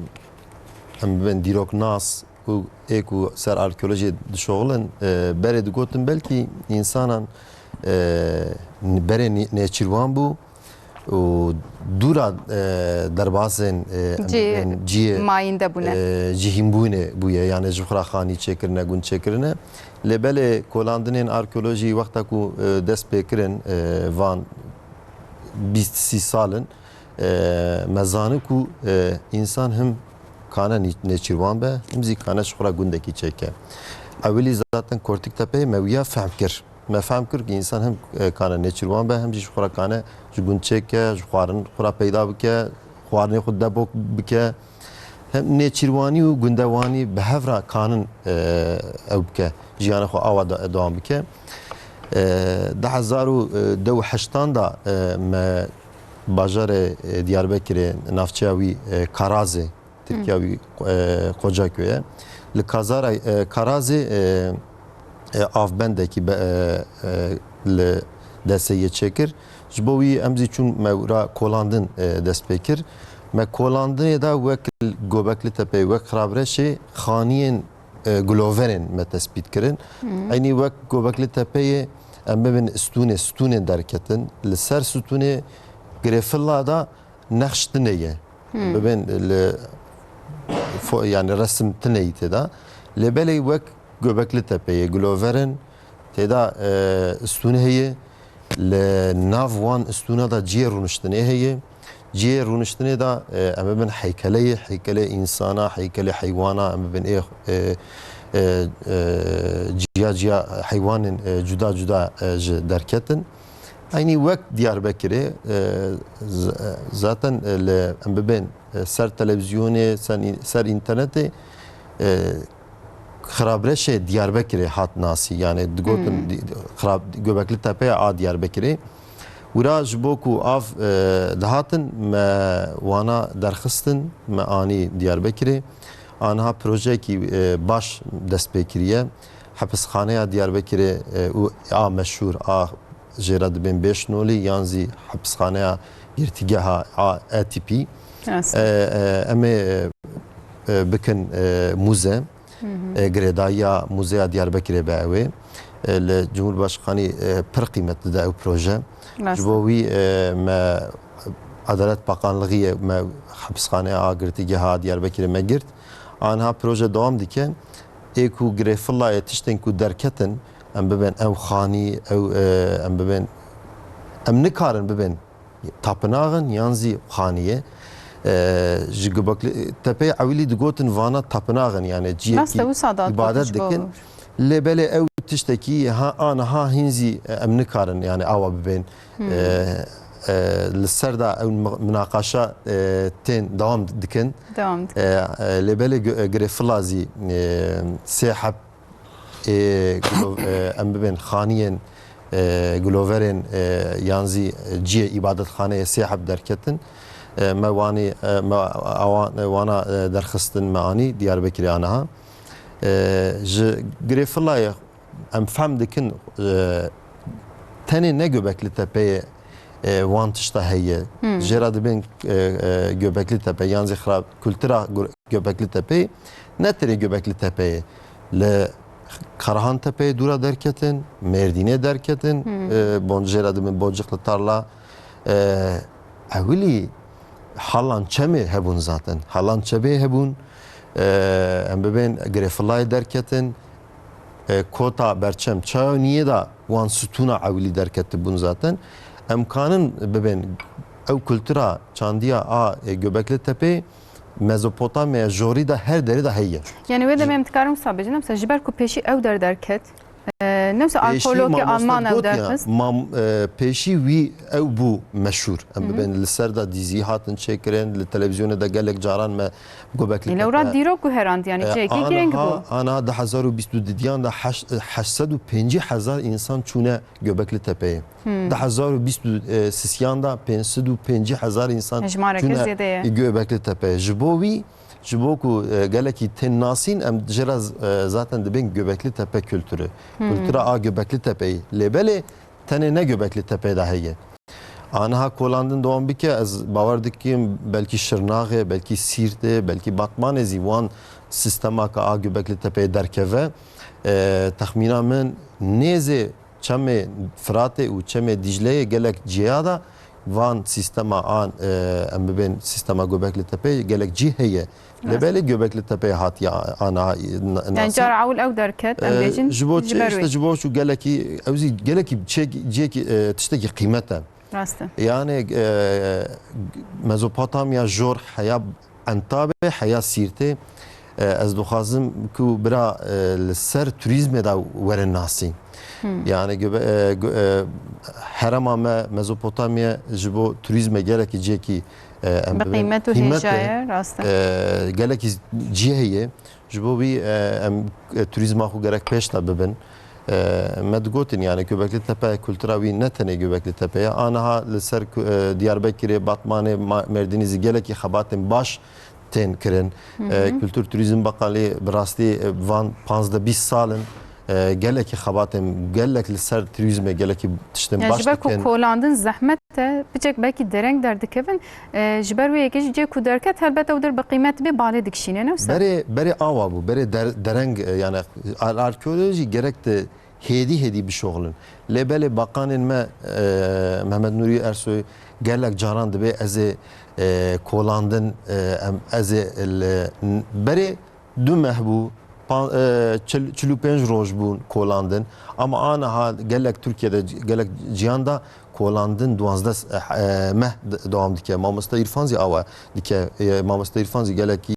em bibên dîroknas û ê ku ser arkeolojiyê dişoxilin, e, berê digotin belkî însanan, e, berê nê-, nêçîrwan bû û dûra, e, derbasên, e, em Cî bibên ciyê, mayînde bûne. E, cihînbûnê bûye, yani ji xwe re xanî çêkirine, gund çêkirine. Lê belê kolandinên arkeolojî wexta ku, e, dest pê kirin, e, van bîst sî sal in, e, me zanî ku, e, însan him kane nî-, nêçîrwan be, him zî kane ji xwe re gundekî çêke. Ewilî zaten Kortik Tepeyê me wiya fehm kir. Me fehm kir ku însan him, e, kane nêçîrwan be, him jî ji xwe re kane ji gund çêke, ji xwarin xwe re peyda bike, xwarinê xwe debok bike. Hem nêçîrwanî û gundewanî bi hev re kanin, e, ew bike, jiyana xwe awa de-, dewam bike. E, du hezar û deh û heştan de, e, me bajarê, e, Diyarbekirê, navçeya wî, e, Karazê, Tirkiya wî, e, Qocaköy e. Li kazara, e, Karazê, e, e, avbendekî be-, e, e, li destê yê çêkir. Ji bo wî em zî çûn me wira kolandin, e, dest pê kir. Me kolandinê de wek Göbekli Tepe, wek Xirabreşê xaniyên, e, giloverên me tespît kirin. Eynî wek Göbekli Tepeyê em bibin stûnê, stûnên derketin. Li ser stûnê girêfila de nexş tune ye. Bibên li fo-, yani resim tune yî tê de. Lê belê wek Göbekli Tepeyê, gilover in, tê de, e, stûn heye. Li nav wan stûna de cihê rûniştinê heye. Cihê rûniştinê de, e, em bibin heykeleyê, heykelê însana, heykelê heywana, em bibin ê, e, e, e, ciya ciya heywanên, e, cuda cuda, e, ji derketin. Eynî wek Diyarbekirê, e, z-, e, zaten, e, li, em bibên, e, ser televîzyonê, ser, ser înternetê, e, Xirabreşê Diyarbekirê hat nasî. Yani digotin di-, di-, xirab-, Göbekli Tepeya a Diyarbekirê. Wira ji bo ku av, e, dihatin, me wana derxistin, me anî Diyarbekirê. Aniha projeyekî, e, baş dest pê kiriye. Hepisxaneya Diyarbekirê, e, û a meşhûr, a jê re dibên Bêşnolî yan zî hepisxaneya girtîgeha a E T P. Rast. E, e, em ê, e, e, bikin, e, muze. E, girêdayiya Muzeya Diyarbekirê be ew ê. E, li Cumhurbaşkanî, e, pir qîmet dide ew proje. Rast. Ji bo wî, e, me Edalet Bakanlığiyê me hepisxaneya a girtîgeha Diyarbekirê me girt. Aniha proje dewam dike. Ê ku girêfila ye, tiştên ku derketin, em bibên ew xanî, ew, e, em bibên, em nikarin bibên tapinaxin yan zî xaniyê. E, ji Göbekli Tepeyê ewilî digotin vana tapinaxin, yani ciyekî îbadet dikin. Lê belê ew tiştekî ha, aniha hîn zî, e, em nikarin yani awa bibên. E, e, li ser de ew mi-, minaqaşa, e, tên dewam dikin. Dewam dikin. E, e, lê belê gi-, e, girêfila zî, e, sê heb ê, gilo-, e, em bibên xaniyên, e, giloverên, e, yan zî ciyê îbadetxaneyê sê heb derketin. E, me wanî, e, me awan, e, wana, e, derxistin, me anî Diyarbekirê aniha. E, ji girêfilayê em fehm dikin, e, tenê ne Göbekli Tepeyê, e, wan tişta heye. Jê re dibên, e, e, Göbekli Tepe, yan zî xirab kultura Gö-, Göbekli Tepeyê, ne tenê Göbekli Tepeyê. Li Karahan Tepeyê dûra derketin, Mêrdînê derketin, e, bon-, jê re dibên Boncuklu Tarla. E, ewilî Halan Çemê hebûn zaten. Halan Çemê hebûn, e, em bibên Girêfilayê derketin. E, Kota Berçem Çayo Niyê de wan stûna ewilî derketibûn zaten. Em kanin bibên ew kultura çandiya a, e, Göbekli Tepeyê Mezopotamya jorî de her derê de heye. Yani wê demê em dikarin wisa bêjin, mesela ji ber ku pêşî ew der derket, E, ne wisa Pêşî alkolokê mamoste Alman ew gotiya, derxist. Mam, e, pêşî wî ew bû meşhûr. Em Hı hı. bibên li ser de dîzî hatin çêkirin, li televîzyonê de gelek caran me Göbekli Lewra Tepe. dîrok guherand, yani E, cihekî girîng aniha, bû. aniha di hezar û bîst û didiyan de heş-, heşt sed û pêncî hezar însan çûne Göbekli Tepeyê. Hmm. Di hezar û bîst û sisiyan de pênc sed û pêncî hezar însan Hejmareke çûne zêde ye. Göbekli Tepe. Ji bo wî, ji bo ku, e, gelekî tên nasîn, em jê re z-, e, zaten dibên Göbekli Tepe kültürü. Hmm. Kültüra a Göbekli Tepeyê. Lê belê tenê ne Göbekli Tepe de heye. Aniha kolandin dewam bike, ez bawer dikim belkî Şirnaxê, belkî Sîrtê, belkî Batmanê zî wan sîstemaka a Göbekli Tepeyê derkeve. E, texmîna min nêzê Çemê Firatê û Çemê Dîcleyê gelek cihê de van sîstema an, e, em bibên sîstema Göbekli Tepeyê gelek cî heye. Lê Rast. belê Göbekli Tepeyê hatiye ana, na-, Yani nasîn. cara ewil ew derket, em E, bêjin, ji bo çi? ji ber wê. İşte ji bo çi gelekî, ew zî gelekî çek-, cihekî, e, tiştekî qîmet e. Rast e. Yani, e, Mezopotamya jor heya Entabê, heya Sîrtê. E, ez dixwazim ku bira, e, li ser turizmê de were nasîn. Hmm. Yani göbe-, e, gö-, e, herema me Mezopotamya ji bo turizmê gelekî cihekî, e, em Bi bibin qîmet û qîmet e. hêja ye, rast e. E, gelekî cihê ye. Ji bo wî, e, em, e, turizma xwe gerek pêş de bibin. E, me digotin, yani, Göbekli Tepe, kultura wî ne tenê Göbekli Tepe ye. Aniha li ser ku, e, Diyarbekirê, Batmanê, Ma-, Mêrdînê zî gelekî xebatên baş tên kirin. Hı E, hı. Kultur Turizm Bakanlî bi rastî, e, van panzdeh bîst sal in, e, gelekî xebatên, gelek li ser turizmê gelekî tiştên Yani baş ji ber ku dikin. kolandin zehmet Te piçek belkî dereng derdikevin, e, ji ber wê yekê jî cê ku derket helbet ew der bi qîmet bê balê dikişîne, ne wisa? Berê, berê awa bû, berê der-, dereng, e, yani ar-, arkeolojî gerek te hêdî hêdî bişoxlin. Lê belê bakanên me, e, Mehmet Nûrî Ersoy gelek caran dibê ez ê, e, kolandin, e, em, ez ê li, n-, berê Du meh bû, pan-, e, çil, çil û pênc roj bûn kolandin. Ama aniha gelek Tirkiyede, gelek ciyan de kolandin duwazdeh, e, meh de-, dewam dike. Mamoste Îrfan zî awa dike. E, Mamoste Îrfan zî gelekî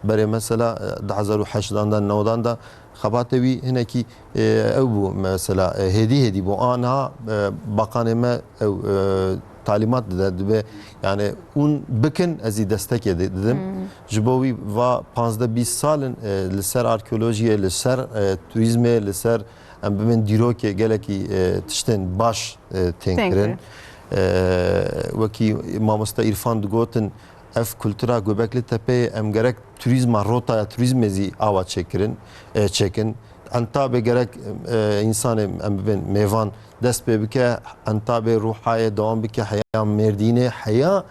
berê mesela, e, du hezar û heştan de, newdan de xebatê wî hinekî, e, ew bû mesela, e, hêdî hêdî bû. Aniha, e, bakanê me ew, e, talîmat dide, dibe, yani, hûn bikin, ez ê destekê di-, didim. Hmm. Ji bo wî va panzdeh bîst sal in, e, li ser arkeolojiyê, li ser, e, turizmê, li ser, em bibin dîrokê gelekî, e, tiştên baş, e, tên Tên kirin. kirin. E, wekî mamoste Îrfan digotin, ev kultura Göbekli Tepeyê em gerek turizma, rotaya turizmê zî awa çêkirin, e, çêkin. Entabê gerek, e, însanê em bibin mêvan dest pê bike, Entabê, Ruhayê dewam bike, heya Mêrdînê, heya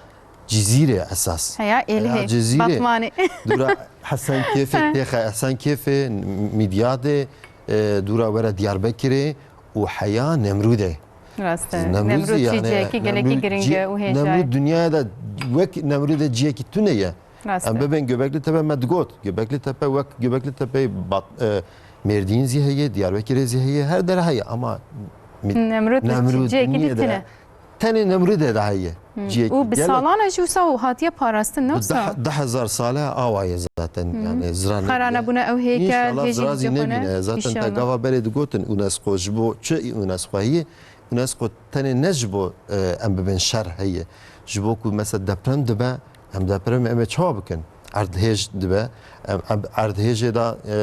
Cizîrê esas. Heya Êlihê, Heya Cizîrê. Batmanê. Dûra Hesenkêfê, têxe Hesenkêfê, Midyadê, e, dûra were Diyarbekirê û heya Nemrûdê. Rast e. Nemrûd Nemrûd zî jî yani, cihekî gelekî Nemrûd giring cî-, e û hêja ye. Nemrûd dinyaya de wek Nemrûdê cihekî tune ye. Rast Em e. bibên Göbekli Tepe me digot. Göbekli Tepe wek Göbekli Tepe Bat-, e, Mêrdîn zî heye, Diyarbekirê zî heye, her der heye ama mi-, Nemrûd Nemrûd cihekî niyê de tune. Tenê Nemrûdê de heye. Hmm. Cihekî Û bi gelek salan e jî wisa û hatiye parastin, ne Bi wisa? deh, deh hezar sale awa ye zaten. Hmm. Yani zira ne Xera nebûne ew heykel, İnşallah hêjî zira zî dikevine. nebîne. Zaten te İnşallah. gava berê digotin UNESCO ji bo çi UNESCO heye? UNESCO tenê ne ji bo, e, em bibên şer heye. Ji bo ku mesela deprem dibe, em deprem em ê çawa bikin? Erdhêj dibe, em, em erdhêjê de, e,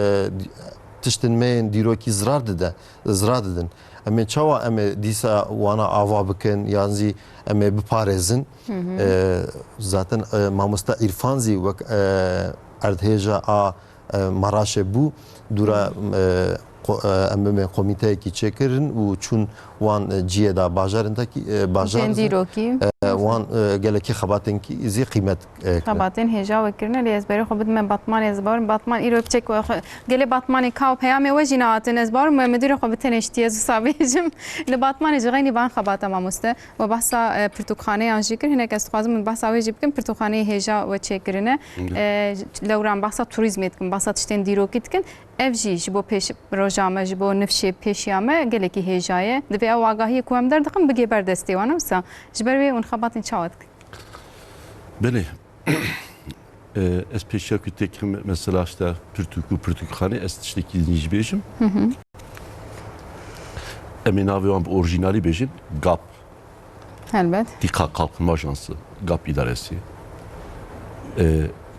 tiştin me yên dîrokî zirar dide, zirar didin. Em ê çawa em ê dîsa wana ava bikin, yan zî em ê biparêzin? Hı hı. E, zaten, e, mamoste Îrfan zî wek, e, erdhêja a e, Maraşê bû. Dûra, e, qo-, e, em bimê komîteyekî çêkirin û çûn wan, e, ciyê de bajarên tekî, e, bajarên Cihên dîrokî. e, wan, e, gelekî xebatên kî zî qîmet, e, kirin. Xebatên hêja we kirine, lê ez berê xwe bidime Batmanê, ez bawerim Batman îro piçek we xwe, gelê Batmanê ka û peyamê we jî nehatin, ez bawerim we müdîrê xwe bi tenê şitiye, ez wisa bêjim. Li Batmanê ji xeynî van xebata mamoste. We behsa, e, pirtûkxaneyan jî kir. Hinek ez dixwazim min behsa wê jî bikim. Pirtûkxaneyê hêja we çêkirine. Hı. E, lewran behsa turîzmê dikim, behsa tiştên dîrokî dikin. Ev jî ji bo pêş roja me, ji bo nifşê pêşiya me gelekî hêja ye. Divê ew agahiyê ku em derdixin bigê ber destê wan. Wisa ji ber wê hûn xebatên çawa dikin? Belê. E, ez pêşiya ku têkim mesela işte pirtûk û pirtûkxanê, ez tiştekî din jî bêjim. Hı hı. Em ê navê wan bi orîjinalî bêjin, gap. Helbet. Dîqa Kalkınma Ajansı, gap idaresi. E,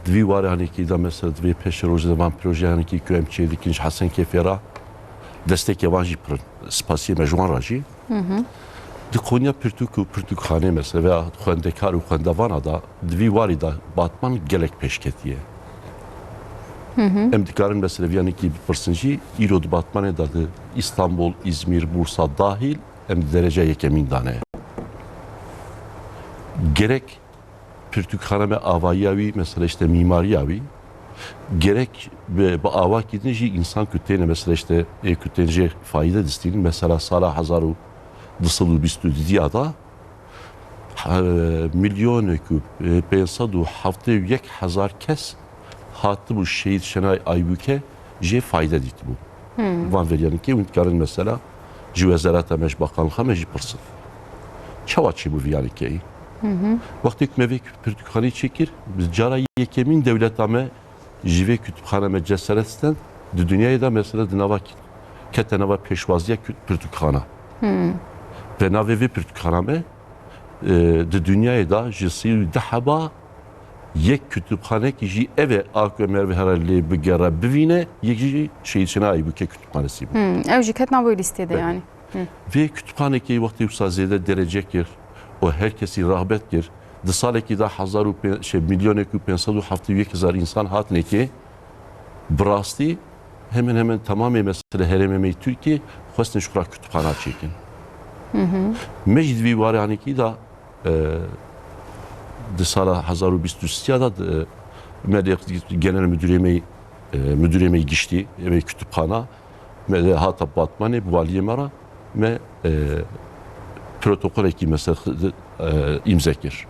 di vî warê hanekî de mesela di vê pêşerojê de van projeyanekî ku em çêdikin ji Hesenkêfê re destekê wan jî pir in. Spasiyê me ji wan re jî. Di konuya pirtûk û pirtûkxanê mesela veya xwendekar û xwendevana de di vî warî de Batman gelek pêş ketiye. Em dikarin mesela viyanekî bipirsin jî, îro di Batmanê de di Îstanbul, Îzmîr, Bursa dahil em di derece yekemîn de ne. Gerek pirtûkxana me avayiya wî, mesela işte mîmariya wî, gerek bi, bi awakî din jî însan ku têne mesela işte ê ku tên jê fayde distînin, mesela sala hezar û du sed û bîst û didiya da, e, milyonek û, e, pênc sed û heftê û yek hezar kes hatibû Şehîd Şenay Aybûke jê fayde dîtibû. Van veryanî kê hûn dikarin mesela ji wezareta me, ji bakanlixa me jî pirsin. Çawa çêbû viyanî keyî? Wextê ku me vê pirtûkxaneyê çêkir, bi cara yekemîn dewleta me ji vê kutubxane me cesaret stend, di dinyayê de mesela di nava kî-, kete nava pêşwaziya kut-, pirtûkxana. Ve navê vê pirtûkxana me, e, di dinyayê de ji sî û du heba yek kutubxanekî jî ev e, a ku em ê vê here lê bigere bivîne, yek jî Şehîd Şenay Aybûke kutubxanesî bû. Hmm, ew jî ket nava wê lîstê de Belê. Yani. Hı. Vê kutubxanekê wextê wisa zêde derece kir û her kesî rağbet kir. Di salekî de hezar û pê-, şey, milyonek û pênc sed û heftê û yek hezar însan hatinekê bi rastî hemen hemen tamamê mesela herêmê me yê Tirkiyê xwestin ji xwe re kutubxana çêkin. Me jî di vî warê hanekî de, e, di sala hezar û bîst û sê de, e, me de genel müdürê me, e, müdürê me giştî, ê me kutubxana, me de hata Batmanê, bi waliyê me re, me, e, protokolekî mesela, e, îmze kir.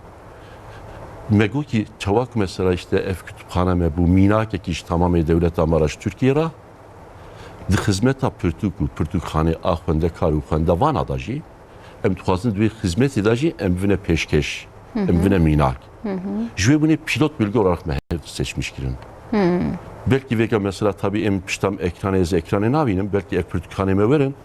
Me got ki çawa ku mesela işte ev kutubxane me bû mînakekî ji tamamê dewleta me re ji Tirkiyê re, di xizmeta pirtûk û pirtûkxanê a xwendekar û xwendevana de jî, em dixwazin di wê xizmetê de jî em bivine pêşkêş, em bivine mînak. Ji wê bûnê pîlot bölge olarak me hev seçmiş kirin. Belkî vêga mesela tabî em pişta me ekranê, ez ekranê nabînim, belkî ev pirtûkxanê me werin,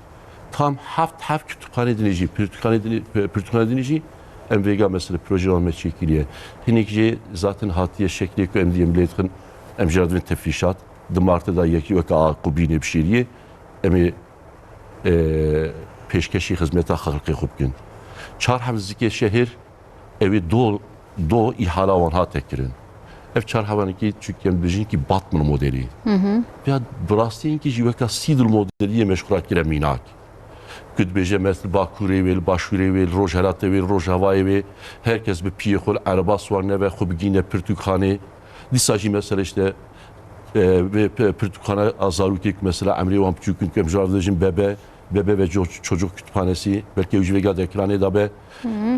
tam heft heft kutubxanê dinê jî, pirtûkxanê dinê, pirtûkxanê dinê jî em vêga mesela projeya me çêkiriye. Hinek jê zaten hatiye şeklê ku em diyem lê dixin, em jê re divin tefrîşat. Di Martê de yekî weke a qubînê bişêriyê, em ê, e, pêşkêşî xizmeta xelkê xwe bikin. Çar heb zikê şehir, ew ê do, do îhala wan hate kirin. Ev çar hevanekî çûk em dibêjin ki Batman modelî. Ya bi rastî hinkî jî weka Seattle modelî yê me ji xwe re kire mînak. Ku dibêje me li Bakurê wê, li Başûrê wê, li Rojhelatê wê, li Rojavayê wê, her kes bi piyê xwe li ereba siwarine ve xwe bigîne pirtûkxanê. Dîsa jî mesela işte, e, vê pe-, pirtûkxana a zarokê ku mesela emrê wan biçûk in, ku em ji wan dibêjin bebe, bebe ve ço-, çocuk kütüphanesi, belkî ew jî vêga di ekranê de be.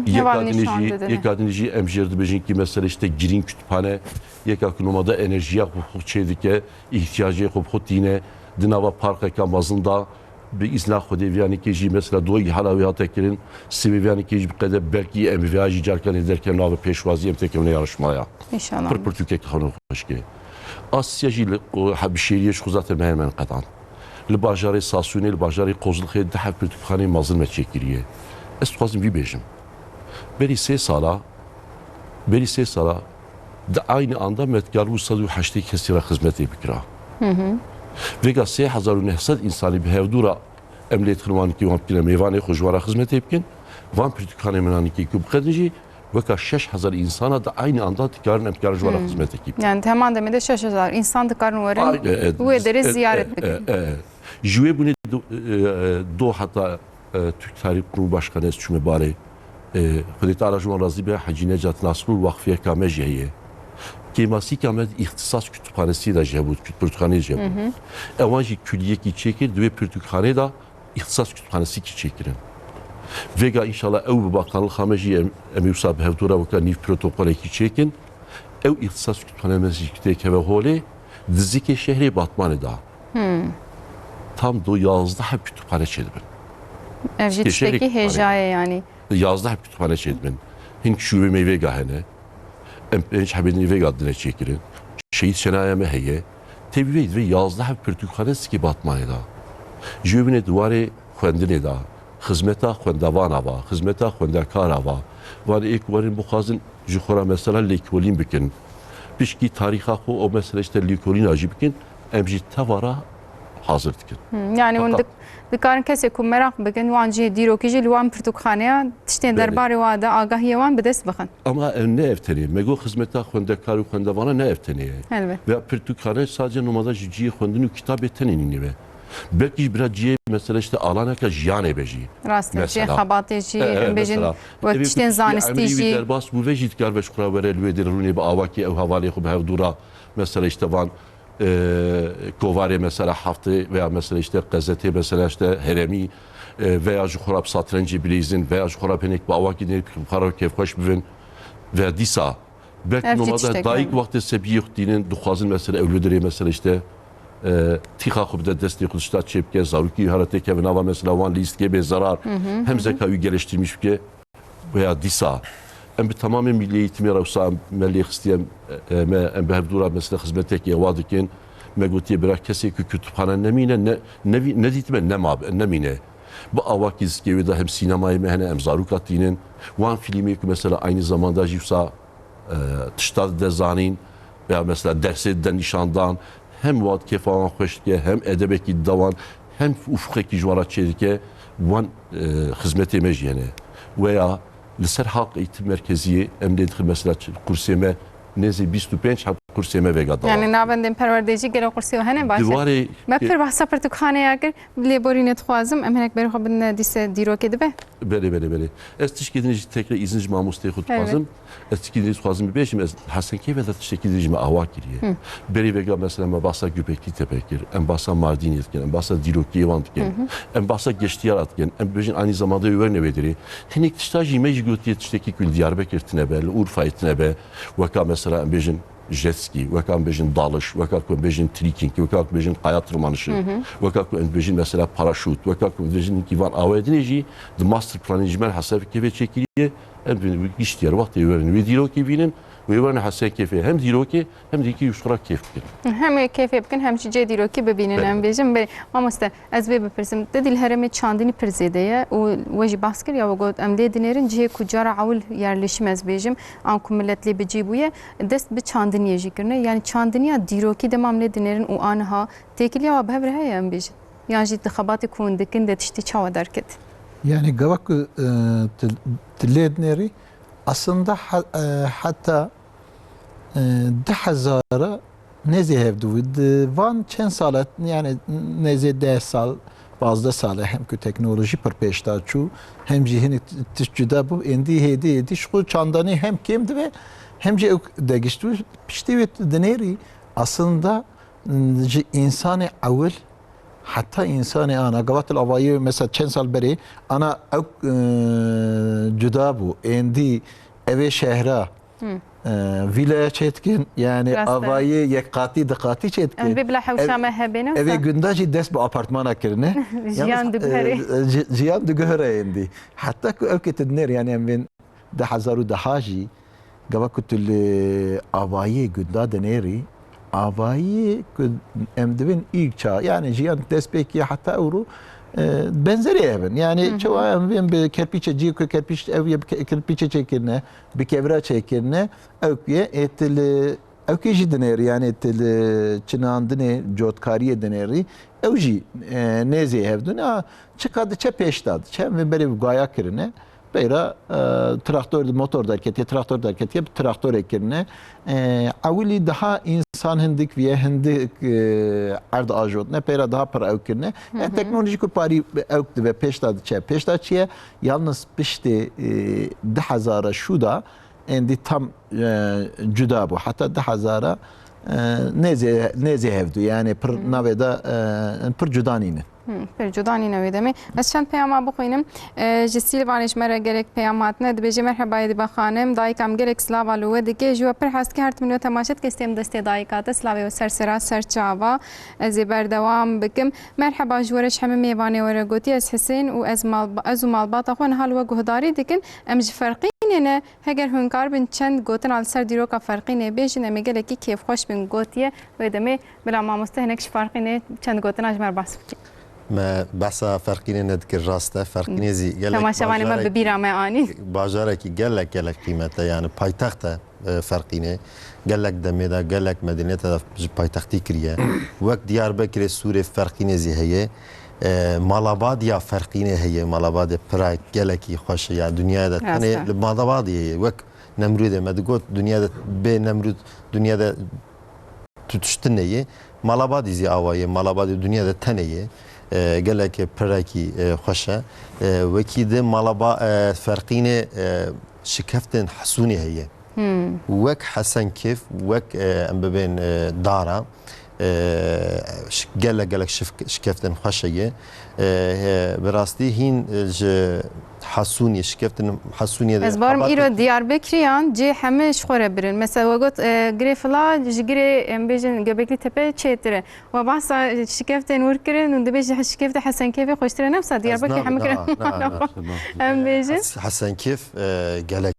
Yeka dinê jî, yeka dinê jî em jê re dibêjin ki mesela işte green kütüphane, yeka ku nomada enerjiya xwe xwe çê dike, îhtiyacê xwe bi xwe tîne, di nava parkeka mezin de, bi îzna Xwedê viyanekê jî mesela do îhala wê hate kirin, sivê viyanekê jî bi qede belkî em vêya jî carkanê derkevin nava pêşwazî em têkevine yarışmaya. İnşallah. Pir pirtûkek xanû xweşke. Asya jî li, o, hebişêriyê ji xwe zaten me hemen qedan. Li bajarê Sasûnê, li bajarê Kozlixê du heb pirtûkxanê mezin me çêkiriye. Ez dixwazim vî bêjim. Berî sê sala, berî sê sala di aynî anda me dikaribû sed û heştê kesî re xizmetê bikira. Vêga sê hezar û neh sed însanî bi hevdû re em lê dixin wan kî wan bikine mêvanê xwe ji wan re xizmetê bikin. Van pirtûkxanê min anî kî ku biqedin jî weka şeş hezar însana di aynî anda dikarin em dikarin ji wan re xizmetekî bikin. Yani heman demê de şeş hezar insan dikarin werin Ay, e, e, wê derê e, ziyaret e, bikin. E, e. Ji wê bûnê do, e, e, do heta, e, Türk Tarih Kurumu Başkanı ez çûme barê. E, Xwedê Teala ji wan razî be, Hecî Necat Nasrul waqfiyeka me jî heye. Kêmasîka me di îxtisas kütüphanesi de jî hebû, küt-, pirtûkxaneyê jî hebû. Ewan jî kuliyekî çêkir, di wê pirtûkxaneyê de îxtisas kütüphanesikî çêkirin. Vêga înşallah ew bi bakanlixa me jî em, em ê wisa bi hevdû re weka nîv protokolekî çêkin. Ew îxtisas kütüphane me jî têkeve holê, di zikê şehrê Batmanê de. Tam do yazdeh heb kütüphane çêdibin. Ev jî Zikê şehrê tiştekî kütüphane. Hêja ye yani. Yazdeh heb kütüphane çêdibin. Hin şûvê me vêga hene. Em pênc hebê din vêga dine çêkirin. Şehîd Şenaya me heye. Tevî vê divê yazdeh heb pirtûkxane sikê Batmanê da. Ji wê binê di warê xwendinê da. xizmeta xwendevana va, xizmeta xwendekara va. Van ê ku werin bixwazin ji xwe re mesela lêkolîn bikin. Pişkî tarîxa xwe û mesela işte lêkolîna jî bikin, em jî teva re hazir dikin. Hmm, yani hûn Fakat dik-, dikarin kesê ku meraq bikin, wan jî dîrokî jî li wan pirtûkxaneya tiştên Belê. derbarê wa de agahiyê wan bi dest bixin. Ama em ne ev tenê. Me got xizmeta xwendekar û xwendevana ne ev tenê ye. Elbet. Veya pirtûkxane sadece nomada ji cihê xwendin û kitabê tenê nîne be. Belkî jî bira cihê mesela işte alaneke jiyanê be jî. Rast e, cihê Mesela. xebatê jî, E, e, em bêjin mesela. wek Evê tiştên ku zanistî emrî wî jî. derbas bû ve jî dikar ve ji xwe re were li wê derê rûnê bi awakê ew hevalê xwe bi hev dû re mesela işte van, e, kovarê mesela heftê veya mesela işte qezetê mesela işte heremî, e, veya ji xwe re bi satrencê bilîzin veya ji xwe re bi hinek bi awakî dinê bi xwe re kêfxweş bibin ve dîsa belkî Ev jî nomada tiştek dayik hene. wextê sebiyê xwe tînin dixwazin mesela ew li dirê mesela işte, e, tîxa xwe bide destê xwe tişta çê bike, zarokî wî here têkeve nava mesela wan lîstikê bê zerar, Hı hı, hem hı hı. zeka wî geliştirmiş bike veya dîsa. Em bi tamamê Milli Eğitimê re wisa em me lê xistiye, em, e, me, em bi hevdû re mesela xizmetekî ewa dikin. Me gotiye bira kesê ku kutubxane nemîne, ne, nevî-, nedîtime, nema, nemîne. Bi awakî zikê wê de hem sînemayê me hene, em zaroka tînin. Wan fîlmê ku mesela aynî zamanda jî wisa, e, tişta dide zanîn, veya mesela dersê dide nîşandan, hem wan kêfa wan xweş dike, hem edebekî dide wan, hem ufqekî ji wan re çêdike, wan, e, xizmetê me jî hene. Weya li ser Halk Eğitim Merkeziyê em lê dixin mesela çi-, qursê me nêzî bîst û pênc heb qursê me vêga dawa. Yani navendên perwerdê jî gelo qursê we hene baş e. Di warê Me pir behsa pirtûkxaneya kir, lêborînê dixwazim, em hinek berê xwe bidine dîse dîrokê dibe. Belê, belê, belê. Ez tişkî din jî tekrar îzin ji mamosteyê xwe Elbet. dixwazim. Ez tişkî din jî dixwazim bibêjim, ez Hesenkeyfê de tiştekî din jî me awa kiriye. Hı. Berî vêga mesela me bahsa Göbekli Tepe kir, em bahsa Mardînê dikin, em bahsa dîrokiyê wan dikin, Hı hı. em bahsa geştiyara dikin, em bêjin aynî zamanda wê werne wê dirê. Hinek tişta jî me jî gotiye tiştekî ku li Diyarbekir tine be, li Urfayê tine be, weka mesela em bêjin jet ski, weka em bêjin dalış, weka ku em bêjin trekking, weka ku bêjin qaya tırmanışı, Hı hı. weka ku em bêjin mesela paraşût, weka ku em bêjin hinkî van awayê dinê jî di master planê jî me hesabê kê vê çêkiriye, em dibin gişt diyar wextê werin wê dîrokê bînin, wê werin Hesenkeyfê hem dîrokê hem dîkî ji xwe re kêf bikin. Hem wê kêfê bikin hem jî cê dîrokî bibînin Belê. em bêjin. Belê. Mamoste, Ez vê bipirsim, te dî li herêmê çandinî pir zêde ye û we jî behs kir ya we got, em lê dinêrin cihê ku cara ewil yerleşim ez bêjim, an ku milet lê bi cî bûye, dest bi çandiniyê jî kirine. Yani çandiniya dîrokî dema em lê dinêrin û aniha têkiliya wa bi hev re heye em bêjin? Yan jî di xebatê ku hûn dikin de tiştî çawa derket? Yani gava ku, e, tu, tu lê dinêrî, aslında ha-, e, heta, e, du hezar nêzî hevdû. Di van çend sal e, yani nêzî deh sal, pazdeh sal e, hem ku teknolojî pir pêş da çû, hem jî hinek tişt cuda bû. Êndî hêdî hêdî ji xwe çandanî hem kêm dibe, hem jî ew degişt û piştî wê dinêrî aslında ji însanê ewil heta însanê ana. Gava tu li avayî mesela çend sal berê ana ew, e, cuda bû. Êndî ev ê şehra, Hı. e, vîlaya çêdikin. Yani Rast e. avayê yek qatî, di qatî çêdikin. Em vê bila hewşa Ev, me hebê ne ev ê wisa? gunda jî dest bi apartmana kirine. Jiyan Yalnız, diguhere. e, ji-, jiyan diguhere êndî. Heta ku ew kê tu dinêr, yani em bên du hezar û deh jî, gava ku tu li avayê gunda dinêrî, avayê ku em dibin ilk çağ, yani jiyan destpêkî heta ewro, e, benzerê ev in. Yani Hı hı. çawa em bên bi kerpîçe cî ku kerpîç ev ye bi ke-, kerpîçe çêkirine, bi kevira çêkirine, ew ku ye, ê tu li, ew kê jî dinêrî, yani tu li çinandinê, cotkariyê dinêrî, ew jî, e, nêzê hevdû ne. A, çika diçe pêş de diçe, em bên berê bi gaya kirine. Peyra, e, traktor, motor derketiye, traktor derketiye, bi traktorê kirine. E, ewilî daha însan hindik viye, hindik, e, erd ajotine, peyra daha pir ew kirine. Hı E, hı. teknolojî ku parî ew dibe pêş de diçe, pêş de çiye, yalnız piştê, e, du hezar şû de êndî tam, e, cuda bû. Heta du hezar, e, nêzê, nêzê hevdû, yani pir Hı. navê de, e, pir cuda nîne. Hı, pir cuda nîne wê demê. Ez çend peyama bixwînim. E, ji Sîlvanê ji me re gelek peyam hatine. Dibêje, "Merheba Edîba Xanim, dayika min gelek silava li we dike. Ji we pir hez dike, her tim li we temaşe dike, stêm destê dayika te. Silavê we ser sera, ser çava. Ez ê berdewam bikim." Merheba, ji we re ji hemî mêvanê we re gotî, ez Hisên û ez malba-, ez û malbata xwe niha li we guhdarî dikin. Em ji Ferqînê ne. Heger hûn karibin çend gotina li ser dîroka Ferqînê bêjin, em ê gelekî kêfxweş bin, gotiye. Wê demê bila mamoste hinek ji Ferqînê çend gotina ji me re behs bike. Me behsa Ferqînê nedikir, rast e. Ferqînê zî gelek Temaşevanê me bajarek-, bi bîra me anî. Bajarekî gelek, gelek qîmet e, yani paytext e, e, Ferqînê. Gelek demê de, gelek medeniyete de ji paytextî kiriye. Wek Diyarbekirê, Sûrê, Ferqînê zî heye. E, Malabadiya Ferqînê heye. Malabadê pira gelekî xweş e. Ya dinyaya de Rast tenê e. li Malabadê heye. Wek Nemrûdê me digot, dinyada bê Nemrûd, dinyada tu tişt tune ye. Malabadî zî awa ye. Malabadî dinyada tenê ye. E, gelek pirekî, e, xweş e. E, wekî di Malaba-, e, Ferqînê, e, şikeftên Hesûnê heye. Hmm. Wek Hesenkêf, wek, e, em bibên, e, Dara. E, şi-, gelek, gelek şif-, şikeftên xweş heye. E, e, bi rastî hîn, e, ji Hesûnê, şikeftên Hesûnê de Ez barim xebatê îro Diyarbekiriyan cê heme ji xwe re birin. Mesela we got, e, girê fila ji girê, em bêjin, Göbekli Tepe çêtir e. We behsa şikeftên wir kirin û dibêjin şikeftê Hesenkêfê xweştir e, ne wisa Ez Diyarbekirê na-, heme na-, kirin. na-, na-, Em bêjin. Hes-, Hesenkêf, e, gelekî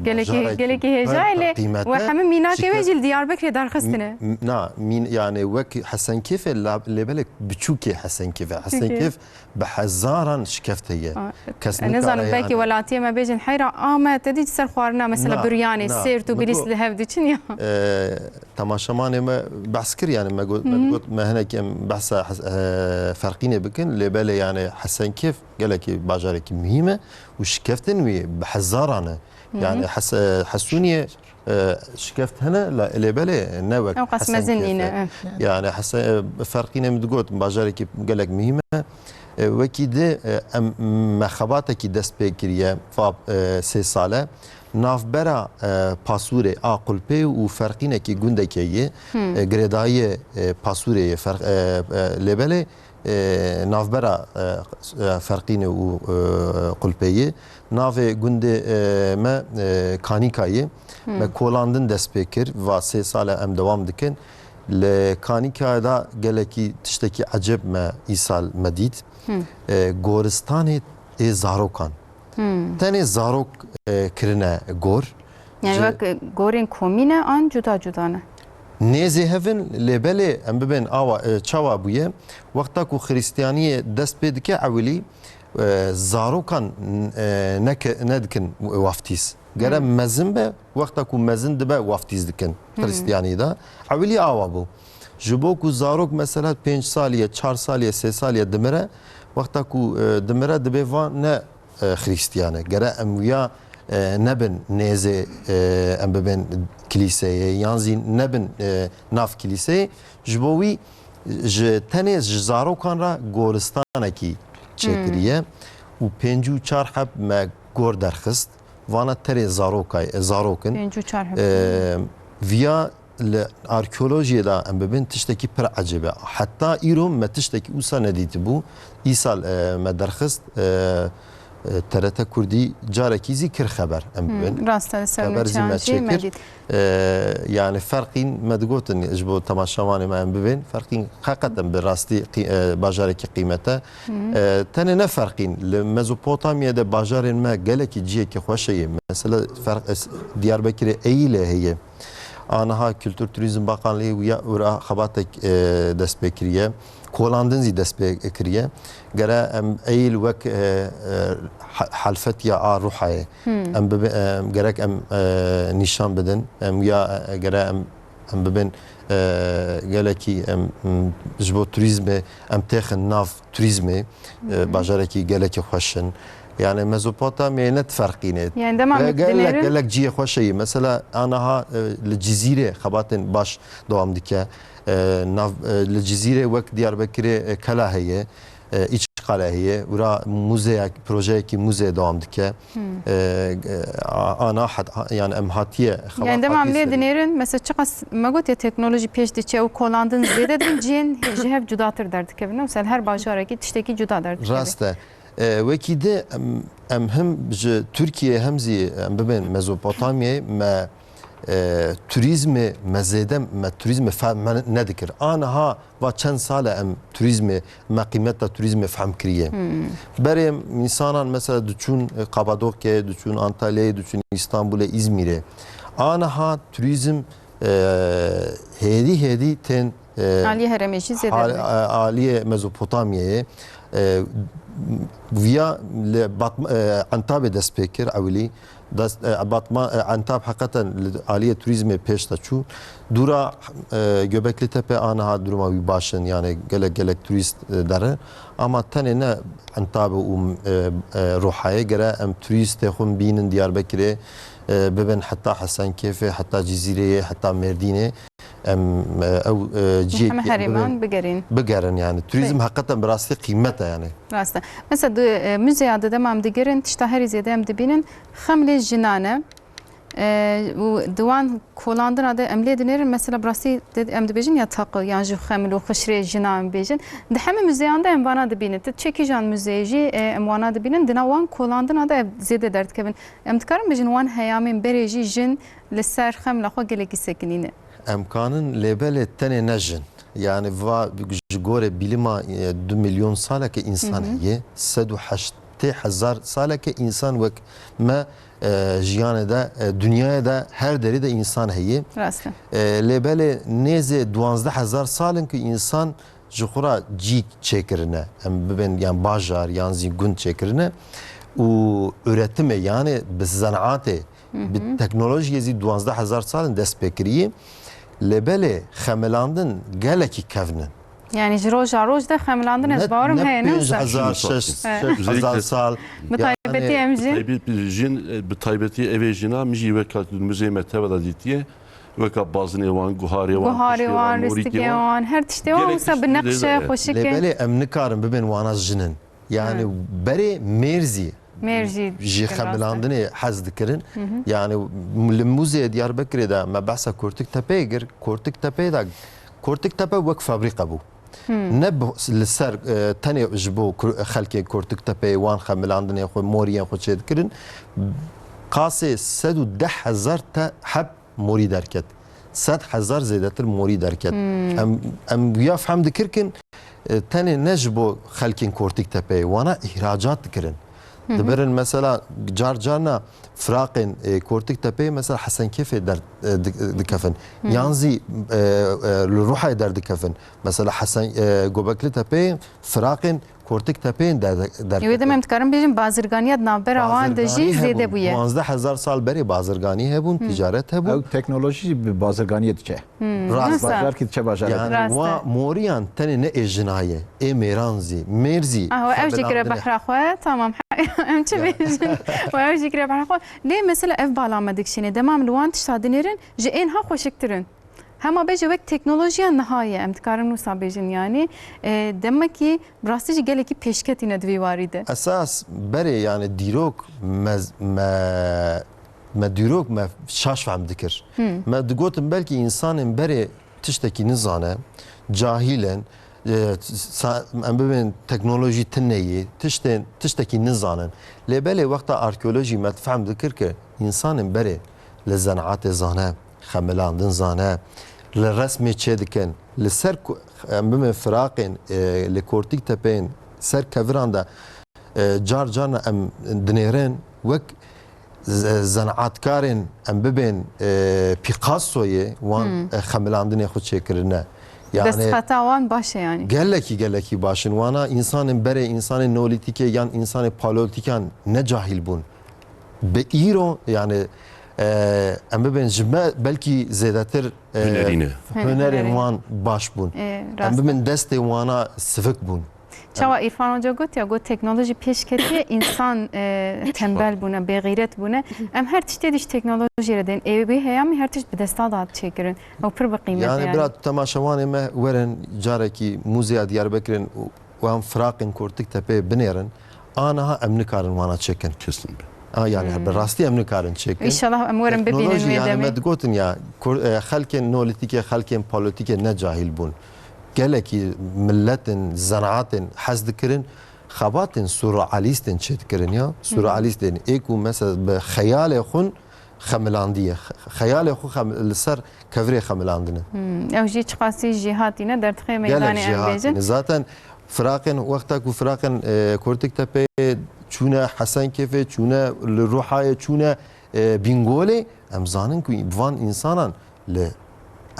Gelekî, bajarekî gelekî hêja pir, ye lê pir qîmet we e. heme mînakê we Şike- jî li Diyarbekirê derxistine. M-, m-, na, mîn-, yani wek Hesenkêfê la-, lê belê biçûkê Hesenkêfê. Biçûkê. Hesenkêf bi hezaran şikeft heye. A, Kes e, nizanim, nikare belkî yani. Welatiyê me bêjin heyra a me te dî ser xwarina mesela Na, Biryanê, na, Sêrt û me Bilîs got, li hev diçin ya. e, Temaşevanê me behs kir, yani me got, me Hı hı. got, me hinek em behsa Hes-, e, Ferqînê bikin, lê belê yani Hesenkêf gelekî bajarekî muhîm e û şikeftên wî bi hezaran e. Hı hı. Yani Hes-, e, Hesûniyê, e, şikeft hene, la, lê belê ne wek Ew qas mezin Hesenkêf nîne, e. e. Yani Hese-, e, Ferqînê min digot, bajarekî gelek muhîm e. E, wekî di, e, em, me xebatekî dest pê kiriye, va, e, sê sale. Navbera, e, Pasûrê a Qulpê û Ferqînekî gundekê ye, Hmm. e, girêdayiyê, e, Pasûrê ye, Fer-, e, e, lê belê, e, navbera, e, e, Ferqînê û, e, Qulpê ye. Navê gundê, e, me, e, Kanîka ye. Hmm. Me kolandin dest pê kir, va sê sale em dewam dikin. Li Kanîkaya da gelekî tiştekî ecêb me îsal me dît. Hmm. E, goristanê ê zarokan. Hmm. Tenê zarok, e, kirine gor. Yani Ji wek, e, gorên komî ne an cuda cuda ne? Nêzê hev in, lê belê em bibên awa, e, çawa bûye? Wexta ku Xiristiyaniyê dest pê dike ewilî, e, zarokan, e, neke-, nedikin waftîz. Gere Hmm. mezin be, wexta ku mezin dibe waftîz dikin Hmm. Xiristiyaniyê de. Ewilî awa bû. Ji bo ku zarok mesela pênc saliye, çar saliye, sê saliye dimire, wexta ku, e, dimire dibe van ne e, Xirîstiyan e. Gere em wiya, e, nebin nêzê, e, em bibin kilîseyê, yan zî nebin, e, nav kilîseyê. Ji bo wî ji tenê ji zarokan re goristanekî çêkiriye Hmm. û pêncî û çar heb me gor derxist. Vana terê zarokay, e, zarok in. Pêncî û çar heb. E, viya Li arkeolojiyê de em bibin tiştekî pir ecêb e. Heta îro me tiştekî wisa nedîtibû. Îsal, e, me derxist, e, e, T R T Kurdî carekî zî kir xeber em bibin. Hmm, rast e, li ser Xeber zî me nûçeyan jî me çêkir. dît. E, yani Ferqîn me digotin ji bo temaşevanê me em bibên. Ferqîn heqeten bi rastî qî-, e, bajarekî qîmet e. Hmm. E, tenê ne Ferqîn, li Mezopotamyê de bajarên me gelekî cihekî xweş heye. Mesela Ferq-, es-, Diyarbekirê Eyîlê heye. Aniha Kültür Turizm Bakanlığı wiya, wira xebatek, e, dest pê kiriye. Kolandin zî dest pê kiriye. Gere em Eyîl wek, e, e, ha-, halfetiya a ruhayê. Hmm. Em bibe-, e, gerek em, e, nîşan bidin. Em wiya, e, gere em, em bibin, e, gelekî em, m, ji bo turizmê em têxin nav turizmê, e, Hı hı. bajarekî gelekî xweş in. Yani Mezopotamyayê ne diferqîne. Yani dema Ge-, gelek, gelek cihê xweş heye. Mesela aniha, e, li Cizîrê xebatên baş dewam dike. E, nav, e, li Cizîrê wek Diyarbekirê, e, kela heye, e, Îçqale heye. Wira muzeya, projeyekî muzeyê dewam dike. Hmm. E, e, a-, ana hat-, ha-, yani em hatiye xebat Yani dema em hatiye lê serî. dinêrin, mesela çiqas me got ya teknolojî pêş diçe û kolandin zêde dibin, cihên ji hev cudatir derdikevin. Mesela her bajarekî tiştekî cuda derdikeve. Rast e. E, wekî di em, em him ji Tirkiyeyê hem zî em bibên Mezopotamyayê me, e, turizmê me zêde, me turizmê fehm me nedikir. Aniha va çend sal e em turizmê, me qîmeta turizmê fehm kiriye. Hmm. Berê em însanan mesela diçûn, e, Kapadokyayê, diçûn Antalyayê, diçûn Îstanbulê, Îzmîrê. Aniha turizm, e, hêdî hêdî tên, e, Aliyê herêmê jî zêde hal-, dibe. e, aliyê Mezopotamyayê, e, viya li Batma-, e, Entabê dest pê kir ewilî. Dest, e, Batma-, e, Entab heqeten li aliyê turîzmê pêş de çû. Dûra, e, Göbekli Tepe aniha duruma wî baş in, yani gelek gelek turîst, e, derin. Ama tenê ne Entab û, e, e, Ruhayê gere em turîstê xwe bînin Diyarbekirê, e, bibin heta Hesenkêfê, heta Cizîreyê, heta Mêrdînê. Em, e, ew, e, cihê Heme herêman bigerin. Bigerin yani. Turizm heqeten bi rastî qîmet e yani. Rast e. Mesela di, e, muzeya de dema em digerin, tişta herî zêde em dibînin, xemlê jinan e. E, û di wan kolandina de em lê dinêrin, mesela bi rastî de em dibêjin ya taqi, yan jî xeml û xişrê jinan em bêjin. Di heme muzeyan de em vana dibînin. Tu çi kîjan muzeyê jî, e, em wana dibînin. Di nav wan kolandina de ev zêde derdikevin. Em dikarin bêjin wan heyamên berê jî jin li ser xemla xwe gelekî sekinîne. Em kanin lê belê tenê ne jin. Yani va ji gorê bîlima, e, du milyon saleke însan Hı hı. heye. Sed û heştê hezar saleke însan wek me, e, jiyanê de, e, dinyayê de her derê de însan heye. Rast e. E, lê belê nêzê duwazdeh hezar sal in ku însan ji xwe re cî çêkirine. Em bibên yan bajar, yan zî gund çêkirine û üretimê, yani bi zenaatê, Hı hı. bi teknolojiyê zî duwazdeh hezar sal in dest pê kiriye. Lê belê xemilandin gelekî kevn in. Yani ji roja roj de xemilandin ez Ne, bawerim ne heye, ne pênc wisa? hezar, şeş, Evet. şeş hezar Özellikle sal. Bi taybetî Yani em jî. Taybet-, jin, e, bi taybetî evê jina min jî weka muzeyê me teva de dîtiye. Weka bazinê wan, guharê wan, Guharê xiştê wan, wan, morîkê rîstikê wan. wan, her tiştê wan Gelek wisa bi tişt neqşe, zêde ye. xweşikê. Lê belê em nikarin bibên wana jinin. Yani Evet. berê mêr zî Mêr jî ji dikin, rast e. xemilandinê hez dikirin. Hı hı. Yani li muzeyê Diyarbekirê de me behsa Kortik Tepeyê kir. Kortik Tepeyê de, Kortik Tepe wek fabrîka bû. Hmm. Ne bi, li ser, e, tenê ji bo kur-, xelkê Kortik Tepeyê wan xemilandinê xwe, moriyên xwe çêdikirin. Qasê sed û deh hezar te heb morî derket. Sed hezar zêdetir morî derket. Hmm. Em, em wiya fehm dikirkin, e, tenê ne ji bo xelkên Kortik Tepeyê, wana îhracat dikirin. Hı hı. Dibirin mesela car carna firaqên, e, Kortik Tepeyê mesela Hesenkêfê der, e, di-, dikevin. Hı. Yan zî, e, e, li Ruhayê derdikevin. Mesela Hesen, e, Gobekli Tepeyê firaqên Kortik Tepeyên der, der. Ê, wê dem em dikarin bêjin bazirganiya di navbera wan de jî Bazirganî zêde hebûn. bûye. Duwazdeh hezar sal berê bazirganî hebûn, Hı. ticaret hebûn. Ew teknolojî jî bi bazirganiyê diçe. Hmm. Rast. Bajar kî diçe bajarê. Yani Rast e. wa moriyan tenê ne ê jinaye, ê mêran zî, mêr zî. Aho, ew jî kire xemilandinê. behra xwe, tamam. Em çi Ya. bêjin? Wa ew jî kire behra xwe. Lê mesela ev bala me dikişîne. Dema em li wan tişta dinêrin, ji ên ha xweşiktir in. Hema bêje wek teknolojiya niha ye, em dikarin wisa bêjin, yanî, e, demekî bi rastî jî gelekî pêşketî ne di vî warî de. Esas berê, yani dîrok me, me, me dîrok me şaş fehm dikir. Hmm. Me digotin belkî însanên berê tiştekî nizane, cahîl in, e, sa-, em bibên teknolojî tune ye, tiştên, tiştekî nizanin. Lê belê wexta arkeolojî me fehm dikir ki însanên berê li zenaatê zane, xemilandin zane, li resmê çêdikin, li ser ku-, em bimên firaqên, e, li Kortik Tepeyên ser keviran de, e, car carna em dinêrin, wek ze-, zenaatkarên em bibên, e, Picassoyê wan, Hmm. e, xemilandinê xwe çêkirine. Yani Destxeta wan baş e yani. Gelekî, gelekî baş in. Wana însanên berê, însanên Neolîtîkê yan însanên Paleolîtîkan ne cahîl bûn. Bi îro, yani, e, em bibên ji me belkî zêdetir, e, Hunerî ne. hunerên Hunerî. wan baş bûn. E, Em rast. bibên destê wana sivik bûn. Çawa Îrfan Hoca got ya, got teknolojî pêş ketiye, însan, e, tembel bûne, bêxîret bûne. Em her tiştê dî ji teknolojiyê re tên. Ê wê heyamî her tişt bi desta da çêkirin. Ew pir bi qîmet e Yani yani. bira temaşevanê me werin carekî Muzeya Diyarbekirê û wan firaqên Kortik Tepeyê binêrin. Aniha em nikarin wana çêkin. Kesinlikle. Ha, yani Hmm. bi rastî em nikarin çêkin. Înşallah em werin bibînin Teknolojî, wê yani demê. me digotin ya, Kur-, e, xelkên Neolîtîkê, xelkên Paleolîtîkê ne cahîl bûn. Gelekî miletên, zenaatên hez dikirin, xebatên surrealîstên çêdikirin ya. Surrealîstên ê ku mesela bi xeyalê xwe xemilandiye. Xe-, xeyalê xwe xem-, li ser kevirê xemilandine. Hmm, ew jî çiqasî jî hatîne, derdixê Gelek meydanê jî em bêjin. hatîne. Zaten firaqên, wexta ku firaqên, e, Kortik Tepeyê çûne Hesenkêfê, çûne li Ruhayê, çûne, e, Bîngolê, em zanin ku bi van însanan li,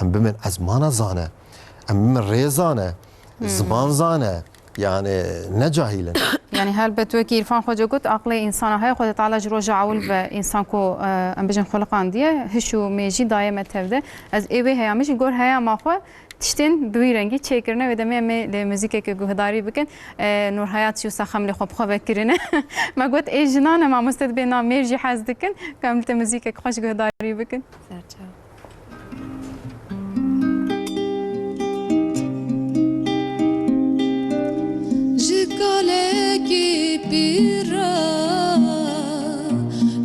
em bimên ezmana zane, Em rê zane, ziman zane. Yani ne cahil in. Yani helbet wekî Îrfan Xoca got, aqlê însana heye, Xwedê Teala ji roja ewil ve însan ku, e, em bijin xuliqandiye, hiş û mêjî daye me tevde. Ez ê wê heyamê jî gor heyama xwe tiştên bi wî rengî çêkirine, wê demê em ê li muzîkeke guhdarî bikin. E, Nûrhayat jî wisa xem li xwe bi xwe vekirine. Me got, ê jinan e, mamoste dibê na mêr jî hez dikin. Em li te muzîkek xweş guhdarî bikin. Serçav. Ji kalekî pîr re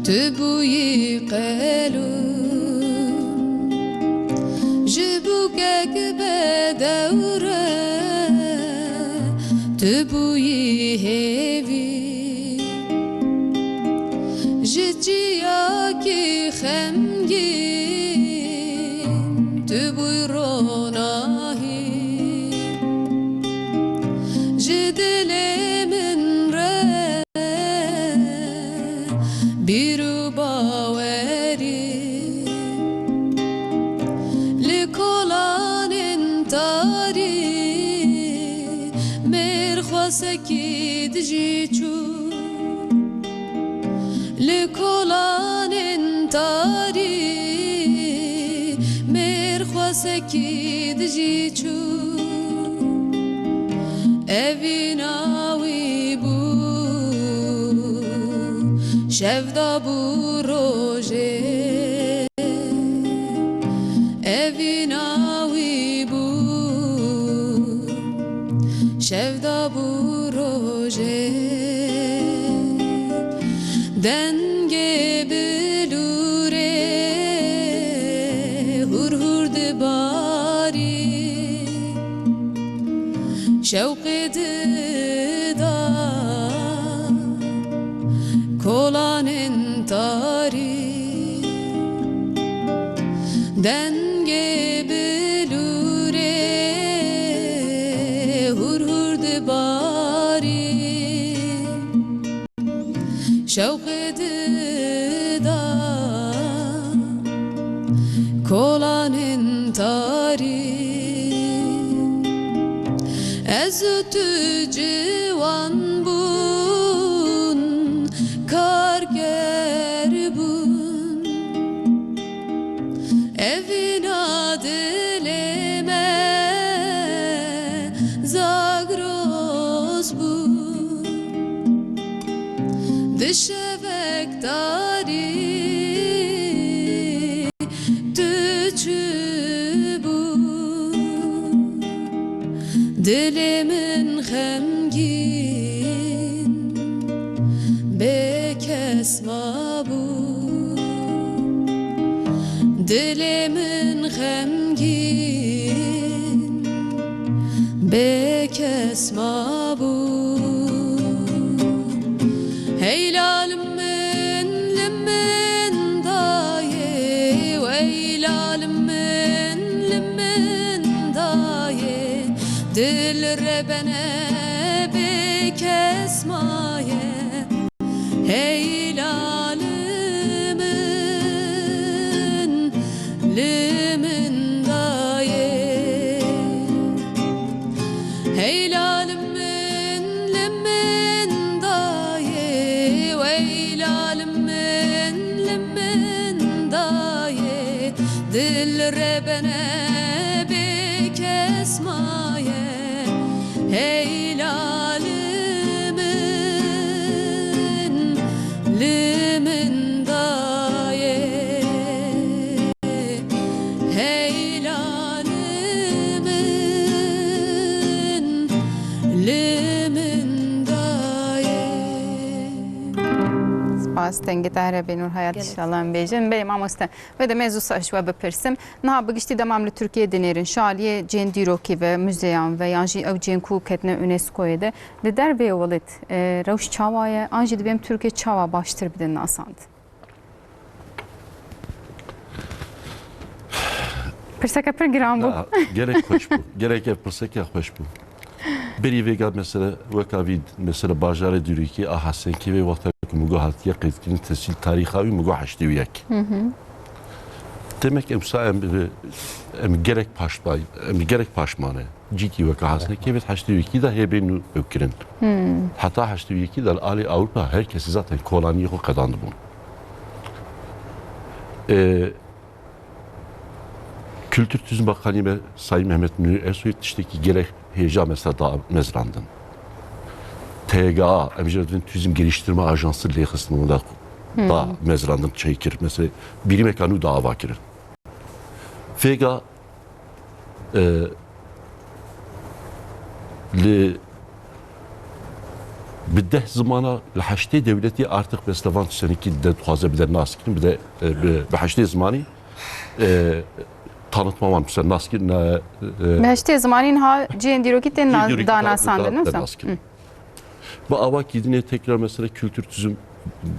tu bûyî qelûn, ji bûkek bedew re tu bûyî hêvî. Ji çiyakî xemgîn tu bûy ronahî. Ji dilê min re bîr û bawerî. Li kolanên tarî mêr xwesekî dijî çû. Li kolanên tarî mêr xwesekî dijî çû. Evîna wî bû, şev dabû rojê. Evîna wî bû, şev dabû rojê. Dengê bilûrê hûr hûr dibarî. Şewqê dida kolanên tarî. Dengê bilûrê hûr hûr dibarî. Şewqê dida kolanên tarî. Ez û tu ciwan bûn, karker bûn. Evîna dilê me zagros bû. Di şevek tarî tu çûbû. Dilê min xemgîn bêkes mabû. Dilê min xemgîn bêkes mabû. Hey lalim min li min dayê, wey lalim min li min dayê. Dil rebene bêkes maye. Hey lalim min li min dayê. Hey lalim min li min dayê. Wey lalim min li min dayê. Dil rebene bêkes maye. Hey lalim min li min dayê. Hey lalim min li min dayê. Spas, dengê te here be Nûrhayat, gelek inşallah em bêjin. Belê mamoste, wê demê ez wisa ji we bipirsim. Niha bi giştî dema em li Tirkiyê dinêrin, ji aliyê cihên dîrokî ve, muzeyan ve yan jî ew cihên ku ketine UNESCOyê de, li derveyê welêt, e, rewş çawa ye? An jî divê em Tirkiye çawa baştir bidin nasand? Pirseke pir giran bû. Ya, gelek xweş bû. Gelek ev pirseke xweş bû. Berî vêga mesela weka vî mesela bajarê dîrokî a Hesenkê vê wexta ku min got hatiye qeydkirin tescîl tarîxa wî min got heştê û yek. Hı hı. Demek em sa em, em gelek paşmay, em gelek paşmane. Cîkî weke Hasan Kevêt heştê û yekî de hê bên û ew kirin. Heta heştê û yekî de li alî Ewropa her kesî zaten kolaniyê xwe qedandibûn. E, Kültür Turizm Bakanî me Sayın Mehmet Nuri Ersoy tiştekî gelek hêja mesela da mezrandin. T G A, em jê re dibin Turizm Geliştirme Ajansı lê xistin da, da mezrandin çêkir. Mesela bîrîmeka nû da ava kirin. Vêga, e, li bi deh zimana li heştê dewletî artık mesela van tiştenekî de dixwaze bide nas kirin, bide, e, bi, bi heştê zimanî, e, tanıtma wan mesela nas kirin, e, e, Bi heştê zimanî niha cihên dîrokî tên na-, cihên dîrokî da-, danasandin, da-, ne wisa? Nas kirin. Hı. Bi ava kîdinê tekrar mesela Kültür Turizm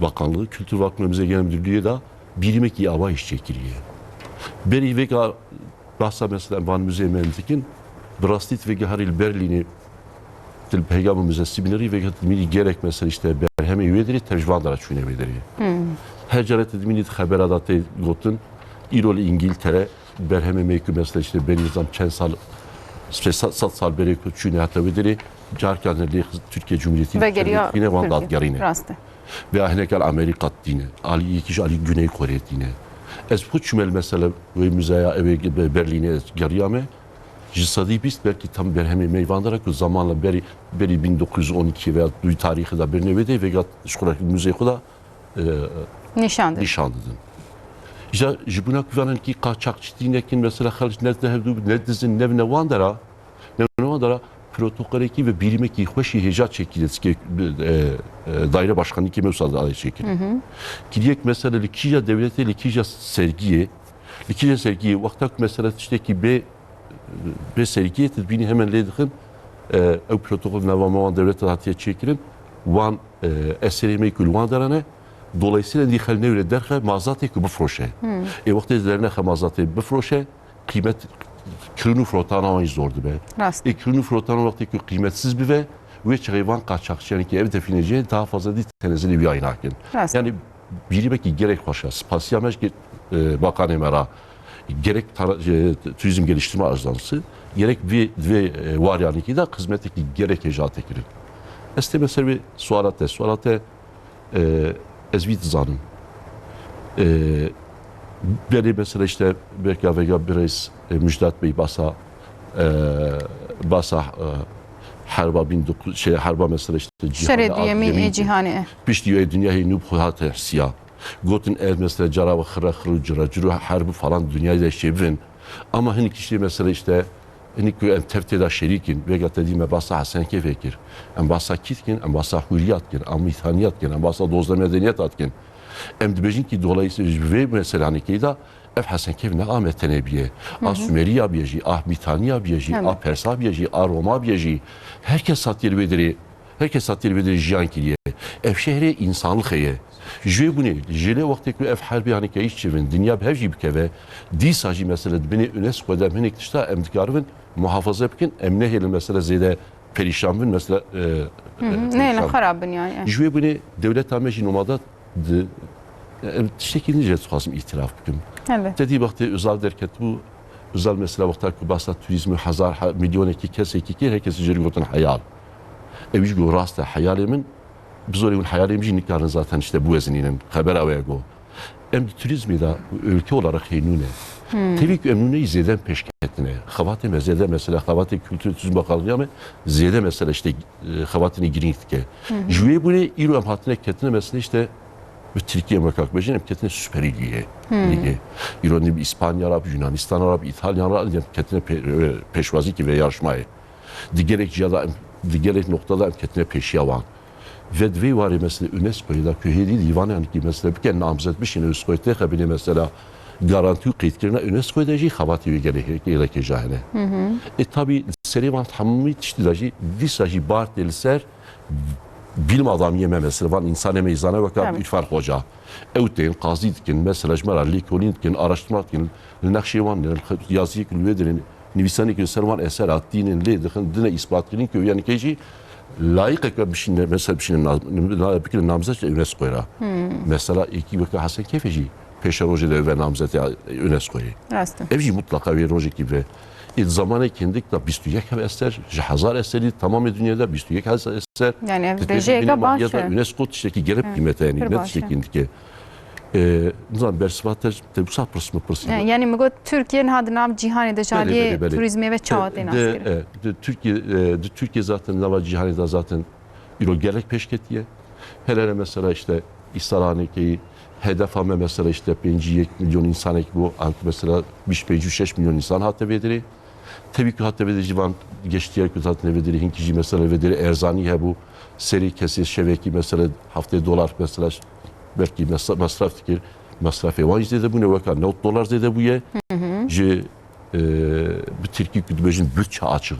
Bakanlığı, Kültür Vakfı Müze Genel Müdürlüğü de bîrîmekî ava îş çêkiriye. Berî vêga bahsa mesela van müzeyê me dikin, bi rastî vêga herî li Berlînê til peygamê müzesi binêrî vêga mînî gerek mesela işte berhemê wê derê tev ji van dera çûne wê derê. Her caret dimînî xebera da tê gotin, îro li İngiltere berhemê me ku mesela işte berî zam çend sal, işte sed, sed sal berê ku çûne heta wê derê, carkan lê Türkiye Cumhuriyeti vegeriya yine van Türkiye. Dadgerîne. Rast e. Veya hinek al Amerika tîne, alî yekî ji alî Güney Kore tîne. Ez xwe çûme li mesela wê müzeya evê Berlînê ez geriyame. Ji sedî bîst belkî tam berhemê me van dera ku zamanla berî, berî bin dokuz yüz on iki veya duy tarîxê de birine wê de vêga ji xwe re müzeyê xwe de, e, nîşan didin. Nîşan didin. Îja ji bona ku vanin kî qaçaxçîtî nekin, mesela xelk ne dihevdû, ne dizin, ne ne wan dera, ne ne wan dera protokolekî ve bîrîmekî xweşî hêja çêkî de, e, e, daire başkanîkê me wisa daye çêkirin. Hı hı. Kiriyek mesela li kîja dewletê, li kîja sergiyê, li kîja sergiyê, wexta ku mesela tiştekî bê, bê sergiyê, tu dibînî hemen lê dixin, e, ew protokol nava me wan dewleta hatiye çêkirin, wan, e, eserê me ku li wan dera ne, dolayısıyla dî xel newre derxe mazatê ku bifroşe. Hmm. Ê wextê dernexe mazatê bifroşe, qîmet kirin û firotana wan jî zor dibe. Rast. Ê kirin û firotana wextê ku qîmetsiz bibe, wê çaxê van qaçaxçiyanê ki ev defîne cihê daha fazla dî tenezilê wî ayî nakin. Rast. Yani bîrîmekî gelek xweş e. Spasiya me ji, e, bakanê me ra gerek tara-, e, Turizm Geliştirme Ajansı, gerek vê, vê, e, waryanekî de xizmetekî gelek hêja tê kirin. Ez tême ser vê suala te. Suala te, e, ez vî dizanim. E, belê mesela işte belka vêga birêz, e, Müjdat Bey basa, e, basa, e, herba bin dokuz, şey, herba mesela işte Şerê cîhanê duyemî ê cîhanê. Piştî wê dinya hê nû bi xwe hate siya. Gotin ev mesela cara ve xirre xirre û cira ciro her bi falan dünyayı da şey bin. Ama hinik işte mesela işte hinik ku em tev tê da şerîk in, vêga te dî me basa Hesen Kefê kir. Em basa kî dikin, em basa hûriya dikin, em mîthaniya dikin, em basa dozdeh medeniyeta dikin. Em dibêjin ki dolayısıyla ji vê meselanekê da ev Hesen Kef ne a me tenê biye. A Sumeriya biye jî, a Mîthaniya biye jî, a Persa biye jî, a Roma biye jî. Her kes hatiye li wê derê Herkes hatiye li vê derê jiyan kiriye. Ev şehrê însanlixê ye. Ji wê bûnê, ji lê wextê ku ev herbê haneke îş çêvin, dinya bi hev jî bikeve, dîsa jî mesela di binê UNESCO de em hinek tişta em dikaribin muhafaza bikin, em nehêlin mesela zêde perîşan bin, mesela, e, Hı hı. e, Neyne perîşan bin. Xerab bin yani. Ji wê bûnê dewleta me jî nomada di, em tiştekî din jî ez dixwazim îtiraf bikim. Elbet. Te dî wextê Özal derketibû, Özal mesela wexta ku basa turizm û hezar, he-, milyonekî kesekî kir, herkesî jê re gotin heyal. Ew jî got, rast e, heyalê min, bi zorê hûn heyalê min jî nikarin zaten işte biwezinînin. Xebera we ye got. Em di turizmê de ülke olarak hê nûne. Hmm. Tevî ku em nûne yî zêde em pêş ketine. Xebatê me zêde mesela, xebatê Kültür Turizm Bakanlığı me zêde mesela işte, e, xebatê girîng dike. Hı hı. Ji wê bûnê îro em hatine ketine mesela işte bi Tirkiye em wekak bêjin, em ketine Süper Lîgê. Hmm. Lîgê. Îro nî bi İspanya re, bi Yunanistan re, bi İtalya re, em ketine pê-, e, pêşwazî ki vê yarışmayê. Di gelek ciya de em, di gelek noqta de em ketine pêşiya wan. Ve di vê warê mesela UNESCO'yê de ku hêdî dîvanê anîkî mesela bike namzet bişîne UNESCO'yê têxe binê mesela garantî û qeydkirina UNESCO'yê de jî xebatê wê gelê hê-, gelek hêja hene. Hı hı. E, tabî serê van hemî tiştî de jî dîsa jî bar tê li ser bilim adamiyê me mesela van însanê me îzane weke Tabii. Ülfer Hoca. Ew tên qazî dikin, mesela ji me re lêkolîn dikin, araştirma dikin, li nexşê wan, li yaziyê ku li wê derê nivîsanê ku li ser wan eser hat tînin lê dixin, dine îsbatkirin ku yanî kê jî layiqek e bişîne, mesela bişîne na-, na-, bikirin namzet ji UNESCO re. Hmm. Mesela êkî weke Hesen Kefê jî pêşerojê de ve namzetê UNESCO'yê. Rast e. Ev jî mutlaka wê rojekî ve. Ê, di zamanekî hindik de bîst û yek heb eser, ji hezar eserî tamamê dinyê de bîst û yek eser. Yani ev Di pêşî rêjeyeke binê baş mahiyeta e. UNESCO tiştekî gelek Hı, qîmete, yani pir ne baş e. tiştekî dike. Ee, nizam bersiva te, te wisa pirs mi pirsî. Yani, yani mi got Türkiye niha di nav cîhanê de ji Belê, aliyê belê, belê. turizmê ve çawa De- tê de- naskirin? e, de Türkiye, e, de Türkiye zaten nava cîhanê de zaten îro gelek pêş ketiye. Hele hele mesela işte îsaranekî hedefa me mesela işte pêncî yek milyon insanek bû. Ank mesela bîst pêncî şeş milyon insan hate vê derê. Tevî ku hate vê derê jî van geştiyar ku hate vê derê hinkî jî mesela vê derê erzanî hebû. Serê kesê şevekî mesela heftê dolar mesela belkî mesra- mesraf dikir. Mesrafê wan jî zêde bûne, weka newt dolar zêde bûye. Ji e, bi tirkî ku dibêjin bütçe açığı.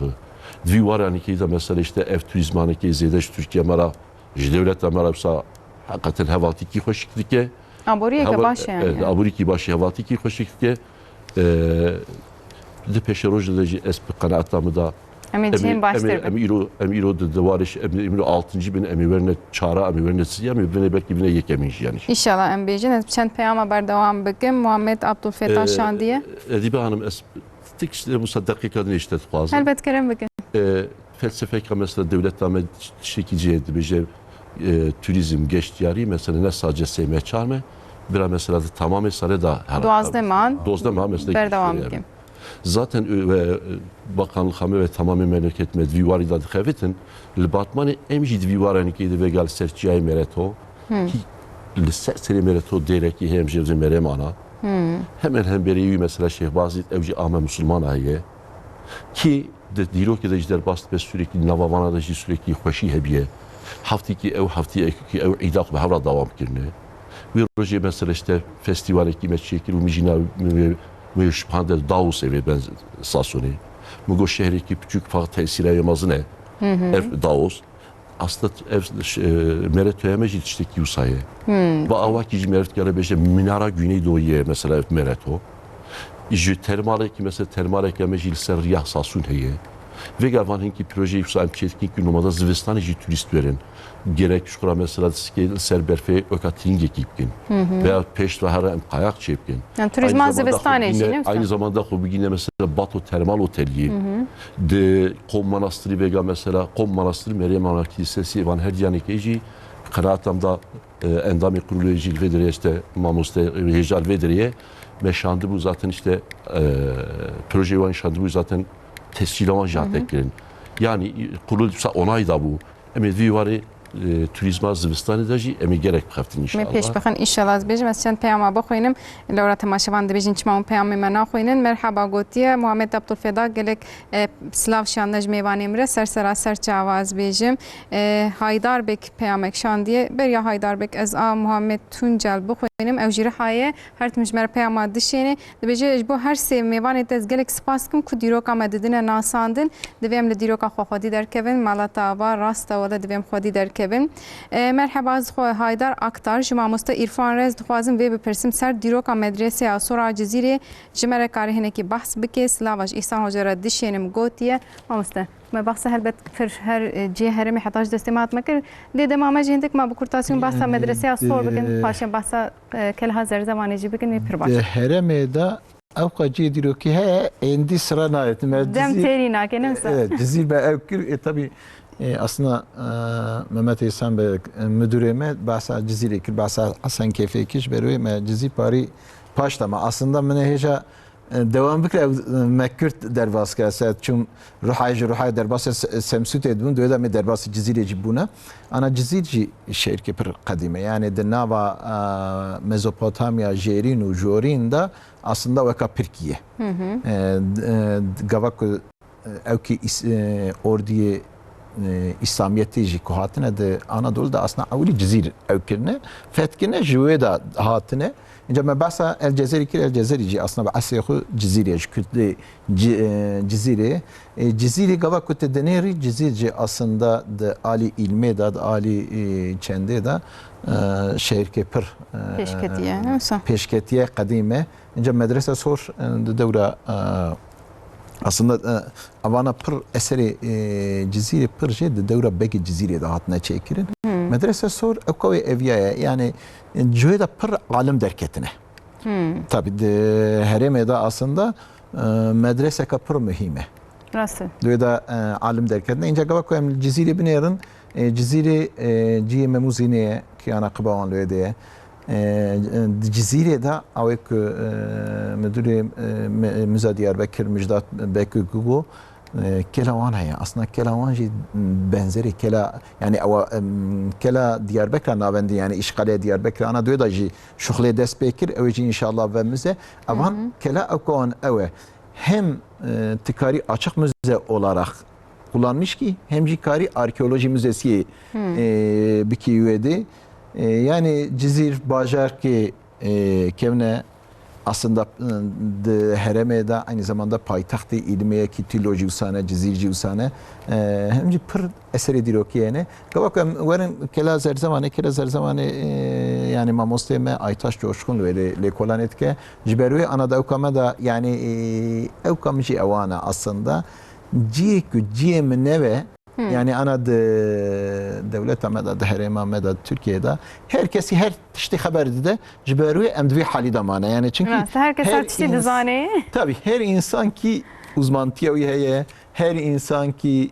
Di vî waranekî de mesela işte ev turizmanekî zêde ji Tirkiye me re, ji dewleta me re wisa heqeten hevaltîkî xweşik dike. Aboriyeke Heval- baş e yani. Evet, aborîkî baş e, hevaltîkî xweşik dike. E, di pêşerojê de jî ez bi qenaeta min de Em ê em cihên ê- em baştir ê- em bin. îro em îro di dewarê, em ê îro altinci bin, em ê werne çara, em ê werne siya, em ê bine belkî bine yekemîn jî yani. İnşallah em bêjin. Ez çend peyama berdewam bikim. Muhammed Abdulfeda Ee, Şandiye. Edîbe Hanım, ez tik işte bu deqîka din işte dixwazim. Helbet kerem bikin. Ee, felsefeka mesela dewleta me tiştekî cihê dibêje, e, turizm, geştiyarî mesela ne sadece sê meh çar meh, bira mesela di tamamê serê de her- Duwazdeh man. Duwazdeh man mesela Berdewam yani. bikim. Zaten e, ve, e, bakanlığa me ve tamamê memleket me di vî warî de dixebitin. Li Batmanê em jî di vî waranekê de vêga li ser çiyayê Mereto. Ki li ser serê Mereto dêrekî heye em jê ve Merêmana. Hemen hemberê wî mesela Şêxbazî ew jî ame Musulmana heye. Ki di dîrokê de jî derbas dibe, sürekli nava vana de jî sürekli xweşî hebiye. Heftîkî ew, heftîkî ew îda xwe bi hev re dewam kirine. Wê rojê mesela işte festîvalekî me çêkir û min jî na wê, wê şipan de Davosê vê ben Sasonê. Min got şehrekî piçûk, fakat tesîra wê mezin e. Ev Davos. Aslında ev, e, Meretoya me jî tiştekî wisa ye. Bi awakî jî meriv dikare bêje Minara Güneydoğu'ye mesela ev Mereto. Ji termalekî mesela termaleke me jî li ser riya Sasûn heye. Vêga van hinkî projeyê wisa em çêdikin ku nomada zivistanê jî turîst werin. Gerek ji xwe ra mesela disikê li ser berfê weka tîngekî bikin. Veya pêş ve here em kayak çêbikin. Yani turizma Aynı zamanda zivistanê xwe jî, bigîne- ne wisa? Aynı zamanda xwe bigîne mesela Bato Termal Oteliyê. Di Qom Manastırî vêga mesela Qom Manastırî Merêmana Kilisesi van her diyanekê jî qenatam da e, endamê kurulê jî li vê derê işte mamoste, e, hêja li vê derê ye. Me şandibû zaten işte, e, projeyê wan şandibû zaten tescîla wan jî hate kirin. Yani, e, kurul wisa onay da bû. Em ê vî warê, e, turizma zivistanê de jî em ê gelek bixeftin Me inşallah. pêş bixin inşallah, ez bêjim, ez çend peyama bixwînim. Lewra temaşevan dibêjin çima hûn peyamê me naxwînin. Merhaba gotiye Muhammed Abdulfeda, gelek, e, silav şandine ji mêvanê min re. Ser sera ser çava ez bêjim. E, Haydar Bek peyamek şandiye. Beriya Haydar Bek ez a Muhammed Tuncel bixwînim. Ew jî Rihayê. Her tim ji me re peyama dişêne. Dibêje, ji bo her sê mêvanê te ez gelek spas dikim ku dîroka me didine nasandin. Divê em li dîroka xwe xwedî derkevin. Mala te ava, rast e, wele divê em xwedî derkevin. E, merheba, ez xwe Haydar Aktar, ji mamoste Îrfan re ez dixwazim vê bipirsim, ser dîroka medreseya Sor a Cizîrê ji me re karê hinekî behs bike. Silava ji Îhsan Hoca re dişênim, gotiye. Mamoste, me behsa helbet pir her, e, cihê herêmê heta ji destê me hat me kir. Dê dema me jî hindik me bi kurtasî hûn behsa Yani, medreseya Sor bikin, e, paşê behsa, e, Kelha Zerzevanê jî bikin, wê pir baş. Di herêmê de ew qas cihê dîrokî heye, êndî sira nayê. Me Dem Cizîr- têrî nake, ne wisa? Evet, Cizîr be ew kir. E, tabii, e, aslında, e, Mehmet Hêsan be, e, müdürê me, behsa Cizîrê kir, behsa Hesen Keyfê kir, ji ber wê me Cizîr parî paş da me. Aslında min ê hêja, e, dewam bikir, ew, e, me Kürt derbas kir. Se çûm Ruhayê, ji Ruhayê derbasê Se-, Semsûtê dibûn, di wê de me derbasê Cizîrê jî bûne. Ana Cizîr jî şehrkê pir qedîm e. Yani di nava, e, Mezopotamya jêrîn û jorîn de aslında weka pirkî ye. E, d-, e, d-, gava ku, e, ew kî îs-, e, ordiyê, e, Îslamiyetê jî ku hatine di Anadolu de aslında ewilî Cizîr ew kirine, feth kirine, ji wê de hatine. Înca me behsa El Cezerî kir, El Cezerî jî aslında bi eslê xwe Cizîrê, ji Kurdê Ci-, e, Cizîrê. E, Cizîrê gava ku tu dinêrî, Cizîr jî aslında di alî îlmê de, di alî, e, çendê de, e, şehrkê pir, e, Pêşketiye, ne wisa? Pêşketiye qedîm e. Înca medrese Sor, e, di dewra, e, aslında, e, evana pir eserê, e, Cizîrê pir jê di dewra Begê Cizîrê de hatine çêkirin. Medrese Sor ew kawê eviya ye. Yani, e, cihê de pir alim derketine. Hmm. Tabii di herêmê de aslında e, medreseka pir muhîm e. Rast e. Di wê de e, alim derketine. Înca gava ku em li Cizîrê binêrin, e, Cizîrê e, cihê Memûzînê ye, kiyana Qibawan li wê de ye. E, e, di Cizîrê de awê ku e, müdürê e, me- Müze Diyarbekir Müjdat Bekgök bû, e, kela wan heye. Aslında kela wan jî benzerê kela, yani ewa em, kela Diyarbekir navendî, yani îşxalê Diyarbekir ana di wê de jî şuxlê dest pê kir. Ew ê jî înşallah ve müze. Evan kela ew wan ew e. Hem e, ti karî açık müze olarak kullanmış ki hem jî karî arkeoloji müzesi e, bikî wê de. E, yani Cizîr bajar ki e, kevne aslında e, di herêmê de aynı zamanda paytaxtê îlimê ye ki Tîlo jî wisa ne, Cizîr jî wisa ne. E, hem jî pir eserê dîrokî hene. Gava ku em werin kela Zerzevanê, kela Zerzevanê e, yani mamostê me Aytaş Coşkun li wê lê- lêkolanê dike. Ji ber wê ana da ewka me da yani e, ewka min jî ewan e aslında. Ciyê ku ciyê min neve, yani ana di dewleta me de, di herêma me de, di Tirkiyeyê de her kesî her tiştê xeber dide, ji ber wê em di vê halî de mane. Yani çünkü Rast, her kes her her tiştî ins- dizane. Tabii her insan ki uzmantiya wî heye, her insan ki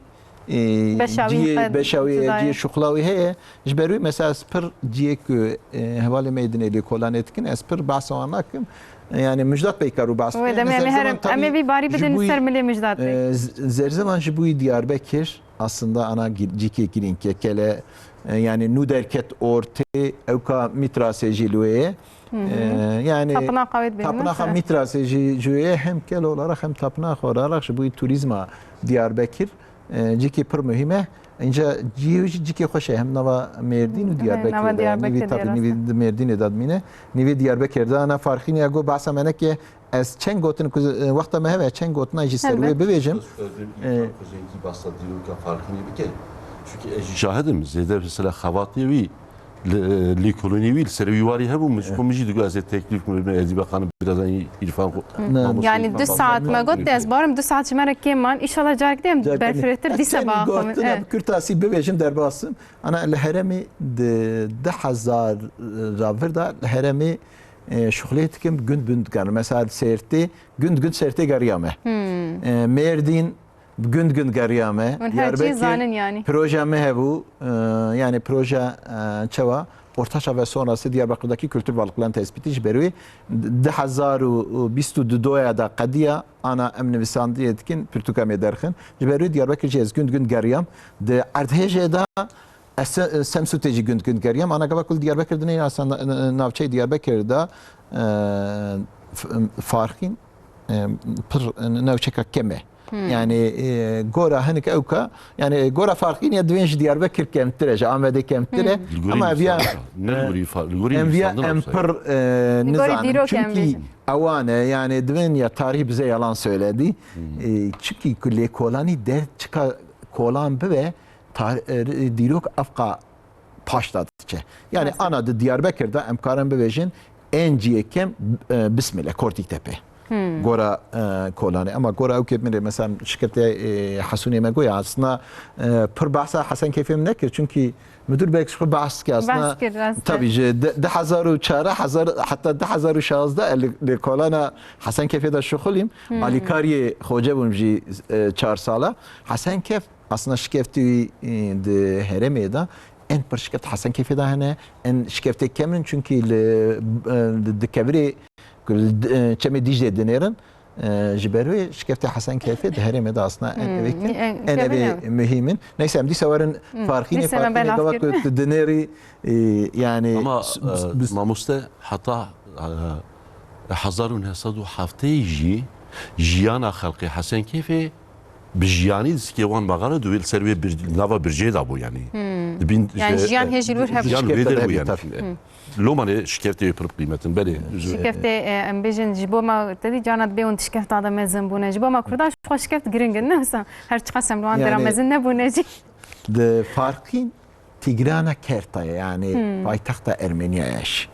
e, Beşa wî ciyê qed beşa wî ye, cuda ye. Ciyê şuxla wî heye. Ji ber wî mesela ez pir ciyê ku e, hevalê me yê dinê lêkolanê dikin, ez pir behsa wan nakim. E, yani Müjdat Bey karu behs Wê bike. Demê Yani em ê Zerzevan herem, em ê tabii vî barî ji bidin bo wî, ser milê Müjdat Bey. E, Z- Zerzevan ji bo wî Diyarbekir aslında ana gir- cîkê girîng ye. Kele e, yani nû derket ortê ewka Mitrasê jî li wê ye. E, yani Tapınak Kavit Bey tapınak mi? Mitrasê jî ji wê ye hem kele olarak hem tapınak olarak ji bo wî turizma Diyarbekir. E, cîkê pir muhîm e. Înca cî wî jî cîkê xweş e. Hem nava Mêrdîn û Diyarbekirê de. Nîvî tabii, nîvî di Mêrdînê de dimîne. Nîvî Diyarbekir de. Ana Farxîn ya got behsa me neke. Ez çend gotin ku, e, wexta me heve, çend gotina jî ser wê bibêjim. Ez, ez, E, Kuzenkî behsa dîroka Farxînê bike. Çünkü ez jî şahidim. Zêde mesela xebatê wî li, li kolonî wî li ser wî warî hebû, min ji xwe min jî digot ez ê teklîf kim, ez ê bexanim biraz hani İrfan xwe, Ne. Mamoste Yani İrfan du saat me got, ez barim du saat ji me re kêm man. Înşallah carek dê em Carek berfirehtir dîsa çend baxim. Gotina Evet. bi kurtasî bibêjim derbas im. Ana li herêmê di du hezar ra vir de li herêmê e, şuxlê dikim gund gund dikin. Mesela Sêrtê gund gund Sêrtê geriya me. E, Mêrdîn gund gund geriya me. Hûn her çî Diyarbekir zanin yani. Proje me hebû, e, yani proje e, çewa Ortaçağ ve sonrası Diyarbakır'daki kültür varlıkların tespiti ji ber wê di hezar û bîst û du ya da qediya ana em nivîsandiyê dikin, pirtûka me derxin. Ji ber wê Diyarbekir jî ez gund gund geriyam. Di erdhêjê de ez se- Semsûtê jî gund gund geriyam. Ana gava kul Diyarbekir dinê aslında navçeyê Diyarbekir de e, f- Farxîn e, pir newçeka kem e. Yani e, gora hinik ewka, yani gora Farxîn ya divên ji Diyarbekir kemtir e, ji Amedê kemtir e. Li gorî Ama ev ya nivîsandina. Ne li gorî fa- li gorî em viya nivîsandina em wisa ye. pir e, Li gorî nizanin. Dîrok em Çünkü bêjin. Ewan e, yani divên ya tarîh bize yalan söyledi. E, çünkü ku lêkolanî der çika kolan bibe, tar- e, dîrok evqa paş da diçe. Yani Rast e. ana di Diyarbekir de em karin bibêjin en ciyê kem e, Bismile, Kortîktepe. Gora e, kolanê. Ama gora ew kêt min rê mesela şikete e, Hesûnê me goya. Aslında e, pir behsa Hesen Keyfê min nekir. Çünkü müdür belki şu bahs ki aslında Bahs kir, rast e. tabii ji de, de hezar û çar, hezar, hatta de hezar û şazde li, li kolana Hesen Keyfê de şuxulîm. Alîkariyê xoce bûm jî e, çar sala. Hesen Keyf Aslında şikeftê wî, e, di herêmê de en pir şikeft Hesen Keyfê de hene, en şikeftê kem in, çünkü li, e, di kevirê, ku li, e, Çemê Dîclê dinêrin, e, ji ber wê şikeftê Hesen Keyfê di herêmê de aslında en Hmm, evê kin, en en evê kevin ew. muhîm in. Neyse, em dîsa werin Hmm, Farxînê, dîsa me Farxînê belav gava kir. ku tu dinêrî, e, yani Ama, s- e, s- mamoste heta, e, hezar û neh sed û heftê jî jiyana xelkê Hesen Keyfê bi jiyanî di sikê wan mexare di wê li ser wê bir, nava bircê de bû yani. Hmm. Dibîn Yani işte, jiyan hê ji wir hebû. Jiyan wê der bû yani. Tabii. Lomanê şikeftê wê pir qîmetin belê. Şikeftê, e, em bêjin ji bo me, te dî carna dibê hûn di şikefta de mezin bûne. Ji bo me Kurdan ji xwe şikeft giring in, ne wisa? Her çiqas em li wan dera Yani mezin nebûne jî. Di Farqîn Tîgrana Kerta ye, yani paytexta Ermeniya ye jî.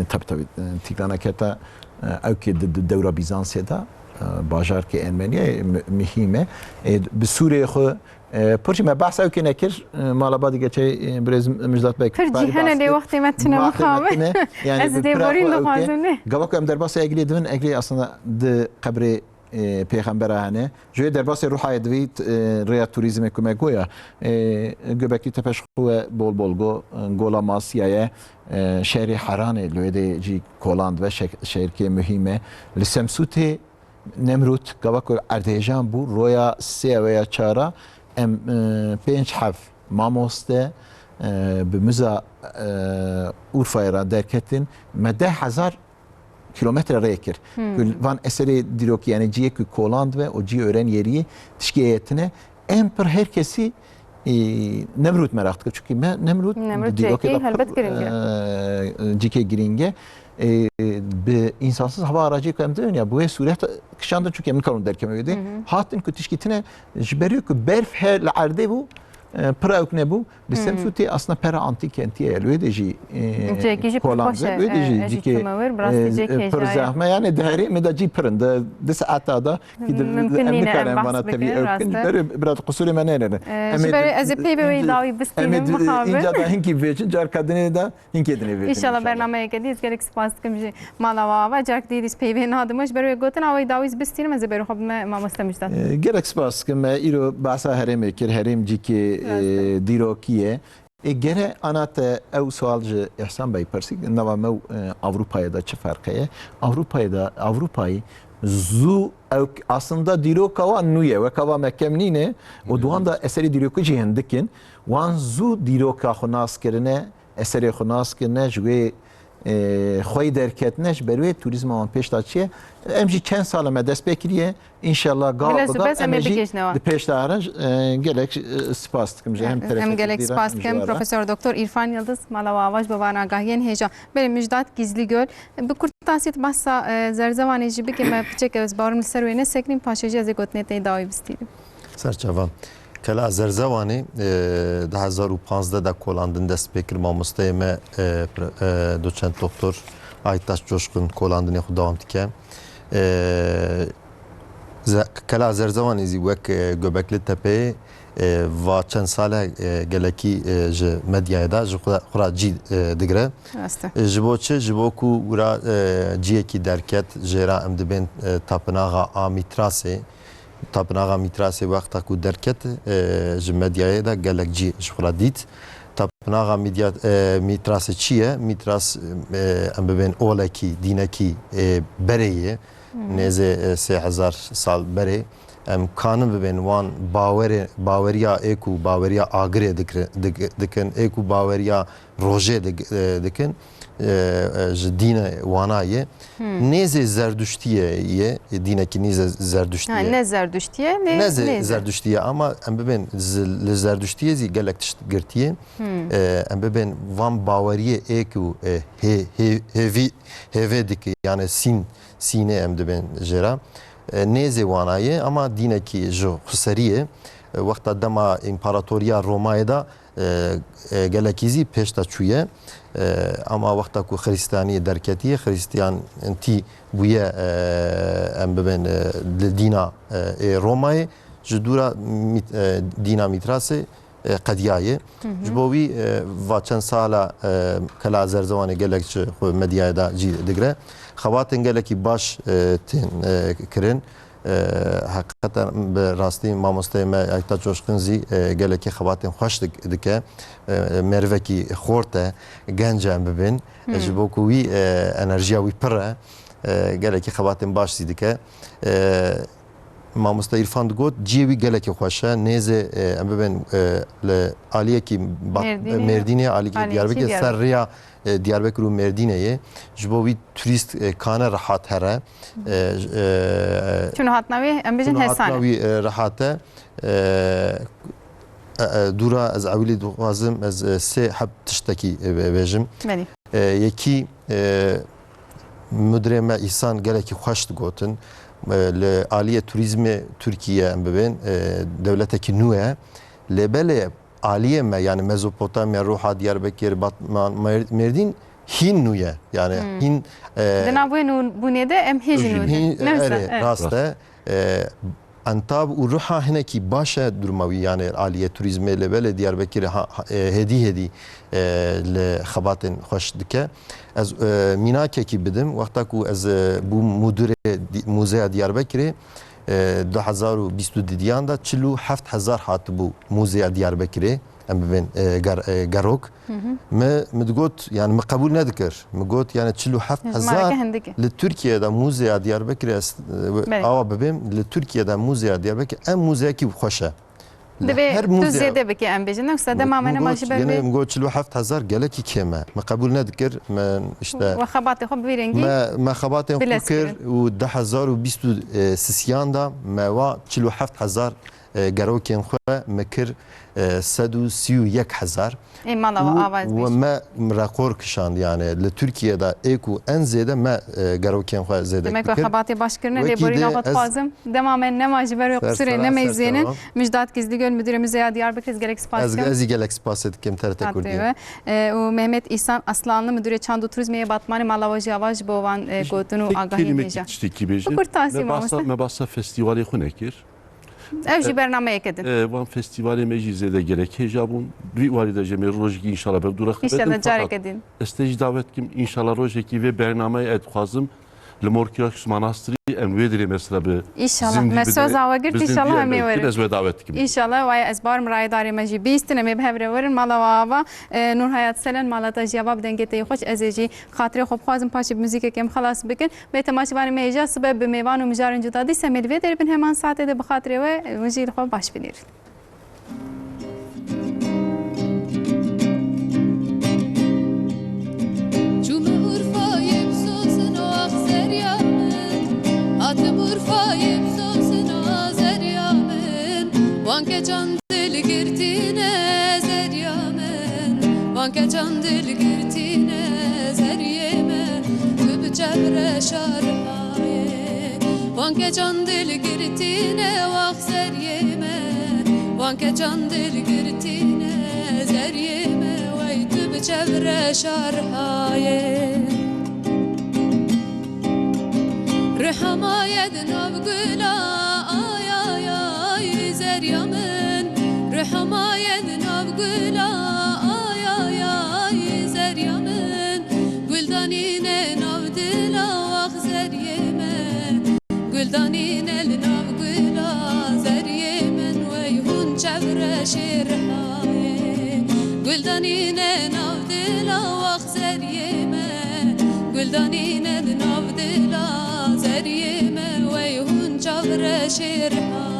Tabii, tabii, Tîgrana Kerta, e, ew ki di, di dewra Bîzansê de, e, bajarkê Ermeniya ye, mi-, muhîm e. E, bi sûrê xwe E, Pir jî me behsa ewkê nekir. E, mala ba digeçey, e, birêz Mijdat Bey. Pir cî hene lê wextê me tune mixabin. Yani ez dê borîn dixwazim ne. Gava ku em derbasê Eglê dibin, Eglê aslında di qebrê, e, pêxembera hene. Ji wê derbasê Ruhayê divî, e, rêya turîzmê ku me goya. E, Göbekli Tepe ji xwe bol bol go, e, gola Masiya ye. E, şehrê Heranê li wê de jî koland ve şe-, şehrkê muhîm e. Li Semsûtê Nemrûd gava ku erdhêjan bû, roya sê ve ya çara em, e, pênc heb mamoste, e, bi miza, e, Urfayê re derketin. Me deh hezar kilometre rê kir. Hmm. Ku van eserê dîrokî, yani ciyê ku koland ve û ciyê öğren yeriyê tişkê yetine. Em pir her kesî, e, Nemrûd meraq dike. Çünkü me Nemrûd Nemrûd di dîrokê cihekî de helbet pir, giring e. E, cihekî giring e. E, bi insansız hava aracı ku em diwin ya, bu wê sûret kişandin çünkü em nikarin derkeme wê de. Hı hı. Hatin ku tişkî tine ji ber ku berf he li erdê bû, e, pir ewk nebû. Li Hmm. Semsûtê aslında pera antî kentiye ye. Li wê de jî, e, Cihekî jî pir kolan xweş e, wê de e, jî ez jî cihekê, çûme wir, bi rastî e, cihekê e, pir jî ya. Zehme. Yani di herêmê de cî pir in. Di, di saeta de Mümkün em nîne nikarin em vana bahs tevî bikin, ewkin. Rast e. Ber biraz qusurê me nêne. E, Em ji ê ber di-, ez ê peyvê wê ince-, dawî em ê bistînim di-, mixabin. Inca da hinkî vêçin, car kadinê de hinkê dinê vêçin. İnşallah bernameyeke dî, ez gelek spas dikim ji mala we ava. Cark dî dî peyvê nadim. Ji ber wê gotin awê dawî bistînim, ez ê berê xwe bime mamoste Mijdat. E, gelek spas dikim. Me îro bahsa herêmê kir. Herêm cîkê, e, Rast e. Dîrokî ye. E, gere ana te ew sual ji Îhsan Bey pirsî, nava me û, e, Avrupayê de çi ferqe ye? Avrupayê de, Avrupayî zû ew aslında dîroka wan nû ye, weka va me kem nîne, û di wan de eserê dîrokî jî hindik in. Wan zû dîroka xwe nas kirine, eserê xwe nas kirine, ji wê, e, xweyî derketine, ji ber wê turîzma wan pêş de çi ye. Em jî çend sal e me dest pê kiriye, înşallah gava Bila bi gav zû bes em em ê ê jî bigihîjine wan. Di pêş de herin, e, gelek, e, spas dikim ji hem Em gelek spas dikim. Profesor Doktor Îrfan Yildiz, mala we ava ji bo van agahiyên hêja. Belê Mijdat Gizligöl, bi kurtasî tu behsa, e, Zerzewanê jî bike, me piçek ez barim li ser wê nesekinîm, paşê jî ez ê gotinê te yê dawî bistînim. Serçava. Kela Zerzewanê, e, du hezar û panzdeh de kolandin dest pê kir, mamosteyê me, e, pre-, e, doçent doktor Aytaç Coşkun kolandinê xwe dewam dike. E, Ze-, Kela Zerzewanê zî wek, e, Göbekli Tepe, e, va çend sal e, e, gelekî, e, ji medyayê de ji xwe, xwe re cî, e, digire. Rast e. E, ji bo çi? Ji bo ku wira, e, ciyekî derket, jê re em dibên, e, tapinaxa a Mîtrasê. Tapinaxa Mîtrasê wexta ku derket, e, ji medyayê de gelek cî ji xwe re dît. Tapinaxa Midya-, e, Mîtrasê çi ye? Mîtras, e, em bibên olekî, dînekî, e, berê ye. Hmm. Nêzê, e, sê hezar sal berê. Em kanin bibên wan bawerê, baweriya ê ku baweriya agirê dikri-, dik-, dikin, ê ku baweriya rojê dik-, e, dikin, e, e, ji dînê wana ye. Hmm. Nêzê Zerduştiye ye, dînekî nîzê Zerduştiye. Ha, ne Zerduştiye, ne, nêzê nêzê. Zerduştiye, ama em bibên zi-, li Zerduştiye zî gelek tişt girtiye. Hmm. E, em bibên van baweriyê ê ku, e, hê-, hê-, hêvî, hêvê dike, yani sîn, sînê em dibên jê re. E, nêzê wana ye, ama dînekî ji xweserî ye. E, wexta dema împaratoriya Romayê de, e, e, gelekî zî pêş de çûye. E, ama wexta ku Xiristiyaniyê derketiye, Xiristiyantî bûye, e, em bibên, e, li dîna, e, ê Romayê, ji dûra Mît-, e, dîna Mîtrasê, e, qediyaye. Hı hı. Ji bo wî, e, va çend sala, e, Kela Zerzewanê gelek ji xwe medyayê de cî digire. Xebatên gelekî baş, e, tên, e, kirin. E, heqîqeten bi rastî mamosteyê me Aytaç Coşkun zî, e, gelekî xebatên xweş dik-, dike. E, merivekî xort e, genc e em bibên. Hmm. Ji bo ku wî, e, enerjiya wî pir e. E, gelekî xebatên baş zî dike. E, Mamoste Îrfan digot, ciyê wî gelekî xweş e. Nêzê, e, em bibên, e, li aliyekî ba-, Mêrdînê, Mêrdînê, aliyekî aliyekî Diyarbekirê, Diyarbekir. Ser rêya, e, Diyarbekir û Mêrdînê ye. Ji bo wî turîst, e, kane rehat here. E, e, Çûn hatina wî, em bêjin, çûn hatina hesan e. Wî, e, rehat e. E, e, e, dûra ez ewilî dixwazim, ez, e, sê heb tiştekî, e, bê-, bêjim. Belê. E, yekî, e, mudirê me Îhsan gelekî xweş digotin. E, li aliyê turîzmê Tirkiye em bibên, e, dewletekî nû ye. Lê belê aliyê me, yani Mezopotamya, Rûha, Diyarbekir, Batman, Mêr-, Mêrdîn hîn nû ye. Yani Hmm. hîn, e, Di nav wê nûbûnê de em hê jî nû din. Hîn, Ne wisa? Erê, Evet. Rast e. E, Entab û Ruha hinekî baş e duruma wî, yani aliyê turîzmê li belê Diyarbekirê ha, ha, e, hêdî hêdî, e, li xebatên xweş dike. Ez, e, mînakekî bidim, wexta ku ez, e, bûm mudurê Di-, Muzeya Diyarbekirê, e, du hezar û bîst û didiyan de çil û heft hezar hatibû Muzeya Diyarbekirê, em bibên, e, ger-, e, gerok. Hı hı. Mi, mi digot, yani mi qebûl nedikir. Mi got, yani çil û heft hezar Ji mareke hindik e. Li Tirkiye de Muzeya Diyarbekirê ez, e, Belê. awa bibêm, li Tirkiye de Muzeya Diyarbekirê en muzeyekî xweş e. Li Divê her tu muzeya zêde bikî, em bêjin. Ne, wisa dema me nema ji ber yani vê. Mi got çil û heft hezar gelekî kêm e. Mi qebûl nedikir. Min işte We xebatê xwe bi vî rengî me, me xebatên xwe bilez kir kirin. Û du hezar û bîst û sisiyan de me wa çil û heft hezar e, gerokên xwe me kir, e, sed û sî û yek hezar. Ê mala we ava ez bêjim. Û me rekor kişand, yani li Tirkiye de ê ku en zêde me, e, gerokên xwe zêde kir. Demek we xebatê baş kirine, lêborîna xwe dixwazim. Dema me nema ji ber wê qusurê nemeyzênin. Mijdat Gizligöl, Müdürê Muzeya Diyarbekir, ez gelek spas dikim. Ez, ez jî gelek spasê dikim T R T Kurdî. E, û Mehmet İhsan Aslanlı, Müdürê Çand û Turizmê yê Batmanê, mala we jî ava ji bo van, e, gotin û agahiyên hêja. Tiştekî bêjin. Bi kurtasî, mamoste. Me behsa festîvalê xwe nekir. Ev jî bernameyeke din. E, van festîvalê me jî zêde gelek hêja bûn. Vî warî de jî em ê rojekî înşallah bev dû re xebedin. Înşallah careke din. Ez te jî dawet dikim, înşallah rojekî vê bernameyê ez dixwazim li Morkirax Manastirî em wê dirê mesela bi zindî bidin. Înşallah. Me soza we girt, înşallah em ê werin. Ez wê dawet dikim. Înşallah, waye ez barim rayedarê me jî bihîstin, em ê bi hev re werin. Mala we ava, e, Nurhayat Selen, mala te jî ava bi dengê te yê xweş, ez ê jî xatirê xwe bixwazim, paşê bi muzîkekê em xelas bikin. Bê temaşevanê me hêja sibe bi mêvan û mijarên cuda dîse em ê li vê derê bin heman saetê de bi xatirê we, hûn jî li xwe baş binêrin. Çûme Urfayê bi sosin ax zerya min, hatim Urfayê bi sosin a zerya min, wan keçan dil girtîne zerya min, wan keçan dil girtîne zeriyê me, tu bi çevre şarhayê. Wan keçan dil girtîne wax zeriyê me, wan keçan dil girtîne zeriyê me, wey tu bi çevre şarhayê. Rihamaye di nav gula, ay, ay, ay, zerya min. Rihamaye di nav gula, ay, ay, ay, zerya min. Guldanîne nav dila, wax zeriyê me. Guldanîne li nav gula, zeriyê min, wey hûn çevre şêrhayê. Guldanîne nav dila, wax zeriyê me. Guldanîne di nav dila, zeriyê me, wey hûn çavre şêrha.